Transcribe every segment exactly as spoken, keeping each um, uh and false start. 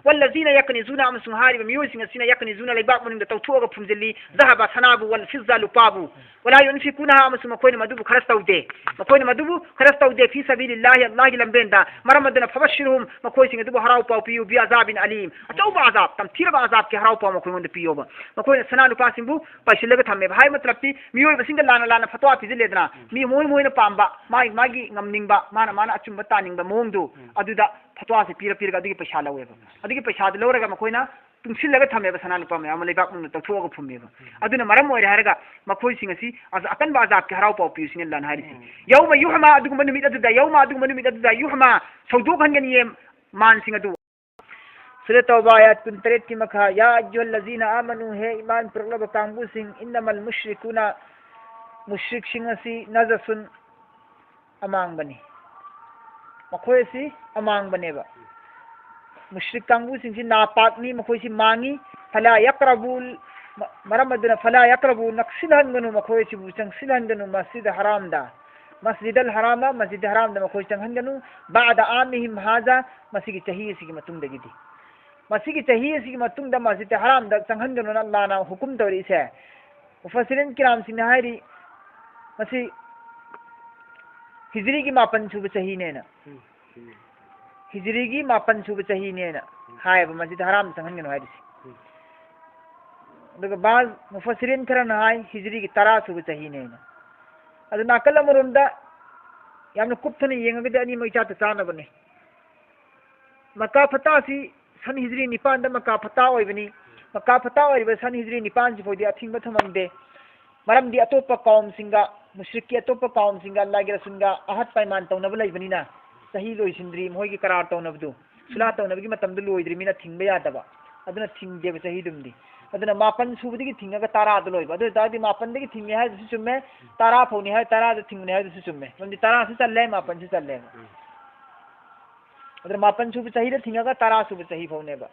والذين يكنزون, ꯑꯃꯁꯨꯡ ꯍꯥꯏꯔꯤꯕ ꯃꯤꯑꯣꯏꯁꯤꯡ ꯑꯁꯤꯅ, يكنزون, ꯂꯩꯕꯥꯛ ꯃꯅꯨꯡꯗ ꯇꯧꯊꯣꯛꯑꯒ ꯐꯨꯝꯖꯤꯜꯂꯤ, الذهب, ꯁꯅꯥꯕꯨ, والفضة, ꯂꯨꯄꯥꯕꯨ, ولا ينفقونها, ꯑꯃꯁꯨꯡ ꯃꯈꯣꯏꯅ ꯃꯗꯨꯕꯨ ꯈꯔꯁ ꯇꯧꯗꯦ, ꯃꯈꯣꯏꯅ ꯃꯗꯨꯕꯨ ꯈꯔꯁ ꯇꯧꯗꯦ, في سبيل الله, ꯑꯜꯂꯥꯍꯒꯤ ꯂꯝꯕꯦꯟꯗ, ꯃꯔꯝ ꯑꯗꯨꯅ, فبشرهم, ꯃꯈꯣꯏꯁꯤꯡ ꯑꯗꯨꯕꯨ ꯍꯔꯥꯎ ꯄꯥꯎ ꯄꯤꯌꯨ, بعذاب أليم, ꯑꯆꯧꯕ ꯑꯖꯥꯕ, ꯇꯝꯊꯤꯔꯕ ꯑꯖꯥꯕꯀꯤ ꯍꯔꯥꯎ ꯄꯥꯎ ꯃꯈꯣꯏꯉꯣꯟꯗ ꯄꯤꯌꯣꯕ꯫ ꯃꯈꯣꯏꯅ ꯁꯅꯥ ꯂꯨꯄꯥꯁꯤꯡꯕꯨ ꯄꯥꯏꯁꯤꯜꯂꯒ ꯊꯝꯃꯦꯕ꯫ ꯍꯥꯏ ꯃꯇꯂꯕꯇꯤ, ꯃꯤꯑꯣꯏꯕꯁꯤꯡꯗ ꯂꯥꯟꯅ ꯂꯥꯟꯅ ꯐꯠꯋꯥ ꯄꯤꯁꯤꯜꯂꯦꯗꯅ, ꯃꯤ ꯃꯣꯏ ꯃꯣꯏꯅ ꯄꯥꯝꯕ, ꯃꯥꯒꯤ ꯃꯥꯒꯤ ꯉꯝꯅꯤꯡꯕ, ꯃꯥꯅ ꯃꯥꯅ ꯑꯆꯨꯝꯕ ꯇꯥꯅꯤꯡꯕ ꯃꯑꯣꯡꯗꯨ, ꯑꯗꯨꯗ ꯐꯠꯋꯥꯁꯦ ꯄꯤꯔ ꯄꯤꯔꯒ ꯑꯗꯨꯒꯤ ꯄꯩꯁꯥ ꯂꯧꯋꯦꯕ꯫ ꯑꯗꯨꯒꯤ ꯄꯩꯁꯥꯗꯨ ꯂꯧꯔꯒ ꯃꯈꯣꯏꯅ ꯇꯨꯡꯁꯤꯜꯂꯒ ꯊꯝꯃꯦꯕ, ꯁꯅꯥ ꯂꯨꯄꯥ ꯃꯌꯥꯝ ꯑꯃ ꯂꯩꯕꯥꯛ ꯃꯅꯨꯡꯗ ꯇꯧꯊꯣꯛꯑꯒ ꯐꯨꯝꯃꯦꯕ꯫ ꯑꯗꯨꯅ ꯃꯔꯝ ꯑꯣꯏꯔꯦ ꯍꯥꯏꯔꯒ ꯃꯈꯣꯏꯁꯤꯡ ꯑꯁꯤ ꯑꯖ-, ꯑꯀꯟꯕ ꯑꯖꯥꯕꯀꯤ ꯍꯔꯥꯎ ꯄꯥꯎ ꯄꯤꯌꯨ ꯁꯤꯅꯤ ꯑꯜꯂꯥꯍꯅ ꯍꯥꯏꯔꯤꯁꯦ꯫ يوم يحمى, ꯑꯗꯨꯒꯨꯝꯕ ꯅꯨꯃꯤꯠ ꯑꯗꯨꯗ, يوم, ꯑꯗꯨꯒꯨꯝꯕ ꯅꯨꯃꯤꯠ ꯑꯗꯨꯗ, يحمى, ꯁꯧꯗꯣꯛꯍꯟꯒꯅꯤꯌꯦ ꯃꯥꯟꯁꯤꯡ ꯑꯗꯨ꯫ ꯁꯨꯔꯥ ꯇꯧꯕꯥ ꯑꯥꯌꯥꯠ ꯀꯨꯟꯇꯔꯦꯠꯀꯤ ꯃꯈꯥ, يا أيها الذين آمنوا, ꯍꯦ ꯏꯃꯥꯟ ꯄꯨꯔꯛꯂꯕ ꯀꯥꯡꯕꯨꯁꯤꯡ, إنما المشركون, ꯃꯨꯁ꯭ꯔꯤꯛꯁꯤꯡ ꯑꯁꯤ, نجس, ꯑꯃꯥꯡꯕꯅꯤ꯫ ꯃꯈꯣꯏ ꯑꯁꯤ ꯑꯃꯥꯡꯕꯅꯦꯕ꯫ ꯃꯨꯁ꯭ꯔꯤꯛ ꯀꯥꯡꯕꯨꯁꯤꯡꯁꯤ ꯅꯥꯄꯥꯛꯅꯤ, ꯃꯈꯣꯏꯁꯤ ꯃꯥꯡꯉꯤ꯫ فلا يقربوا, ꯃ-, ꯃꯔꯝ ꯑꯗꯨꯅ, فلا يقربوا, ꯅꯛꯁꯤꯜꯍꯟꯒꯅꯨ, ꯃꯈꯣꯏ ꯑꯁꯤꯕꯨ ꯆꯪꯁꯤꯜꯍꯟꯒꯅꯨ, مسجد الحرام, مسجد الحرام, ꯃꯁꯖꯤꯗ ꯍꯔꯥꯝꯗ ꯃꯈꯣꯏ ꯆꯪꯍꯟꯒꯅꯨ, بعد عامهم هذا, ꯃꯁꯤꯒꯤ ꯆꯍꯤ ꯑꯁꯤꯒꯤ ꯃꯇꯨꯡꯗꯒꯤꯗꯤ꯫ ꯃꯁꯤꯒꯤ ꯆꯍꯤ ꯑꯁꯤꯒꯤ ꯃꯇꯨꯡꯗ ꯃꯁꯖꯤꯗ ꯍꯔꯥꯝꯗ ꯆꯪꯍꯟꯒꯅꯨꯅ ꯑꯜꯂꯥꯍꯅ ꯍꯨꯀꯨꯝ ꯇꯧꯔꯛꯏꯁꯦ꯫ ꯃꯨꯐꯁꯤꯔꯤꯟ ꯀꯤꯔꯥꯝꯁꯤꯡꯅ ꯍꯥꯏꯔꯤ, ꯃꯁꯤ ꯍꯤꯖ꯭ꯔꯤꯒꯤ ꯃꯥꯄꯟ ꯁꯨꯕ ꯆꯍꯤꯅꯦꯅ꯫ ꯎꯝ, ꯎꯝ꯫ ꯍꯤꯖ꯭ꯔꯤꯒꯤ ꯃꯥꯄꯟ ꯁꯨꯕ ꯆꯍꯤꯅꯦꯅ ꯎꯝ꯫ ꯍꯥꯏꯌꯦꯕ, ꯃꯁꯖꯤꯗ ꯍꯔꯥꯝꯗ ꯆꯪꯍꯟꯒꯅꯨ ꯍꯥꯏꯔꯤꯁꯦ꯫ ꯎꯝ꯫ ꯑꯗꯨꯒ ꯕꯥꯖ ꯃꯨꯐꯁꯤꯔꯤꯟ ꯈꯔꯅ ꯍꯥꯏ, ꯍꯤꯖ꯭ꯔꯤꯒꯤ ꯇꯔꯥ ꯁꯨꯕ ꯆꯍꯤꯅꯦꯅ꯫ ꯑꯗꯨ ꯅꯥꯀꯜ ꯑꯃꯔꯣꯝꯗ ꯌꯥꯝꯅ ꯀꯨꯞꯊꯅ ꯌꯦꯡꯉꯒꯗꯤ ꯑꯅꯤꯃꯛ ꯏꯆꯥꯇ ꯆꯥꯅꯕꯅꯤ꯫ ꯃꯀꯥ ꯐꯠꯇꯥꯁꯤ ꯁꯟ ꯍꯤꯖ꯭ꯔꯤ ꯅꯤꯄꯥꯟꯗ ꯃꯀꯥ ꯐꯠꯇꯥ ꯑꯣꯏꯕꯅꯤ꯫ ꯃꯀꯥ ꯐꯠꯇꯥ ꯑꯣꯏꯔꯤꯕ ꯁꯟ ꯍꯤꯖ꯭ꯔꯤ ꯅꯤꯄꯥꯟꯁꯤ ꯐꯥꯎꯗꯤ ꯑꯊꯤꯡꯕ ꯊꯝꯃꯝꯗꯦ꯫ ꯃꯔꯝꯗꯤ ꯑꯇꯣꯞꯄ ꯀꯥꯎꯝꯁꯤꯡꯒ, ꯃꯨꯁ꯭ꯔꯤꯛꯀꯤ ꯑꯇꯣꯞꯄ ꯀꯥꯎꯝꯁꯤꯡꯒ ꯑꯜꯂꯥꯍꯒꯤ ꯔꯁꯨꯜꯒ ꯑꯍꯗ ꯄꯥꯏꯃꯥꯟ ꯇꯧꯅꯕ ꯂꯩꯕꯅꯤꯅ, ꯆꯍꯤ ꯂꯣꯏꯁꯤꯟꯗ꯭ꯔꯤ, ꯃꯈꯣꯏꯒꯤ ꯀꯔꯥꯔ ꯇꯧꯅꯕꯗꯨ, ꯁꯨꯂꯥ ꯇꯧꯅꯕꯒꯤ ꯃꯇꯝꯗꯨ ꯂꯣꯏꯗ꯭ꯔꯤꯃꯤꯅ ꯊꯤꯡꯕ ꯌꯥꯗꯕ꯫ ꯑꯗꯨꯅ ꯊꯤꯡꯗꯦꯕ ꯆꯍꯤꯗꯨꯝꯗꯤ꯫ ꯑꯗꯨꯅ ꯃꯥꯄꯟ ꯁꯨꯕꯗꯒꯤ ꯊꯤꯡꯉꯒ ꯇꯔꯥꯗ ꯂꯣꯏꯕ꯫ ꯑꯗꯨ ꯑꯣꯏ ꯇꯥꯔꯗꯤ ꯃꯥꯄꯟꯗꯒꯤ ꯊꯤꯡꯉꯦ ꯍꯥꯏꯗꯨꯁꯨ ꯆꯨꯝꯃꯦ, ꯇꯔꯥ ꯐꯥꯎꯅꯤ ꯍꯥꯏ, ꯇꯔꯥꯗ ꯊꯤꯡꯕꯅꯤ ꯍꯥꯏꯗꯨꯁꯨ ꯆꯨꯝꯃꯦ꯫ ꯃꯔꯝꯗꯤ ꯇꯔꯥꯁꯨ ꯆꯜꯂꯦ, ꯃꯥꯄꯟꯁꯨ ꯆꯜꯂꯦꯕ꯫ ꯎꯝ꯫ ꯑꯗꯨꯅ ꯃꯥꯄꯟ ꯁꯨꯕ ꯆꯍꯤꯗ ꯊꯤꯡꯉꯒ ꯇꯔꯥ ꯁꯨꯕ ꯆꯍꯤ ꯐꯥꯎꯅꯦꯕ꯫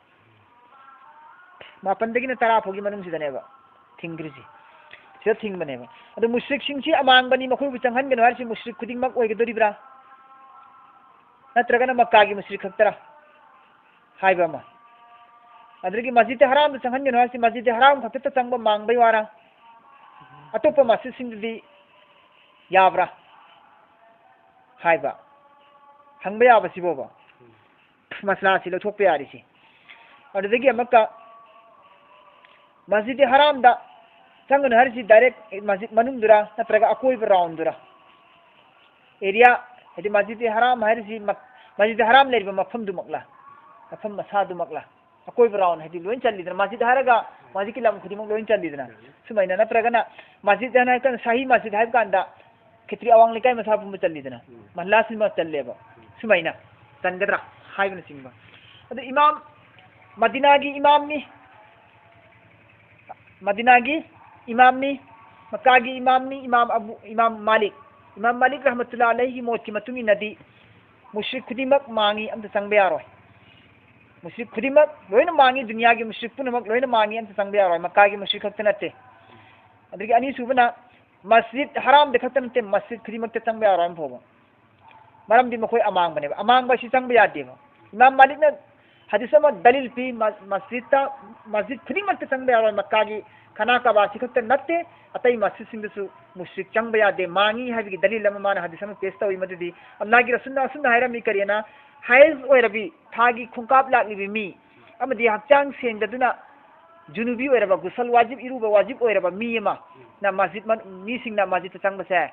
ꯃꯥꯄꯟꯗꯒꯤꯅ ꯇꯔꯥ ꯐꯥꯎꯒꯤ ꯃꯅꯨꯡꯁꯤꯗꯅꯦꯕ ꯊꯤꯡꯗ꯭ꯔꯤꯁꯤ꯫ ꯁꯤꯗ ꯊꯤꯡꯕꯅꯦꯕ꯫ ꯑꯗꯨ ꯃꯨꯁ꯭ꯔꯤꯛꯁꯤꯡꯁꯤ ꯑꯃꯥꯡꯕꯅꯤ, ꯃꯈꯣꯏꯕꯨ ꯆꯪꯍꯟꯒꯅꯨ ꯍꯥꯏꯔꯤꯁꯤ ꯃꯨꯁ꯭ꯔꯤꯛ ꯈꯨꯗꯤꯡꯃꯛ ꯑꯣꯏꯒꯗꯣꯔꯤꯕ꯭ꯔꯥ? ꯅꯠꯇ꯭ꯔꯒꯅ ꯃꯛꯀꯥꯒꯤ ꯃꯨꯁ꯭ꯔꯤꯛ ꯈꯛꯇꯔꯥ? ꯍꯥꯏꯕ ꯑꯃ꯫ ꯑꯗꯨꯗꯒꯤ ꯃꯁꯖꯤꯗ ꯍꯔꯥꯝꯗ ꯆꯪꯍꯟꯒꯅꯨ ꯍꯥꯏꯁꯤ ꯃꯁꯖꯤꯗ ꯍꯔꯥꯝ ꯈꯛꯇꯗ ꯆꯪꯕ ꯃꯥꯡꯕꯩ ꯋꯥꯔꯥ? ꯑꯇꯣꯞꯄ ꯃꯁꯖꯤꯗꯁꯤꯡꯗꯗꯤ ꯌꯥꯕ꯭ꯔꯥ ꯍꯥꯏꯕ ꯍꯪꯕ ꯌꯥꯕꯁꯤꯕꯣꯕ? ꯃꯁꯂꯥꯁꯤ ꯂꯧꯊꯣꯛꯄ ꯌꯥꯔꯤꯁꯤ꯫ ꯑꯗꯨꯗꯒꯤ ꯑꯃꯨꯛꯀ ꯃꯁꯖꯤꯗ ꯍꯔꯥꯝꯗ ꯆꯪꯒꯅꯨ ꯍꯥꯏꯔꯤꯁꯤ direct ꯃꯁꯖꯤꯗ ꯃꯅꯨꯡꯗꯨꯔꯥ ꯅꯠꯇ꯭ꯔꯒ ꯑꯀꯣꯏꯕ roundꯗꯨꯔꯥ? Area, ꯍꯥꯏꯗꯤ ꯃꯁꯖꯤꯗ ꯍꯔꯥꯝ ꯍꯥꯏꯔꯤꯁꯤ ꯃ-, ꯃꯁꯖꯤꯗ ꯍꯔꯥꯝ ꯂꯩꯔꯤꯕ ꯃꯐꯝꯗꯨꯃꯛꯂꯥ? ꯃꯐꯝ ꯃꯁꯥꯗꯨꯃꯛꯂꯥ? ꯑꯀꯣꯏꯕ round ꯍꯥꯏꯗꯤ ꯂꯣꯏ ꯆꯜꯂꯤꯗꯅ, ꯃꯁꯖꯤꯗ ꯍꯥꯏꯔꯒ ꯃꯁꯖꯤꯗꯀꯤ ꯂꯝ ꯈꯨꯗꯤꯡꯃꯛ ꯂꯣꯏ ꯆꯜꯂꯤꯗꯅ꯫ ꯁꯨꯃꯥꯏꯅ ꯅꯠꯇ꯭ꯔꯒꯅ ꯃꯁꯖꯤꯗ ꯍꯥꯏꯅ ꯍꯥꯏꯔꯀꯥꯟꯗ ꯁꯍꯤ ꯃꯁꯖꯤꯗ ꯍꯥꯏꯕ ꯀꯥꯟꯗ ꯈꯦꯇ꯭ꯔꯤ ꯑꯋꯥꯡ ꯂꯩꯀꯥꯏ ꯃꯁꯥ ꯄꯨꯝꯕ ꯆꯜꯂꯤꯗꯅ, ꯃꯍꯜꯂꯥꯁꯤꯃ ꯆꯜꯂꯦꯕ꯫ ꯁꯨꯃꯥꯏꯅ ꯆꯟꯒꯗ꯭ꯔꯥ ꯍꯥꯏꯕꯅꯆꯤꯡꯕ꯫ ꯑꯗꯨ ꯏꯃꯥꯝ, ꯃꯗꯤꯅꯥꯒꯤ ꯏꯃꯥꯝꯅꯤ, ꯃꯗꯤꯅꯥꯒꯤ ꯏꯃꯥꯝꯅꯤ, ꯃꯛꯀꯥꯒꯤ ꯏꯃꯥꯝꯅꯤ, ꯏꯃꯥꯝ ꯑꯕꯨ, ꯏꯃꯥꯝ ꯃꯥꯂꯤꯛ꯫ ꯏꯃꯥꯝ ꯃꯥꯂꯤꯛ ꯔꯍꯃꯇꯨꯜꯂꯥ ꯑꯂꯩꯍꯤꯒꯤ ꯃꯣꯠꯀꯤ ꯃꯇꯨꯡ ꯏꯟꯅꯗꯤ ꯃꯨꯁ꯭ꯔꯤꯛ ꯈꯨꯗꯤꯡꯃꯛ ꯃꯥꯡꯉꯤ, ꯑꯝꯇ ꯆꯪꯕ ꯌꯥꯔꯣꯏ꯫ ꯃꯨꯁ꯭ꯔꯤꯛ ꯈꯨꯗꯤꯡꯃꯛ ꯂꯣꯏꯅ ꯃꯥꯡꯉꯤ, ꯗꯨꯅꯤꯌꯥꯒꯤ ꯃꯨꯁ꯭ꯔꯤꯛ ꯄꯨꯝꯅꯃꯛ ꯂꯣꯏꯅ ꯃꯥꯡꯉꯤ, ꯑꯝꯇ ꯆꯪꯕ ꯌꯥꯔꯣꯏ꯫ ꯃꯛꯀꯥꯒꯤ ꯃꯨꯁ꯭ꯔꯤꯛ ꯈꯛꯇ ꯅꯠꯇꯦ꯫ ꯑꯗꯒꯤ ꯑꯅꯤꯁꯨꯕꯅ ꯃꯁꯖꯤꯗ ꯍꯔꯥꯝꯗ ꯈꯛꯇ ꯅꯠꯇꯦ, ꯃꯁꯖꯤꯗ ꯈꯨꯗꯤꯡꯃꯛꯇ ꯆꯪꯕ ꯌꯥꯔꯣꯏ ꯑꯃ ꯐꯥꯎꯕ꯫ ꯃꯔꯝꯗꯤ ꯃꯈꯣꯏ ꯑꯃꯥꯡꯕꯅꯦꯕ꯫ ꯑꯃꯥꯡꯕ ꯑꯁꯤ ꯆꯪꯕ ꯌꯥꯗꯦꯕ꯫ ꯏꯃꯥꯝ ꯃꯥꯂꯤꯛꯅ ꯍꯗꯤꯁ ꯑꯃ ꯗꯂꯤꯜ ꯄꯤ, ꯃ-, ꯃꯁꯖꯤꯗꯇ, ꯃꯁꯖꯤꯗ ꯈꯨꯗꯤꯡꯃꯛꯇ ꯆꯪꯕ ꯌꯥꯔꯣꯏ, ꯃꯛꯀꯥꯒꯤ ꯈꯅꯥ ꯀꯕꯥꯁꯤ ꯈꯛꯇ ꯅꯠꯇꯦ, ꯑꯇꯩ ꯃꯁꯖꯤꯗꯁꯤꯡꯗꯁꯨ ꯃꯨꯁ꯭ꯔꯤꯛ ꯆꯪꯕ ꯌꯥꯗꯦ, ꯃꯥꯡꯉꯤ ꯍꯥꯏꯕꯒꯤ ꯗꯂꯤꯜ ꯑꯃ ꯃꯥꯅ ꯍꯗꯤꯁ ꯑꯃ ꯄꯦꯁ ꯇꯧꯏ꯫ ꯃꯗꯨꯗꯤ ꯑꯜꯂꯥꯍꯒꯤ ꯔꯁꯨꯜꯅ ꯑꯁꯨꯝꯅ ꯍꯥꯏꯔꯝꯃꯤ, ꯀꯔꯤꯅ? ꯍꯥꯏꯖ ꯑꯣꯏꯔꯕꯤ, ꯊꯥꯒꯤ ꯈꯣꯡꯀꯥꯞ ꯂꯥꯛꯂꯤꯕꯤ ꯃꯤ ꯑꯃꯗꯤ ꯍꯛꯆꯥꯡ ꯁꯦꯡꯗꯗꯨꯅ ꯖꯨꯅꯨꯕꯤ ꯑꯣꯏꯔꯕ, ꯒꯨꯁꯜ ꯋꯥꯖꯤꯕ, ꯏꯔꯨꯕ ꯋꯥꯖꯤꯕ ꯑꯣꯏꯔꯕ ꯃꯤ ꯑꯃꯅ ꯃꯁꯖꯤꯗ ꯃ-, ꯃꯤꯁꯤꯡꯅ ꯃꯁꯖꯤꯗꯇ ꯆꯪꯕꯁꯦ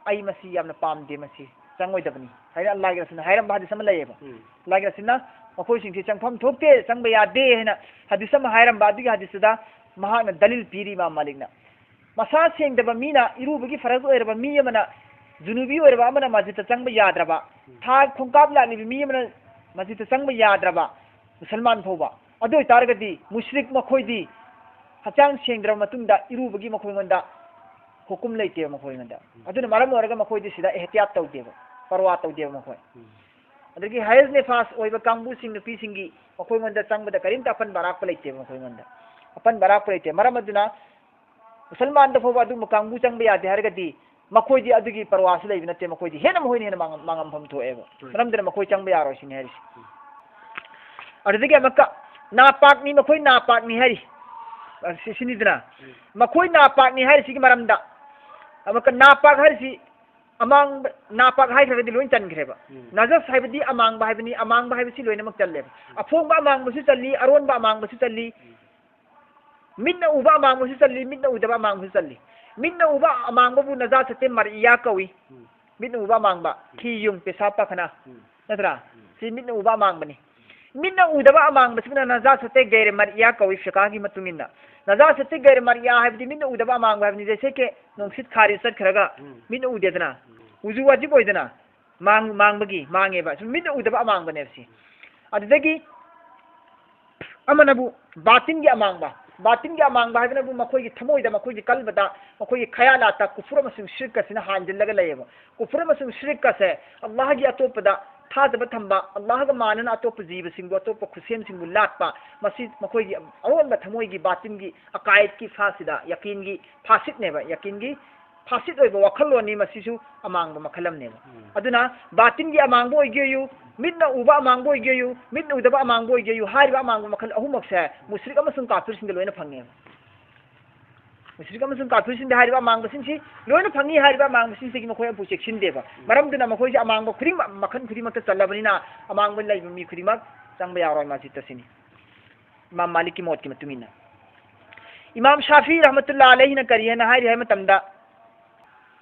ꯑꯩ ꯃꯁꯤ ꯌꯥꯝꯅ ꯄꯥꯝꯗꯦ, ꯃꯁꯤ ꯆꯪꯉꯣꯏꯗꯕꯅꯤ ꯍꯥꯏꯅ ꯑꯜꯂꯥꯍꯒꯤ ꯔꯁꯨꯜꯅ ꯍꯥꯏꯔꯝꯕ ꯍꯗꯤꯁ ꯑꯃ ꯂꯩꯌꯦꯕ꯫ ꯎꯝ꯫ ꯑꯜꯂꯥꯍꯒꯤ ꯔꯁꯨꯜꯅ ꯃꯈꯣꯏꯁꯤꯡꯁꯤ ꯆꯪꯐꯝ ꯊꯣꯛꯇꯦ, ꯆꯪꯕ ꯌꯥꯗꯦ ꯍꯥꯏꯅ ꯍꯗꯤꯁ ꯑꯃ ꯍꯥꯏꯔꯝꯕ, ꯑꯗꯨꯒꯤ ꯍꯗꯤꯁꯇꯨꯗ ꯃꯍꯥꯛꯅ ꯗꯂꯤꯜ ꯄꯤꯔꯤ ꯏꯃꯥꯝ ꯃꯥꯂꯤꯛꯅ꯫ ꯃꯁꯥ ꯁꯦꯡꯗꯕ ꯃꯤꯅ, ꯏꯔꯨꯕꯒꯤ ꯐꯔꯖ ꯑꯣꯏꯔꯕ ꯃꯤ ꯑꯃꯅ, ꯖꯨꯅꯨꯕꯤ ꯑꯣꯏꯔꯕ ꯑꯃꯅ ꯃꯁꯖꯤꯗꯇ ꯆꯪꯕ ꯌꯥꯗ꯭ꯔꯕ, ꯎꯝ꯫ ꯊꯥ ꯈꯣꯡꯀꯥꯞ ꯂꯥꯛꯂꯤꯕ ꯃꯤ ꯑꯃꯅ ꯃꯁꯖꯤꯗꯇ ꯆꯪꯕ ꯌꯥꯗ꯭ꯔꯕ, ꯃꯨꯁꯜꯃꯥꯟ ꯐꯥꯎꯕ, ꯑꯗꯨ ꯑꯣꯏꯇꯥꯔꯒꯗꯤ ꯃꯨꯁ꯭ꯔꯤꯛ ꯃꯈꯣꯏꯗꯤ ꯍꯛꯆꯥꯡ ꯁꯦꯡꯗ꯭ꯔꯕ ꯃꯇꯨꯡꯗ ꯏꯔꯨꯕꯒꯤ ꯃꯈꯣꯏꯉꯣꯟꯗ ꯍꯨꯀꯨꯝ ꯂꯩꯇꯦꯕ ꯃꯈꯣꯏꯉꯣꯟꯗ꯫ ꯑꯗꯨꯅ ꯃꯔꯝ ꯑꯣꯏꯔꯒ ꯃꯈꯣꯏꯗꯤ ꯁꯤꯗ ꯑꯦꯍꯇꯤꯌꯥꯠ ꯇꯧꯗꯦꯕ, ꯄꯔꯋꯥ ꯇꯧꯗꯦꯕ ꯃꯈꯣꯏ꯫ ꯎꯝ꯫ ꯑꯗꯒꯤ ꯍꯥꯏꯖ ꯅꯤꯐꯥꯁ ꯑꯣꯏꯕ ꯀꯥꯡꯕꯨꯁꯤꯡ, ꯅꯨꯄꯤꯁꯤꯡꯒꯤ ꯃꯈꯣꯏꯉꯣꯟꯗ ꯆꯪꯕꯗ ꯀꯔꯤꯝꯇ ꯑꯄꯟꯕ ꯑꯔꯥꯛꯄ ꯂꯩꯇꯦꯕ ꯃꯈꯣꯏꯉꯣꯟꯗ꯫ ꯑꯄꯟꯕ ꯑꯔꯥꯛꯄ ꯂꯩꯇꯦ꯫ ꯃꯔꯝ ꯑꯗꯨꯅ ꯃꯨꯁꯜꯃꯥꯟꯗ ꯐꯥꯎꯕ ꯑꯗꯨꯒꯨꯝꯕ ꯀꯥꯡꯕꯨ ꯆꯪꯕ ꯌꯥꯗꯦ ꯍꯥꯏꯔꯒꯗꯤ ꯃꯈꯣꯏꯗꯤ ꯑꯗꯨꯒꯤ ꯄꯔꯋꯥꯁꯨ ꯂꯩꯕ ꯅꯠꯇꯦ, ꯃꯈꯣꯏꯗꯤ ꯍꯦꯟꯅ ꯃꯈꯣꯏꯅ ꯍꯦꯟꯅ ꯃꯥꯡ-, ꯃꯥꯡꯉꯝꯐꯝ ꯊꯣꯛꯑꯦꯕ꯫ ꯍꯣꯏ꯫ ꯃꯔꯝꯗꯨꯅ ꯃꯈꯣꯏ ꯆꯪꯕ ꯌꯥꯔꯣꯏ ꯁꯤꯅꯤ ꯍꯥꯏꯔꯤꯁꯦ꯫ ꯑꯗꯨꯗꯒꯤ ꯑꯃꯨꯛꯀ ꯅꯥꯄꯥꯛꯅꯤ, ꯃꯈꯣꯏ ꯅꯥꯄꯥꯛꯅꯤ ꯍꯥꯏꯔꯤ꯫ ꯑ, ꯁꯤ-, ꯁꯤꯅꯤꯗꯅ꯫ ꯎꯝ꯫ ꯃꯈꯣꯏ ꯅꯥꯄꯥꯛꯅꯤ ꯍꯥꯏꯔꯤꯁꯤꯒꯤ ꯃꯔꯝꯗ, ꯑꯃꯨꯛꯀ ꯅꯥꯄꯥꯛ ꯍꯥꯏꯔꯤꯁꯤ ꯑꯃꯥꯡꯕ, ꯅꯥꯄꯥꯛ ꯍꯥꯏꯈ꯭ꯔꯒꯗꯤ ꯂꯣꯏ ꯆꯟꯈ꯭ꯔꯦꯕ꯫ ꯎꯝ꯫ ꯅꯖꯁ ꯍꯥꯏꯕꯗꯤ ꯑꯃꯥꯡꯕ ꯍꯥꯏꯕꯅꯤ, ꯑꯃꯥꯡꯕ ꯍꯥꯏꯕꯁꯤ ꯂꯣꯏꯅꯃꯛ ꯆꯜꯂꯦꯕ꯫ ꯎꯝ꯫ ꯑꯐꯣꯡꯕ ꯑꯃꯥꯡꯕꯁꯨ ꯆꯜꯂꯤ, ꯑꯔꯣꯟꯕ ꯑꯃꯥꯡꯕꯁꯨ ꯆꯜꯂꯤ꯫ ꯎꯝ꯫ ꯃꯤꯠꯅ ꯎꯕ ꯑꯃꯥꯡꯕꯁꯨ ꯆꯜꯂꯤ, ꯃꯤꯠꯅ ꯎꯗꯕ ꯑꯃꯥꯡꯕꯁꯨ ꯆꯜꯂꯤ꯫ ꯃꯤꯠꯅ ꯎꯕ ꯑꯃꯥꯡꯕꯕꯨ ꯅꯖꯥꯁꯠꯇꯦ ꯃꯔꯏꯌꯥ ꯀꯧꯏ꯫ ꯎꯝ꯫ ꯃꯤꯠꯅ ꯎꯕ ꯑꯃꯥꯡꯕ, ꯎꯝ꯫ ꯊꯤ, ꯌꯨꯡ, ꯄꯦꯁꯥꯕ, ꯄꯥꯈꯅꯥ꯫ ꯎꯝ꯫ ꯅꯠꯇ꯭ꯔꯥ? ꯎꯝ꯫ ꯁꯤ ꯃꯤꯠꯅ ꯎꯕ ꯑꯃꯥꯡꯕꯅꯤ꯫ ꯃꯤꯠꯅ ꯎꯗꯕ ꯑꯃꯥꯡꯕꯁꯤꯕꯨꯅ ꯅꯖꯥꯁꯠꯇꯦ ꯒꯩꯔ ꯃꯔꯏꯌꯥ ꯀꯧꯏ ꯐꯤꯀꯥꯒꯤ ꯃꯇꯨꯡ ꯏꯟꯅ꯫ ꯅꯖꯥꯁꯠꯇꯦ ꯒꯩꯔ ꯃꯔꯏꯌꯥ ꯍꯥꯏꯕꯗꯤ ꯃꯤꯠꯅ ꯎꯗꯕ ꯑꯃꯥꯡꯕ ꯍꯥꯏꯕꯅꯤ꯫ ꯖꯩꯁꯦ ꯀꯦ ꯅꯨꯡꯁꯤꯠ ꯈꯥꯔꯤ ꯆꯠꯈ꯭ꯔꯒ ꯎꯝ꯫ ꯃꯤꯠꯅ ꯎꯗꯦꯗꯅ꯫ ꯎꯝ꯫ ꯎꯖꯨ ꯋꯥꯖꯤꯕ ꯑꯣꯏꯗꯅ꯫ ꯃꯥꯡ-, ꯃꯥꯡꯕꯒꯤ, ꯃꯥꯡꯉꯦꯕ꯫ ꯁꯨꯝ ꯃꯤꯠꯅ ꯎꯗꯕ ꯑꯃꯥꯡꯕꯅꯦꯕ ꯁꯤ꯫ ꯑꯗꯨꯗꯒꯤ ꯑꯃꯅꯕꯨ ꯕꯥꯇꯤꯟꯒꯤ ꯑꯃꯥꯡꯕ꯫ ꯕꯥꯇꯤꯟꯒꯤ ꯑꯃꯥꯡꯕ ꯍꯥꯏꯕꯅꯕꯨ ꯃꯈꯣꯏꯒꯤ ꯊꯃꯣꯏꯗ, ꯃꯈꯣꯏꯒꯤ ꯀꯜꯕꯗ, ꯃꯈꯣꯏꯒꯤ ꯈꯌꯥꯂꯥꯠꯇ ꯀꯨꯐꯨꯔ ꯑꯃꯁꯨꯡ ꯁꯤꯔꯛ ꯑꯁꯤꯅ ꯍꯥꯟꯖꯤꯜꯂꯒ ꯂꯩꯌꯦꯕ꯫ ꯀꯨꯐꯨꯔ ꯑꯃꯁꯨꯡ ꯁꯤꯔꯛ ꯑꯁꯦ ꯑꯜꯂꯥꯍꯒꯤ ꯑꯇꯣꯞꯄꯗ ꯊꯥꯖꯕ ꯊꯝꯕ, ꯑꯜꯂꯥꯍꯒ ꯃꯥꯟꯅꯅ ꯑꯇꯣꯞꯄ ꯖꯤꯕꯁꯤꯡꯕꯨ, ꯑꯇꯣꯞꯄ ꯈꯨꯠꯁꯦꯝꯁꯤꯡꯕꯨ ꯂꯥꯠꯄ, ꯃꯁꯤ ꯃꯈꯣꯏꯒꯤ ꯑꯔꯣꯟꯕ ꯊꯃꯣꯏꯒꯤ ꯕꯥꯇꯤꯟꯒꯤ ꯑꯀꯥꯏꯗꯀꯤ ꯐꯥꯁꯤꯗ, ꯌꯀꯤꯟꯒꯤ ꯐꯥꯁꯤꯠꯅꯦꯕ, ꯌꯀꯤꯟꯒꯤ ꯐꯥꯁꯤꯠ ꯑꯣꯏꯕ ꯋꯥꯈꯜꯂꯣꯟꯅꯤ, ꯃꯁꯤꯁꯨ ꯑꯃꯥꯡꯕ ꯃꯈꯜ ꯑꯃꯅꯦꯕ꯫ ꯎꯝ꯫ ꯑꯗꯨꯅ ꯕꯥꯇꯤꯟꯒꯤ ꯑꯃꯥꯡꯕ ꯑꯣꯏꯒꯦꯌꯨ, ꯃꯤꯠꯅ ꯎꯕ ꯑꯃꯥꯡꯕ ꯑꯣꯏꯒꯦꯌꯨ, ꯃꯤꯠꯅ ꯎꯗꯕ ꯑꯃꯥꯡꯕ ꯑꯣꯏꯒꯦꯌꯨ, ꯍꯥꯏꯔꯤꯕ ꯑꯃꯥꯡꯕ ꯃꯈꯜ ꯑꯍꯨꯝꯃꯛꯁꯦ ꯃꯨꯁ꯭ꯔꯤꯛ ꯑꯃꯁꯨꯡ ꯀꯥꯐꯤꯔꯁꯤꯡꯗ ꯂꯣꯏꯅ ꯐꯪꯉꯦꯕ꯫ ꯃꯨꯁ꯭ꯔꯤꯛ ꯑꯃꯁꯨꯡ ꯀꯥꯐꯤꯔꯁꯤꯡꯗ ꯍꯥꯏꯔꯤꯕ ꯑꯃꯥꯡꯕꯁꯤꯡꯁꯤ ꯂꯣꯏꯅ ꯐꯪꯉꯤ꯫ ꯍꯥꯏꯔꯤꯕ ꯑꯃꯥꯡꯕꯁꯤꯡꯁꯤꯒꯤ ꯃꯈꯣꯏ ꯑꯃꯐꯥꯎ ꯆꯦꯛꯁꯤꯟꯗꯦꯕ꯫ ꯃꯔꯝꯗꯨꯅ ꯃꯈꯣꯏꯁꯦ ꯑꯃꯥꯡꯕ ꯈꯨꯗꯤꯡꯃꯛ, ꯃꯈꯜ ꯈꯨꯗꯤꯡꯃꯛꯇ ꯆꯜꯂꯕꯅꯤꯅ ꯑꯃꯥꯡꯕ ꯂꯩꯕ ꯃꯤ ꯈꯨꯗꯤꯡꯃꯛ ꯆꯪꯕ ꯌꯥꯔꯣꯏ ꯃꯁꯖꯤꯗꯇ ꯁꯤꯅꯤ꯫ ꯏꯃꯥꯝ ꯃꯥꯂꯤꯛꯀꯤ ꯃꯣꯠꯀꯤ ꯃꯇꯨꯡ ꯏꯟꯅ꯫ ꯏꯃꯥꯝ ꯁꯥꯐꯤ ꯔꯍꯃꯇꯨꯜꯂꯥ ꯑꯂꯩꯍꯤꯅ ꯀꯔꯤ ꯍꯥꯏꯅ ꯍꯥꯏꯔꯤ ꯍꯥꯏꯕ ꯃꯇꯝꯗ,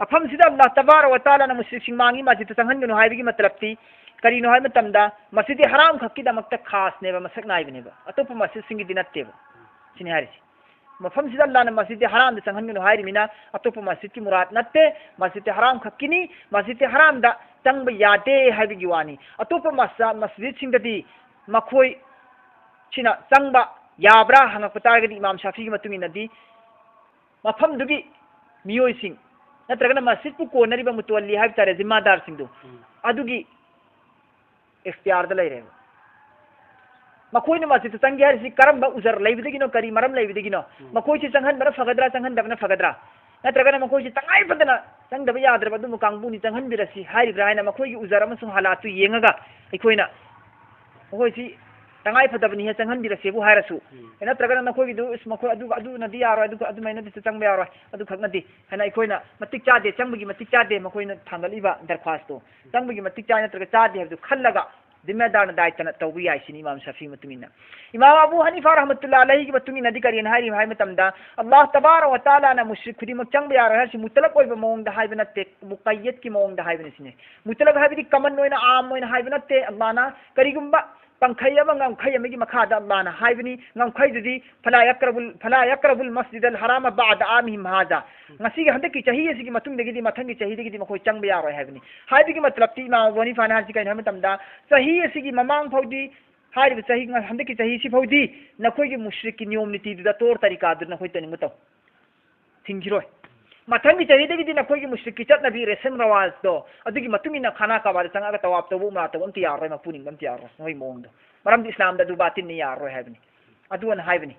ꯃꯐꯝꯁꯤꯗ ꯑꯜꯂꯥꯍ ꯇꯕꯥꯔꯛ ꯋ ꯇꯥꯂꯥꯅ ꯃꯨꯁ꯭ꯔꯤꯛꯁꯤꯡ ꯃꯥꯡꯉꯤ, ꯃꯁꯖꯤꯗꯇ ꯆꯪꯍꯟꯒꯅꯨ ꯍꯥꯏꯕꯒꯤ ꯃꯇꯂꯕꯇꯤ ꯀꯔꯤꯅꯣ ꯍꯥꯏꯕ ꯃꯇꯝꯗ, ꯃꯁꯖꯤꯗ ꯍꯔꯥꯝ ꯈꯛꯀꯤꯗꯃꯛꯇ ꯈꯥꯁꯅꯦꯕ, ꯃꯁꯛ ꯅꯥꯏꯕꯅꯦꯕ, ꯑꯇꯣꯞꯄ ꯃꯁꯖꯤꯗꯁꯤꯡꯒꯤꯗꯤ ꯅꯠꯇꯦꯕ꯫ ꯁꯤꯅꯤ ꯍꯥꯏꯔꯤꯁꯤ꯫ ꯃꯐꯝꯁꯤꯗ ꯑꯜꯂꯥꯍꯅ ꯃꯁꯖꯤꯗ ꯍꯔꯥꯝꯗ ꯆꯪꯍꯟꯒꯅꯨ ꯍꯥꯏꯔꯤꯃꯤꯅ ꯑꯇꯣꯞꯄ ꯃꯁꯖꯤꯗꯀꯤ ꯃꯨꯔꯥꯗ ꯅꯠꯇꯦ, ꯃꯁꯖꯤꯗ ꯍꯔꯥꯝ ꯈꯛꯀꯤꯅꯤ, ꯃꯁꯖꯤꯗ ꯍꯔꯥꯝꯗ ꯆꯪꯕ ꯌꯥꯗꯦ ꯍꯥꯏꯕꯒꯤ ꯋꯥꯅꯤ꯫ ꯑꯇꯣꯞꯄ ꯃꯁ-, ꯃꯁꯖꯤꯗꯁꯤꯡꯗꯗꯤ ꯃꯈꯣꯏ ꯁꯤꯅ ꯆꯪꯕ ꯌꯥꯕ꯭ꯔꯥ ꯍꯪꯉꯛꯄ ꯇꯥꯔꯒꯗꯤ ꯏꯃꯥꯝ ꯁꯥꯐꯤꯒꯤ ꯃꯇꯨꯡ ꯏꯟꯅꯗꯤ ꯃꯐꯝꯗꯨꯒꯤ ꯃꯤꯑꯣꯏꯁꯤꯡ ꯅꯠꯇ꯭ꯔꯒꯅ ꯃꯁꯖꯤꯗꯄꯨ ꯀꯣꯟꯅꯔꯤꯕ ꯃꯨꯇꯋꯜꯂꯤ ꯍꯥꯏꯕ ꯇꯥꯔꯦ, ꯖꯤꯝꯃꯥꯗꯥꯔꯁꯤꯡꯗꯣ, ꯎꯝ꯫ ꯑꯗꯨꯒꯤ ꯏꯈꯇꯤꯌꯥꯔꯗ ꯂꯩꯔꯦꯕ꯫ ꯃꯈꯣꯏꯅ ꯃꯁꯖꯤꯗꯇ ꯆꯪꯒꯦ ꯍꯥꯏꯔꯤꯁꯤ ꯀꯔꯝꯕ ꯎꯖꯔ ꯂꯩꯕꯗꯒꯤꯅꯣ, ꯀꯔꯤ ꯃꯔꯝ ꯂꯩꯕꯗꯒꯤꯅꯣ? ꯎꯝ꯫ ꯃꯈꯣꯏꯁꯤ ꯆꯪꯍꯟꯕꯅ ꯐꯒꯗ꯭ꯔꯥ, ꯆꯪꯍꯟꯗꯕꯅ ꯐꯒꯗ꯭ꯔꯥ? ꯅꯠꯇ꯭ꯔꯒꯅ ꯃꯈꯣꯏꯁꯤ ꯇꯉꯥꯏ ꯐꯗꯅ ꯆꯪꯗꯕ ꯌꯥꯗ꯭ꯔꯕ ꯑꯗꯨꯝꯕ ꯀꯥꯡꯕꯨꯅꯤ, ꯆꯪꯍꯟꯕꯤꯔꯁꯤ ꯍꯥꯏꯔꯤꯕ꯭ꯔꯥ ꯍꯥꯏꯅ ꯃꯈꯣꯏꯒꯤ ꯎꯖꯔ ꯑꯃꯁꯨꯡ ꯍꯥꯂꯥꯠꯇꯨ ꯌꯦꯡꯉꯒ ꯑꯩꯈꯣꯏꯅ ꯃꯈꯣꯏꯁꯤ ꯇꯉꯥꯏ ꯐꯗꯕꯅꯤ ꯍꯦ, ꯆꯪꯍꯟꯕꯤꯔꯁꯦꯕꯨ ꯍꯥꯏꯔꯁꯨ, ꯎꯝ꯫ ꯑꯦ, ꯅꯠꯇ꯭ꯔꯒꯅ ꯅꯈꯣꯏꯒꯤꯗꯨ, "ꯏꯁ, ꯃꯈꯣꯏ ꯑꯗꯨ, ꯑꯗꯨꯅꯗꯤ ꯌꯥꯔꯣꯏ, ꯑꯗꯨ, ꯑꯗꯨꯃꯥꯏꯅꯗꯤ ꯆꯪꯕ ꯌꯥꯔꯣꯏ, ꯑꯗꯨꯈꯛꯅꯗꯤ" ꯍꯥꯏꯅ ꯑꯩꯈꯣꯏꯅ ꯃꯇꯤꯛ ꯆꯥꯗꯦ, ꯆꯪꯕꯒꯤ ꯃꯇꯤꯛ ꯆꯥꯗꯦ ꯃꯈꯣꯏꯅ ꯊꯥꯡꯒꯠꯂꯤꯕ ꯗꯔꯈ꯭ꯋꯥꯁꯇꯣ, ꯆꯪꯕꯒꯤ ꯃꯇꯤꯛ ꯆꯥꯏ ꯅꯠꯇ꯭ꯔꯒ ꯆꯥꯗꯦ ꯍꯥꯏꯕꯗꯨ ꯈꯜꯂꯒ ꯖꯤꯝꯃꯦꯗꯥꯔꯅ ꯗꯥꯏꯇꯅ ꯇꯧꯕ ꯌꯥꯏ ꯁꯤꯅꯤ ꯏꯃꯥꯝ ꯁꯥꯐꯤ ꯃꯇꯨꯡ ꯏꯟꯅ꯫ ꯏꯃꯥꯝ ꯑꯕꯨ ꯍꯅꯤꯐꯥ ꯔꯍꯃꯇꯨꯜꯂꯥ ꯑꯂꯩꯍꯤꯒꯤ ꯃꯇꯨꯡ ꯏꯟꯅꯗꯤ ꯀꯔꯤꯅ ꯍꯥꯏꯔꯤ ꯍꯥꯏꯕ ꯃꯇꯝꯗ, ꯑꯜꯂꯥꯍ ꯇꯕꯥꯔꯛ ꯋ ꯇꯥꯂꯥꯅ ꯃꯨꯁ꯭ꯔꯤꯛ ꯈꯨꯗꯤꯡꯃꯛ ꯆꯪꯕ ꯌꯥꯔꯣꯏ ꯍꯥꯏꯔꯤꯁꯤ ꯃꯨꯇꯂꯛ ꯑꯣꯏꯕ ꯃꯑꯣꯡꯗ ꯍꯥꯏꯕ ꯅꯠꯇꯦ, ꯃꯨꯀꯩꯌꯠꯀꯤ ꯃꯑꯣꯡꯗ ꯍꯥꯏꯕꯅꯤ ꯁꯤꯅꯤ꯫ ꯃꯨꯇꯂꯛ ꯍꯥꯏꯕꯗꯤ ꯀꯃꯟ ꯑꯣꯏꯅ, ꯑꯥꯝ ꯑꯣꯏꯅ ꯍꯥꯏꯕ ꯅꯠꯇꯦ꯫ ꯑꯜꯂꯥꯍꯅ ꯀꯔꯤꯒꯨꯝꯕ ꯄꯪꯈꯩ ꯑꯃ, ꯉꯝꯈꯩ ꯑꯃꯒꯤ ꯃꯈꯥꯗ ꯑꯜꯂꯥꯍꯅ ꯍꯥꯏꯕꯅꯤ꯫ ꯉꯝꯈꯩꯗꯨꯗꯤ, "ꯐꯂꯥ ꯌꯛꯔꯕꯨꯜ, ꯐꯂꯥ ꯌꯛꯔꯕꯨꯜ ꯃꯁꯖꯤꯗꯜ ꯍꯔꯥꯃ ꯕꯥꯗ ꯑꯥꯃꯤꯍꯤꯝ ꯍꯥꯖꯥ"꯫ ꯉꯁꯤꯒꯤ ꯍꯟꯗꯛꯀꯤ ꯆꯍꯤ ꯑꯁꯤꯒꯤ ꯃꯇꯨꯡꯗꯒꯤꯗꯤ, ꯃꯊꯪꯒꯤ ꯆꯍꯤꯗꯒꯤꯗꯤ ꯃꯈꯣꯏ ꯆꯪꯕ ꯌꯥꯔꯣꯏ ꯍꯥꯏꯕꯅꯤ꯫ ꯍꯥꯏꯕꯒꯤ ꯃꯇꯂꯕꯇꯤ ꯏꯃꯥꯝ ꯑꯕꯨ ꯍꯅꯤꯐꯥꯅ ꯍꯥꯏꯔꯤꯁꯤ ꯀꯩꯅꯣ ꯍꯥꯏꯕ ꯃꯇꯝꯗ, ꯆꯍꯤ ꯑꯁꯤꯒꯤ ꯃꯃꯥꯡ ꯐꯥꯎꯗꯤ, ꯍꯥꯏꯔꯤꯕ ꯆꯍꯤ, ꯍꯟꯗꯛꯀꯤ ꯆꯍꯤꯁꯤ ꯐꯥꯎꯗꯤ ꯅꯈꯣꯏꯒꯤ ꯃꯨꯁ꯭ꯔꯤꯛꯀꯤ ꯅꯤꯌꯣꯝ ꯅꯤꯇꯤꯗꯨꯗ, ꯇꯣꯔ ꯇꯔꯤꯀꯥꯗꯨꯗ ꯅꯈꯣꯏ ꯇꯧꯅꯤꯡꯕ ꯇꯧ, ꯊꯤꯡꯈꯤꯔꯣꯏ꯫ ꯃꯊꯪꯒꯤ ꯆꯍꯤꯗꯒꯤꯗꯤ ꯅꯈꯣꯏꯒꯤ ꯃꯨꯁ꯭ꯔꯤꯛꯀꯤ ꯆꯠꯅꯕꯤ, ꯔꯦꯁꯝ ꯔꯋꯥꯖꯇꯣ, ꯑꯗꯨꯒꯤ ꯃꯇꯨꯡ ꯏꯟꯅ ꯈꯥꯅꯥ ꯀꯥꯕꯥꯗ ꯆꯪꯉꯒ ꯇꯋꯥꯞ ꯇꯧꯕ, ꯎꯝꯔꯥ ꯇꯧꯕ ꯑꯝꯇ ꯌꯥꯔꯔꯣꯏ, ꯃꯄꯨ ꯅꯤꯡꯕ ꯑꯝꯇ ꯌꯥꯔꯔꯣꯏ ꯅꯈꯣꯏꯒꯤ ꯃꯑꯣꯡꯗꯣ꯫ ꯃꯔꯝꯗꯤ ꯏꯁꯂꯥꯝꯗ ꯑꯗꯨ ꯕꯥꯇꯤꯟꯅꯤ, ꯌꯥꯔꯔꯣꯏ ꯍꯥꯏꯕꯅꯤ꯫ ꯑꯗꯨ ꯑꯅ ꯍꯥꯏꯕꯅꯤ꯫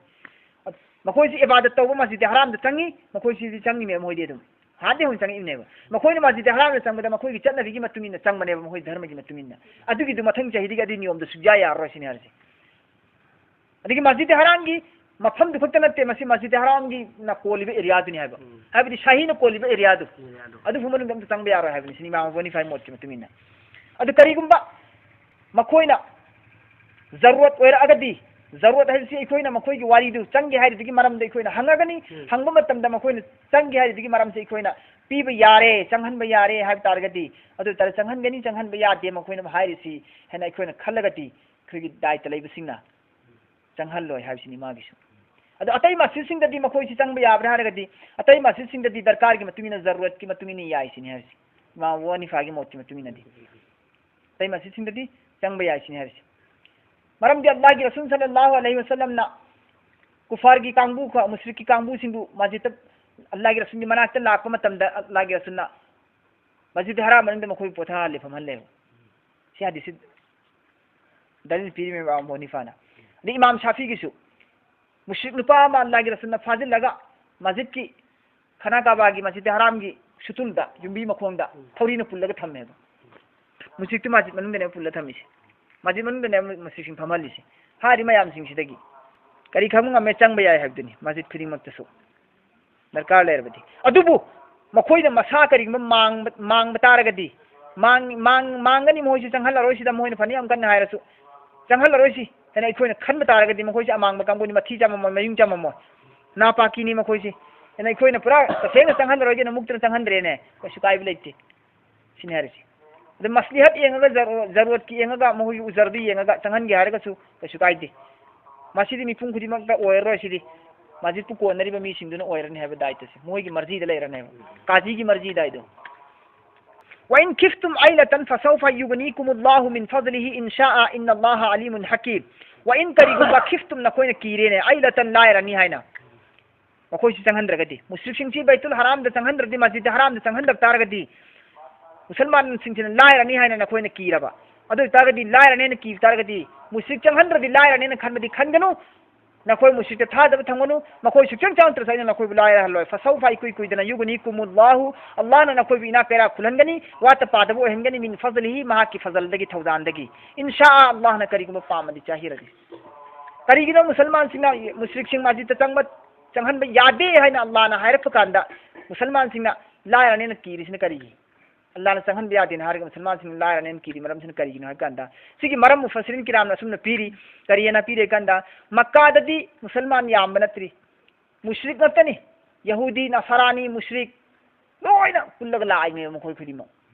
ꯃꯈꯣꯏꯁꯤ ꯏꯕꯥꯗꯠ ꯇꯧꯕ ꯃꯁꯖꯤꯗ ꯍꯔꯥꯝꯗ ꯆꯪꯉꯤ, ꯃꯈꯣꯏꯁꯤꯗꯤ ꯆꯪꯉꯤꯅꯦꯕ, ꯃꯈꯣꯏꯗꯤ ꯑꯗꯨꯝ ꯍꯥꯟꯅꯗꯤ ꯍꯧꯅ ꯆꯪꯉꯛꯏꯕꯅꯦꯕ꯫ ꯃꯈꯣꯏꯅ ꯃꯁꯖꯤꯗ ꯍꯔꯥꯝꯗ ꯆꯪꯕꯗ ꯃꯈꯣꯏꯒꯤ ꯆꯠꯅꯕꯤꯒꯤ ꯃꯇꯨꯡ ꯏꯟꯅ ꯆꯪꯕꯅꯦꯕ, ꯃꯈꯣꯏ ꯙꯔꯃꯒꯤ ꯃꯇꯨꯡ ꯏꯟꯅ꯫ ꯑꯗꯨꯒꯤꯗꯨ ꯃꯊꯪ ꯆꯍꯤꯗꯒꯤ ꯑꯗꯨꯒꯤ ꯅꯤꯌꯣꯝꯗꯣ ꯁꯨꯛꯌꯥ ꯌꯥꯔꯔꯣꯏ ꯁꯤꯅꯤ ꯍꯥꯏꯔꯤꯁꯦ꯫ ꯑꯗꯒꯤ ꯃꯁꯖꯤꯗ ꯍꯔꯥꯝꯒꯤ ꯃꯐꯝꯗꯨ ꯈꯛꯇ ꯅꯠꯇꯦ, ꯃꯁꯤ ꯃꯁꯖꯤꯗ ꯍꯔꯥꯝꯒꯤꯅ ꯀꯣꯜꯂꯤꯕ ꯑꯦꯔꯤꯌꯥꯗꯨꯅꯤ ꯍꯥꯏꯕ꯫ ꯎꯝ꯫ ꯍꯥꯏꯕꯗꯤ ꯁꯥꯍꯤꯅ ꯀꯣꯜꯂꯤꯕ ꯑꯦꯔꯤꯌꯥꯗꯨ꯫ ꯑꯦꯔꯤꯌꯥꯗꯨ꯫ ꯑꯗꯨ ꯃꯅꯨꯡꯗ ꯑꯝꯇ ꯆꯪꯕ ꯌꯥꯔꯣꯏ ꯍꯥꯏꯕꯅꯤ ꯁꯤꯅꯤ ꯏꯃꯥꯝ ꯑꯕꯨ ꯍꯅꯤꯐꯥꯒꯤ ꯃꯣꯠꯀꯤ ꯃꯇꯨꯡ ꯏꯟꯅ꯫ ꯑꯗꯨ ꯀꯔꯤꯒꯨꯝꯕ ꯃꯈꯣꯏꯅ ꯖꯔꯨꯔꯠ ꯑꯣꯏꯔꯛꯑꯒꯗꯤ, ꯖꯔꯨꯔꯠ ꯍꯥꯏꯕꯁꯤ ꯑꯩꯈꯣꯏꯅ ꯃꯈꯣꯏꯒꯤ ꯋꯥꯔꯤꯗꯨ ꯆꯪꯒꯦ ꯍꯥꯏꯔꯤꯗꯨꯒꯤ ꯃꯔꯝꯗ ꯑꯩꯈꯣꯏꯅ ꯍꯪꯉꯒꯅꯤ꯫ ꯎꯝ꯫ ꯍꯪꯕ ꯃꯇꯝꯗ ꯃꯈꯣꯏꯅ ꯆꯪꯒꯦ ꯍꯥꯏꯔꯤꯗꯨꯒꯤ ꯃꯔꯝꯁꯦ ꯑꯩꯈꯣꯏꯅ ꯄꯤꯕ ꯌꯥꯔꯦ, ꯆꯪꯍꯟꯕ ꯌꯥꯔꯦ ꯍꯥꯏꯕ ꯇꯥꯔꯒꯗꯤ, ꯑꯗꯨ ꯑꯣꯏ ꯇꯥꯔꯗꯤ ꯆꯪꯍꯟꯒꯅꯤ, ꯆꯪꯍꯟꯕ ꯌꯥꯗꯦ ꯃꯈꯣꯏꯅ ꯍꯥꯏꯔꯤꯁꯤ ꯍꯥꯏꯅ ꯑꯩꯈꯣꯏꯅ ꯈꯜꯂꯒꯗꯤ, ꯑꯩꯈꯣꯏꯒꯤ ꯗꯥꯏꯇ ꯂꯩꯕꯁꯤꯡꯅ ꯆꯪꯍꯜꯂꯣꯏ ꯍꯥꯏꯕꯁꯤꯅꯤ ꯃꯥꯒꯤꯁꯨ꯫ ꯑꯗꯣ ꯑꯇꯩ ꯃꯁꯖꯤꯗꯁꯤꯡꯗꯗꯤ ꯃꯈꯣꯏꯁꯤ ꯆꯪꯕ ꯌꯥꯕ꯭ꯔꯥ ꯍꯥꯏꯔꯒꯗꯤ, ꯑꯇꯩ ꯃꯁꯖꯤꯗꯁꯤꯡꯗꯗꯤ ꯗꯔꯀꯥꯔꯒꯤ ꯃꯇꯨꯡ ꯏꯟꯅ, ꯖꯔꯨꯔꯠꯀꯤ ꯃꯇꯨꯡ ꯏꯟꯅ ꯌꯥꯏ ꯁꯤꯅꯤ ꯍꯥꯏꯔꯤꯁꯤ, ꯏꯃꯥꯝ ꯑꯕꯨ ꯍꯅꯤꯐꯥꯒꯤ ꯃꯣꯠꯀꯤ ꯃꯇꯨꯡ ꯏꯟꯅꯗꯤ꯫ ꯑꯇꯩ ꯃꯁꯖꯤꯗꯁꯤꯡꯗꯗꯤ ꯆꯪꯕ ꯌꯥꯏ ꯁꯤꯅꯤ ꯍꯥꯏꯔꯤꯁꯤ꯫ ꯃꯔꯝꯗꯤ ꯑꯜꯂꯥꯍꯒꯤ ꯔꯁꯨꯜ ꯁꯜꯂꯜꯂꯥꯍꯨ ꯑꯂꯩꯍꯤ ꯋꯁꯜꯂꯝꯅ ꯀꯨꯐꯥꯔꯒꯤ ꯀꯥꯡꯕꯨ, ꯃꯨꯁ꯭ꯔꯤꯛꯀꯤ ꯀꯥꯡꯕꯨꯁꯤꯡꯕꯨ ꯃꯁꯖꯤꯗ, ꯑꯜꯂꯥꯍꯒꯤ ꯔꯁꯨꯜꯒꯤ ꯃꯅꯥꯛꯇ ꯂꯥꯛꯄ ꯃꯇꯝꯗ, ꯑꯜꯂꯥꯍꯒꯤ ꯔꯁꯨꯜꯅ ꯃꯁꯖꯤꯗ ꯍꯔꯥꯝ ꯃꯅꯨꯡꯗ ꯃꯈꯣꯏ ꯄꯣꯊꯥꯍꯜꯂꯦ, ꯐꯝꯍꯜꯂꯦꯕ꯫ ꯁꯤ ꯍꯗꯤꯁꯁꯤ ꯗꯂꯤꯜ ꯄꯤꯔꯤꯃꯦꯕ ꯏꯃꯥꯝ ꯑꯕꯨ ꯍꯅꯤꯐꯥꯅ꯫ ꯑꯗꯩ ꯏꯃꯥꯝ ꯁꯥꯐꯤꯒꯤꯁꯨ, ꯃꯨꯁ꯭ꯔꯤꯛ ꯅꯨꯄꯥ ꯑꯃ ꯑꯜꯂꯥꯍꯒꯤ ꯔꯁꯨꯜꯅ ꯐꯥꯖꯤꯜꯂꯒ ꯃꯁꯖꯤꯗꯀꯤ, ꯈꯥꯅꯥ ꯀꯥꯕꯥꯒꯤ, ꯃꯁꯖꯤꯗ ꯍꯔꯥꯝꯒꯤ ꯁꯨꯇꯨꯜꯗ, ꯌꯨꯝꯕꯤ ꯃꯈꯣꯡꯗ ꯊꯧꯔꯤꯅ ꯄꯨꯜꯂꯒ ꯊꯝꯃꯦꯕ꯫ ꯃꯨꯁ꯭ꯔꯤꯛꯇꯨ ꯃꯁꯖꯤꯗ ꯃꯅꯨꯡꯗꯅꯦꯕ ꯄꯨꯜꯂ ꯊꯝꯃꯤꯁꯦ꯫ ꯃꯁꯖꯤꯗ ꯃꯅꯨꯡꯗꯅꯦ ꯃꯨꯁꯂꯤꯝꯁꯤꯡ ꯐꯝꯍꯜꯂꯤꯁꯦ꯫ ꯍꯥꯏꯔꯤꯕ ꯃꯌꯥꯝꯁꯤꯡꯁꯤꯗꯒꯤ ꯀꯔꯤ ꯈꯪꯕ ꯉꯝꯃꯦ? ꯆꯪꯕ ꯌꯥꯏ ꯍꯥꯏꯕꯗꯨꯅꯤ, ꯃꯁꯖꯤꯗ ꯈꯨꯗꯤꯡꯃꯛꯇꯁꯨ ꯗꯔꯀꯥꯔ ꯂꯩꯔꯕꯗꯤ꯫ ꯑꯗꯨꯕꯨ ꯃꯈꯣꯏꯅ ꯃꯁꯥ ꯀꯔꯤꯒꯨꯝꯕ ꯃꯥꯡꯕ, ꯃꯥꯡꯕ ꯇꯥꯔꯒꯗꯤ, ꯃꯥꯡ-, ꯃꯥꯡ-, ꯃꯥꯡꯒꯅꯤ, ꯃꯈꯣꯏꯁꯤ ꯆꯪꯍꯜꯂꯔꯣꯏ, ꯁꯤꯗ ꯃꯈꯣꯏꯅ ꯐꯅ ꯌꯥꯝ ꯀꯟꯅ ꯍꯥꯏꯔꯁꯨ ꯆꯪꯍꯜꯂꯔꯣꯏ ꯁꯤ ꯍꯥꯏꯅ ꯑꯩꯈꯣꯏꯅ ꯈꯟꯕ ꯇꯥꯔꯒꯗꯤ, ꯃꯈꯣꯏꯁꯤ ꯑꯃꯥꯡꯕ ꯀꯥꯡꯕꯨꯅꯤ, ꯃꯊꯤ ꯆꯥꯝꯃꯝꯃꯣꯏ, ꯃꯌꯨꯡ ꯆꯥꯝꯃꯝꯃꯣꯏ, ꯅꯥꯄꯥꯀꯤꯅꯤ ꯃꯈꯣꯏꯁꯤ ꯍꯥꯏꯅ ꯑꯩꯈꯣꯏꯅ ꯄꯨꯔꯥ ꯇꯁꯦꯡꯅ ꯆꯪꯍꯜꯂꯔꯣꯏꯒꯦꯅ ꯃꯨꯛꯇꯅ ꯆꯪꯍꯟꯗ꯭ꯔꯦꯅꯦ, ꯀꯩꯁꯨ ꯀꯥꯏꯕ ꯂꯩꯇꯦ꯫ ꯁꯤꯅꯤ ꯍꯥꯏꯔꯤꯁꯦ꯫ ꯑꯗ ꯃꯁꯂꯤꯍꯠ ꯌꯦꯡꯉꯒ, ꯖꯔꯨ-, ꯖꯔꯨꯔꯠꯀꯤ ꯌꯦꯡꯉꯒ, ꯃꯈꯣꯏꯒꯤ ꯎꯖꯔꯗꯨ ꯌꯦꯡꯉꯒ ꯆꯪꯍꯟꯒꯦ ꯍꯥꯏꯔꯒꯁꯨ ꯀꯩꯁꯨ ꯀꯥꯏꯗꯦ꯫ ꯃꯁꯤꯗꯤ ꯃꯤꯄꯨꯝ ꯈꯨꯗꯤꯡꯃꯛꯇ ꯑꯣꯏꯔꯔꯣꯏ, ꯁꯤꯗꯤ ꯃꯁꯖꯤꯠꯄꯨ ꯀꯣꯟꯅꯔꯤꯕ ꯃꯤꯁꯤꯡꯗꯨꯅ ꯑꯣꯏꯔꯅꯤ ꯍꯥꯏꯕ ꯗꯥꯏꯇꯁꯦ꯫ ꯃꯣꯏꯒꯤ ꯃꯔꯖꯤꯗ ꯂꯩꯔꯅꯦꯕ, ꯀꯥꯖꯤꯒꯤ ꯃꯔꯖꯤꯗ ꯍꯥꯏꯗꯣ꯫ "وإن خفتم عيلة فسوف يغنيكم الله من فضله إن شاء إن الله عليم حكيم." "وإن" ꯀꯔꯤꯒꯨꯝꯕ, "خفتم" ꯅꯈꯣꯏꯅ ꯀꯤꯔꯦꯅꯦ, "عيلة" ꯂꯥꯏꯔꯅꯤ ꯍꯥꯏꯅ, ꯃꯈꯣꯏꯁꯤ ꯆꯪꯍꯟꯗ꯭ꯔꯒꯗꯤ, ꯃꯨꯁ꯭ꯔꯤꯛꯁꯤꯡꯁꯤ ꯕꯩꯇꯨꯜ ꯍꯔꯥꯝꯗ ꯆꯪꯍꯟꯗ꯭ꯔꯗꯤ, ꯃꯁꯖꯤꯗ ꯍꯔꯥꯝꯗ ꯆꯪꯍꯟꯗꯕ ꯇꯥꯔꯒꯗꯤ, ꯃꯨꯁꯜꯃꯥꯟꯁꯤꯡꯁꯤꯅ ꯂꯥꯏꯔꯅꯤ ꯍꯥꯏꯅ ꯅꯈꯣꯏꯅ ꯀꯤꯔꯕ, ꯑꯗꯨ ꯑꯣꯏꯇꯥꯔꯒꯗꯤ ꯂꯥꯏꯔꯅꯦꯅ ꯀꯤꯕ ꯇꯥꯔꯒꯗꯤ, ꯃꯨꯁ꯭ꯔꯤꯛ ꯆꯪꯍꯟꯗ꯭ꯔꯗꯤ ꯂꯥꯏꯔꯅꯦꯅ ꯈꯟꯕꯗꯤ ꯈꯟꯒꯅꯨ꯫ ꯅꯈꯣꯏ ꯃꯨꯁ꯭ꯔꯤꯛꯇ ꯊꯥꯖꯕ ꯊꯝꯒꯅꯨ꯫ ꯃꯈꯣꯏ ꯁꯨꯛꯆꯪ ꯆꯪꯉꯛꯇ꯭ꯔꯁꯨ ꯑꯩꯅ ꯅꯈꯣꯏꯕꯨ ꯂꯥꯏꯔꯍꯜꯂꯣꯏ꯫ "فسوف" ꯏꯀꯨꯏ ꯀꯨꯏꯗꯅ, "يغنيكم الله" ꯑꯜꯂꯥꯍꯅ ꯅꯈꯣꯏꯕꯨ ꯏꯅꯥꯛ ꯀꯩꯔꯥꯛ ꯈꯨꯜꯍꯟꯒꯅꯤ, ꯋꯥꯠꯇ ꯄꯥꯗꯕ ꯑꯣꯏꯍꯟꯒꯅꯤ, "من فضله" ꯃꯍꯥꯛꯀꯤ ꯐꯖꯜꯗꯒꯤ, ꯊꯧꯖꯥꯟꯗꯒꯤ, "إن شاء" ꯑꯜꯂꯥꯍꯅ ꯀꯔꯤꯒꯨꯝꯕ ꯄꯥꯝꯃꯗꯤ, ꯆꯥꯍꯤꯔꯗꯤ꯫ ꯀꯔꯤꯒꯤꯅꯣ ꯃꯨꯁꯜꯃꯥꯟꯁꯤꯡꯅ ꯃꯨꯁ꯭ꯔꯤꯛꯁꯤꯡ ꯃꯁꯖꯤꯗꯇ ꯆꯪꯕ, ꯆꯪꯍꯟꯕ ꯌꯥꯗꯦ ꯍꯥꯏꯅ ꯑꯜꯂꯥꯍꯅ ꯍꯥꯏꯔꯛꯄ ꯀꯥꯟꯗ ꯃꯨꯁꯜꯃꯥꯟꯁꯤꯡꯅ ꯂꯥꯏꯔꯅꯦꯅ ꯀꯤꯔꯤꯁꯤꯅ ꯀꯔꯤꯒꯤ? ꯑꯜꯂꯥꯍꯅ ꯆꯪꯍꯟꯕ ꯌꯥꯗꯦꯅ ꯍꯥꯏꯔꯒ ꯃꯨꯁꯜꯃꯥꯟꯁꯤꯡꯅ ꯂꯥꯏꯔꯅꯦꯅ ꯀꯤꯔꯤ ꯃꯔꯝꯁꯤꯅ ꯀꯔꯤꯒꯤꯅꯣ ꯍꯥꯏꯕ ꯀꯥꯟꯗ, ꯁꯤꯒꯤ ꯃꯔꯝ ꯃꯨꯐꯁꯤꯔꯤꯟ ꯀꯤꯔꯥꯝꯅ ꯑꯁꯨꯝꯅ ꯄꯤꯔꯤ꯫ ꯀꯔꯤ ꯍꯥꯏꯅ ꯄꯤꯔꯤ ꯍꯥꯏ ꯀꯥꯟꯗ, ꯃꯛꯀꯥꯗꯗꯤ ꯃꯨꯁꯜꯃꯥꯟ ꯌꯥꯝꯕ ꯅꯠꯇ꯭ꯔꯤ, ꯃꯨꯁ꯭ꯔꯤꯛ ꯉꯥꯛꯇꯅꯤ꯫ ꯌꯍꯨꯗꯤ, ꯅꯁꯥꯔꯥꯅꯤ, ꯃꯨꯁ꯭ꯔꯤꯛ ꯂꯣꯏꯅ ꯄꯨꯜꯂꯒ ꯂꯥꯛꯏꯅꯦꯕ ꯃꯈꯣꯏ ꯈꯨꯗꯤꯡꯃꯛ꯫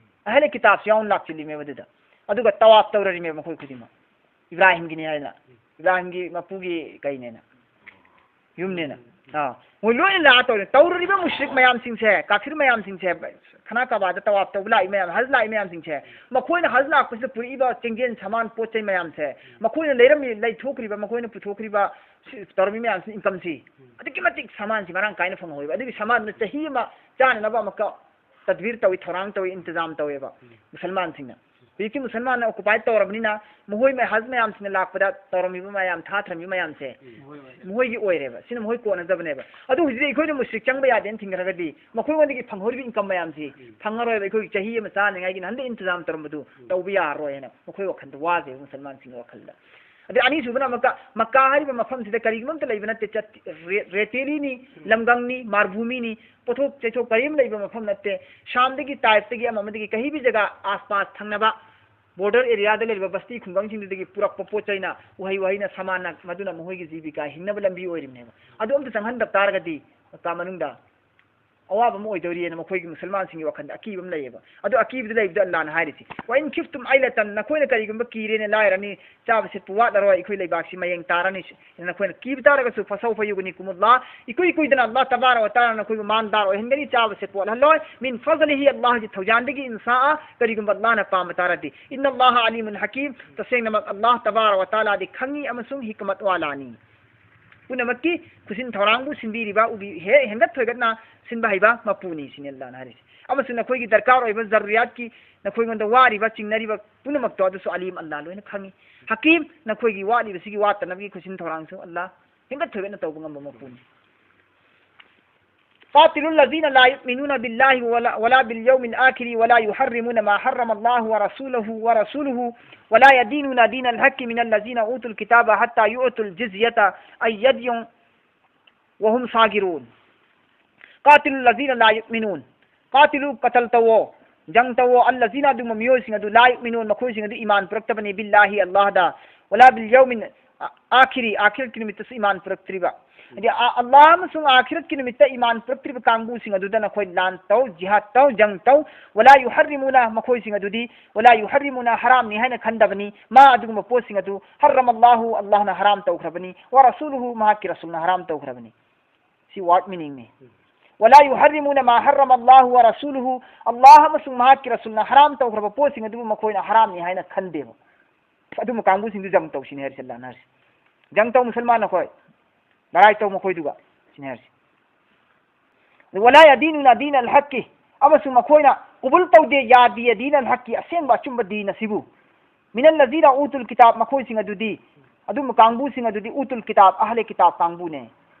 ꯑꯍꯂꯦ ꯀꯤꯇꯥꯕꯁꯨ ꯌꯥꯎꯅ ꯂꯥꯛꯆꯤꯜꯂꯤꯃꯦꯕ ꯑꯗꯨꯗ꯫ ꯑꯗꯨꯒ ꯇꯋꯥꯐ ꯇꯧꯔꯔꯤꯃꯦꯕ ꯃꯈꯣꯏ ꯈꯨꯗꯤꯡꯃꯛ꯫ ꯏꯕ꯭ꯔꯥꯍꯤꯝꯒꯤꯅꯤ ꯍꯥꯏꯅ, ꯏꯕ꯭ꯔꯥꯍꯤꯝꯒꯤ ꯃꯄꯨꯒꯤ ꯀꯩꯅꯦꯅ, ꯌꯨꯝꯅꯦꯅ꯫ ꯑꯥ, ꯃꯣꯏ ꯂꯣꯏꯅ ꯂꯥꯛꯑ ꯇꯧꯔꯤ꯫ ꯇꯧꯔꯨꯔꯤꯕ ꯃꯨꯁ꯭ꯔꯤꯛ ꯃꯌꯥꯝꯁꯤꯡꯁꯦ, ꯀꯥꯐꯤꯔ ꯃꯌꯥꯝꯁꯤꯡꯁꯦ, ꯈꯅꯥ ꯀꯥꯕꯥꯗ ꯇꯋꯥꯐ ꯇꯧꯕ ꯂꯥꯛꯏ ꯃꯌꯥꯝ, ꯍꯖ ꯂꯥꯛꯏ ꯃꯌꯥꯝꯁꯤꯡꯁꯦ, ꯃꯈꯣꯏꯅ ꯍꯖ ꯂꯥꯛꯄꯁꯤꯗ ꯄꯨꯔꯛꯏꯕ ꯆꯦꯡꯖꯦꯟ ꯁꯥꯃꯥꯟ, ꯄꯣꯠ ꯆꯩ ꯃꯌꯥꯝꯁꯦ, ꯃꯈꯣꯏꯅ ꯂꯩꯔꯝꯃꯤ, ꯂꯩꯊꯣꯛꯈ꯭ꯔꯤꯕ, ꯃꯈꯣꯏꯅ ꯄꯨꯊꯣꯛꯈ꯭ꯔꯤꯕ, ꯁꯤ ꯇꯧꯔꯝꯃꯤ ꯃꯌꯥꯝꯁꯤ, ꯏꯟꯀꯝꯁꯤ ꯑꯗꯨꯛꯀꯤ ꯃꯇꯤꯛ ꯁꯥꯃꯥꯟꯁꯤ ꯃꯔꯥꯡ ꯀꯥꯏꯅ ꯐꯪꯍꯧꯋꯦꯕ꯫ ꯑꯗꯨꯒꯤ ꯁꯥꯃꯥꯟꯗꯨꯅ ꯆꯍꯤ ꯑꯃ ꯆꯥꯅꯅꯕ ꯑꯃꯨꯛꯀ ꯇꯗꯕꯤꯔ ꯇꯧꯏ, ꯊꯧꯔꯥꯡ ꯇꯧꯏ, ꯏꯟꯇꯤꯖꯥꯝ ꯇꯧꯋꯦꯕ ꯃꯨꯁꯜꯃꯥꯟꯁꯤꯡꯅ꯫ ꯍꯧꯖꯤꯛꯇꯤ ꯃꯨꯁꯜꯃꯥꯟꯅ ꯑꯣꯀꯨꯄꯥꯏ ꯇꯧꯔꯕꯅꯤꯅ, ꯃꯈꯣꯏ ꯃ-, ꯍꯖ ꯃꯌꯥꯝꯁꯤꯅ ꯂꯥꯛꯄꯗ ꯇꯧꯔꯝꯃꯤꯕ ꯃꯌꯥꯝ, ꯊꯥꯊꯔꯝꯃꯤꯕ ꯃꯌꯥꯝꯁꯦ ꯃꯈꯣꯏꯒꯤ ꯑꯣꯏꯔꯦꯕ꯫ ꯁꯤꯅ ꯃꯈꯣꯏ ꯀꯣꯟꯅꯖꯕꯅꯦꯕ꯫ ꯑꯗꯨ ꯍꯧꯖꯤꯛꯇꯤ ꯑꯩꯈꯣꯏꯅ ꯃꯨꯁ꯭ꯔꯤꯛ ꯆꯪꯕ ꯌꯥꯗꯦꯅ ꯊꯤꯡꯈ꯭ꯔꯒꯗꯤ, ꯃꯈꯣꯏꯉꯣꯟꯗꯒꯤ ꯐꯪꯍꯧꯔꯤꯕ ꯏꯟꯀꯝ ꯃꯌꯥꯝꯁꯤ ꯐꯪꯉꯔꯣꯏꯕ꯫ ꯑꯩꯈꯣꯏꯒꯤ ꯆꯍꯤ ꯑꯃ ꯆꯥꯅꯉꯥꯏꯒꯤ ꯅꯍꯥꯟꯗ ꯏꯟꯇꯤꯖꯥꯝ ꯇꯧꯔꯝꯕꯗꯨ ꯇꯧꯕ ꯌꯥꯔꯔꯣꯏ ꯍꯥꯏꯅ ꯃꯈꯣꯏ ꯋꯥꯈꯜꯗ ꯋꯥꯖꯩꯕ, ꯃꯨꯁꯜꯃꯥꯟꯁꯤꯡꯒꯤ ꯋꯥꯈꯜꯗ꯫ ꯑꯗꯩ ꯑꯅꯤꯁꯨꯕꯅ ꯑꯃꯨꯛꯀ ꯃꯛꯀꯥ ꯍꯥꯏꯔꯤꯕ ꯃꯐꯝꯁꯤꯗ ꯀꯔꯤꯒꯨꯝꯕ ꯑꯝꯇ ꯂꯩꯕ ꯅꯠꯇꯦ, ꯆꯠ-, ꯔꯦ-, ꯔꯦꯇꯦꯂꯤꯅꯤ, ꯂꯝꯒꯪꯅꯤ, ꯃꯥꯔꯚꯨꯃꯤꯅꯤ, ꯄꯣꯠꯊꯣꯛ ꯆꯩꯊꯣꯛ ꯀꯔꯤꯝ ꯂꯩꯕ ꯃꯐꯝ ꯅꯠꯇꯦ꯫ ꯁꯥꯝꯗꯒꯤ, ꯇꯥꯏꯐꯇꯒꯤ, ꯑꯃ ꯑꯃꯗꯒꯤ ꯀꯍꯤ ꯚꯤ ꯖꯒꯥ ꯑꯥꯁ ꯄꯥꯁ ꯊꯪꯅꯕ ꯕꯣꯔꯗꯔ ꯑꯦꯔꯤꯌꯥꯗ ꯂꯩꯔꯤꯕ ꯕꯁꯇꯤ ꯈꯨꯡꯒꯪꯁꯤꯡꯗꯨꯗꯒꯤ ꯄꯨꯔꯛꯄ ꯄꯣꯠ ꯆꯩꯅ, ꯎꯍꯩ ꯋꯥꯍꯩꯅ, ꯁꯥꯃꯥꯟꯅ, ꯃꯗꯨꯅ ꯃꯈꯣꯏꯒꯤ ꯖꯤꯕꯤꯀꯥ ꯍꯤꯡꯅꯕ ꯂꯝꯕꯤ ꯑꯣꯏꯔꯤꯕꯅꯦꯕ꯫ ꯑꯗꯨ ꯑꯝꯇ ꯆꯪꯍꯟꯗꯕ ꯇꯥꯔꯒꯗꯤ ꯃꯀꯥ ꯃꯅꯨꯡꯗ ꯑꯋꯥꯕ ꯑꯃ ꯑꯣꯏꯗꯧꯔꯤꯑꯅ ꯃꯈꯣꯏꯒꯤ ꯃꯨꯁꯜꯃꯥꯟꯁꯤꯡꯒꯤ ꯋꯥꯈꯜꯗ ꯑꯀꯤꯕ ꯑꯃ ꯂꯩꯌꯦꯕ꯫ ꯑꯗꯨ ꯑꯀꯤꯕꯗꯨ ꯂꯩꯕꯗꯨ ꯑꯜꯂꯥꯍꯅ ꯍꯥꯏꯔꯤꯁꯤ, "ꯋꯥꯏꯟ ꯈꯤꯐꯇꯨꯝ ꯑꯥꯏꯂꯇꯟ", ꯅꯈꯣꯏꯅ ꯀꯔꯤꯒꯨꯝꯕ ꯀꯤꯔꯦꯅ ꯂꯥꯏꯔꯅꯤ, ꯆꯥꯕ ꯁꯦꯠꯄ ꯋꯥꯠꯂꯔꯣꯏ, ꯑꯩꯈꯣꯏ ꯂꯩꯕꯥꯛꯁꯤ ꯃꯌꯦꯡ ꯇꯥꯔꯅꯤ꯫ ꯅꯈꯣꯏꯅ ꯀꯤꯕ ꯇꯥꯔꯒꯁꯨ, "ꯐꯁꯧꯐ ꯌꯨꯒꯅꯤꯀꯨꯃꯨꯜꯂꯥꯍ", ꯏꯀꯨꯏ ꯀꯨꯏꯗꯅ ꯑꯜꯂꯥꯍ ꯇꯕꯥꯔꯛ ꯋ ꯇꯥꯂꯥꯅ ꯅꯈꯣꯏꯕꯨ ꯃꯥꯟꯗꯥꯔ ꯑꯣꯏꯍꯟꯒꯅꯤ, ꯆꯥꯕ ꯁꯦꯠꯄ ꯋꯥꯠꯍꯜꯂꯣꯏ꯫ "ꯃꯤꯟ ꯐꯖꯂꯤꯍꯤ", ꯑꯜꯂꯥꯍꯒꯤ ꯊꯧꯖꯥꯟꯗꯒꯤ, "ꯏꯟꯁꯥꯑ", ꯀꯔꯤꯒꯨꯝꯕ ꯑꯜꯂꯥꯍꯅ ꯄꯥꯝꯕ ꯇꯥꯔꯗꯤ꯫ "ꯏꯟꯅ ꯑꯜꯂꯥꯍ ꯑꯂꯤꯃꯨꯟ ꯍꯀꯤꯝ", ꯇꯁꯦꯡꯅꯃꯛ ꯑꯜꯂꯥꯍ ꯇꯕꯥꯔꯛ ꯋ ꯇꯥꯂꯥꯗꯤ ꯈꯪꯉꯤ ꯑꯃꯁꯨꯡ ꯍꯤꯀꯃꯠ ꯋꯥꯂꯥꯅꯤ꯫ ꯄꯨꯝꯅꯃꯛꯀꯤ ꯈꯨꯁꯤꯟ ꯊꯧꯔꯥꯡꯕꯨ ꯁꯤꯟꯕꯤꯔꯤꯕ, ꯎꯕꯤ-, ꯍꯦ-, ꯍꯦꯟꯒꯠ ꯊꯣꯏꯒꯠꯅ ꯁꯤꯟꯕ ꯍꯩꯕ ꯃꯄꯨꯅꯤ ꯁꯤꯅꯤ ꯑꯜꯂꯥꯍꯅ ꯍꯥꯏꯔꯤꯁꯤ꯫ ꯑꯃꯁꯨꯡ ꯅꯈꯣꯏꯒꯤ ꯗꯔꯀꯥꯔ ꯑꯣꯏꯕ ꯖꯔꯨꯔꯤꯌꯥꯠꯀꯤ, ꯅꯈꯣꯏꯉꯣꯟꯗ ꯋꯥꯔꯤꯕ, ꯆꯤꯡꯅꯔꯤꯕ ꯄꯨꯝꯅꯃꯛꯇꯣ ꯑꯗꯨꯁꯨ ꯑꯂꯤꯝ ꯑꯜꯂꯥꯍ ꯂꯣꯏꯅ ꯈꯪꯉꯤ꯫ ꯍꯀꯤꯝ, ꯅꯈꯣꯏꯒꯤ ꯋꯥꯠꯂꯤꯕꯁꯤꯒꯤ ꯋꯥꯠꯇꯅꯕꯒꯤ ꯈꯨꯁꯤꯟ ꯊꯧꯔꯥꯡꯁꯨ ꯑꯜꯂꯥꯍ ꯍꯦꯟꯒꯠ ꯊꯣꯏꯒꯠꯅ ꯇꯧꯕ ꯉꯝꯕ ꯃꯄꯨꯅꯤ꯫ قاتلوا الذين لا يؤمنون بالله ولا، ولا باليوم الآخر ولا يحرمون ما حرم الله ورسوله، ورسوله، ولا يدينون دين الحق من الذين أوتوا الكتاب حتى يعطوا الجزية عن يد وهم صاغرون. قاتلوا الذين لا يؤمنون. قاتلوا، ꯀꯇꯜ ꯇꯧꯋꯣ, ꯖꯪ ꯇꯧꯋꯣ, الذين, ꯑꯗꯨꯒꯨꯝꯕ ꯃꯤꯑꯣꯏꯁꯤꯡ ꯑꯗꯨ, لا يؤمنون, ꯃꯈꯣꯏꯁꯤꯡ ꯑꯗꯨ ꯏꯃꯥꯟ ꯄꯨꯔꯛꯇꯕꯅꯤ, بالله, ꯑꯜꯂꯥꯍꯗ, ولا باليوم الآخر, ꯑꯥꯈꯤꯔꯠꯀꯤ ꯅꯨꯃꯤꯠꯇꯁꯨ ꯏꯃꯥꯟ ꯄꯨꯔꯛꯇ꯭ꯔꯤꯕ꯫ ꯍꯥꯏꯗꯤ, ꯑ-, ꯑꯜꯂꯥꯍ ꯑꯃꯁꯨꯡ ꯑꯥꯈꯤꯔꯠꯀꯤ ꯅꯨꯃꯤꯠꯇ ꯏꯃꯥꯟ ꯄꯨꯔꯛꯇ꯭ꯔꯤꯕ ꯀꯥꯡꯕꯨꯁꯤꯡ ꯑꯗꯨꯗ ꯅꯈꯣꯏ ꯂꯥꯟ ꯇꯧ, ꯖꯤꯍꯥꯗ ꯇꯧ, ꯖꯪ ꯇꯧ, ولا يحرمون, ꯃꯈꯣꯏꯁꯤꯡ ꯑꯗꯨꯗꯤ, ولا يحرمون, ꯍꯔꯥꯝꯅꯤ ꯍꯥꯏꯅ ꯈꯟꯗꯕꯅꯤ, ما, ꯑꯗꯨꯒꯨꯝꯕ ꯄꯣꯠꯁꯤꯡ ꯑꯗꯨ, حرم الله, ꯑꯜꯂꯥꯍꯅ ꯍꯔꯥꯝ ꯇꯧꯈ꯭ꯔꯕꯅꯤ, ورسوله, ꯃꯍꯥꯛꯀꯤ ꯔꯁꯨꯜꯅ ꯍꯔꯥꯝ ꯇꯧꯈ꯭ꯔꯕꯅꯤ꯫ ꯁꯤ word meaningꯅꯤ꯫ ولا يحرمون ما حرم الله ورسوله, ꯑꯜꯂꯥꯍ ꯑꯃꯁꯨꯡ ꯃꯍꯥꯛꯀꯤ ꯔꯁꯨꯜꯅ ꯍꯔꯥꯝ ꯇꯧꯈ꯭ꯔꯕ ꯄꯣꯠꯁꯤꯡ ꯑꯗꯨꯕꯨ ꯃꯈꯣꯏꯅ ꯍꯔꯥꯝꯅꯤ ꯍꯥꯏꯅ ꯈꯟꯗꯦꯕ꯫ ꯑꯗꯨꯝꯕ ꯀꯥꯡꯕꯨꯁꯤꯡꯗꯨ ꯖꯪ ꯇꯧꯁꯤꯅꯤ ꯍꯥꯏꯔꯤꯁꯦ ꯑꯜꯂꯥꯍꯅ ꯍꯥꯏꯔꯤꯁꯦ꯫ ꯖꯪ ꯇꯧ ꯃꯨꯁꯜꯃꯥꯟ ꯅꯈꯣꯏ, ꯂꯔꯥꯏ ꯇꯧ ꯃꯈꯣꯏꯗꯨꯒ, ꯁꯤꯅꯤ ꯍꯥꯏꯔꯤꯁꯦ꯫ ولا يدينون دين الحق, ꯑꯃꯁꯨꯡ ꯃꯈꯣꯏꯅ ꯀꯨꯕꯨꯜ ꯇꯧꯗꯦ, ꯌꯥꯗꯦ, ꯗꯤꯅ ꯍꯛꯀꯤ ꯑꯁꯦꯡꯕ ꯑꯆꯨꯝꯕ ꯗꯤꯟ ꯑꯁꯤꯕꯨ꯫ ꯃꯤꯅꯜ ꯂꯖꯤꯅ ꯎꯇꯨꯜ ꯀꯤꯇꯥꯕ, ꯃꯈꯣꯏꯁꯤꯡ ꯑꯗꯨꯗꯤ, ꯑꯗꯨꯝꯕ ꯀꯥꯡꯕꯨꯁꯤꯡ ꯑꯗꯨꯗꯤ ꯎꯇꯨꯜ ꯀꯤꯇꯥꯕ, ꯑꯍꯂꯦ ꯀꯤꯇꯥꯕ ꯀꯥꯡꯕꯨꯅꯦ꯫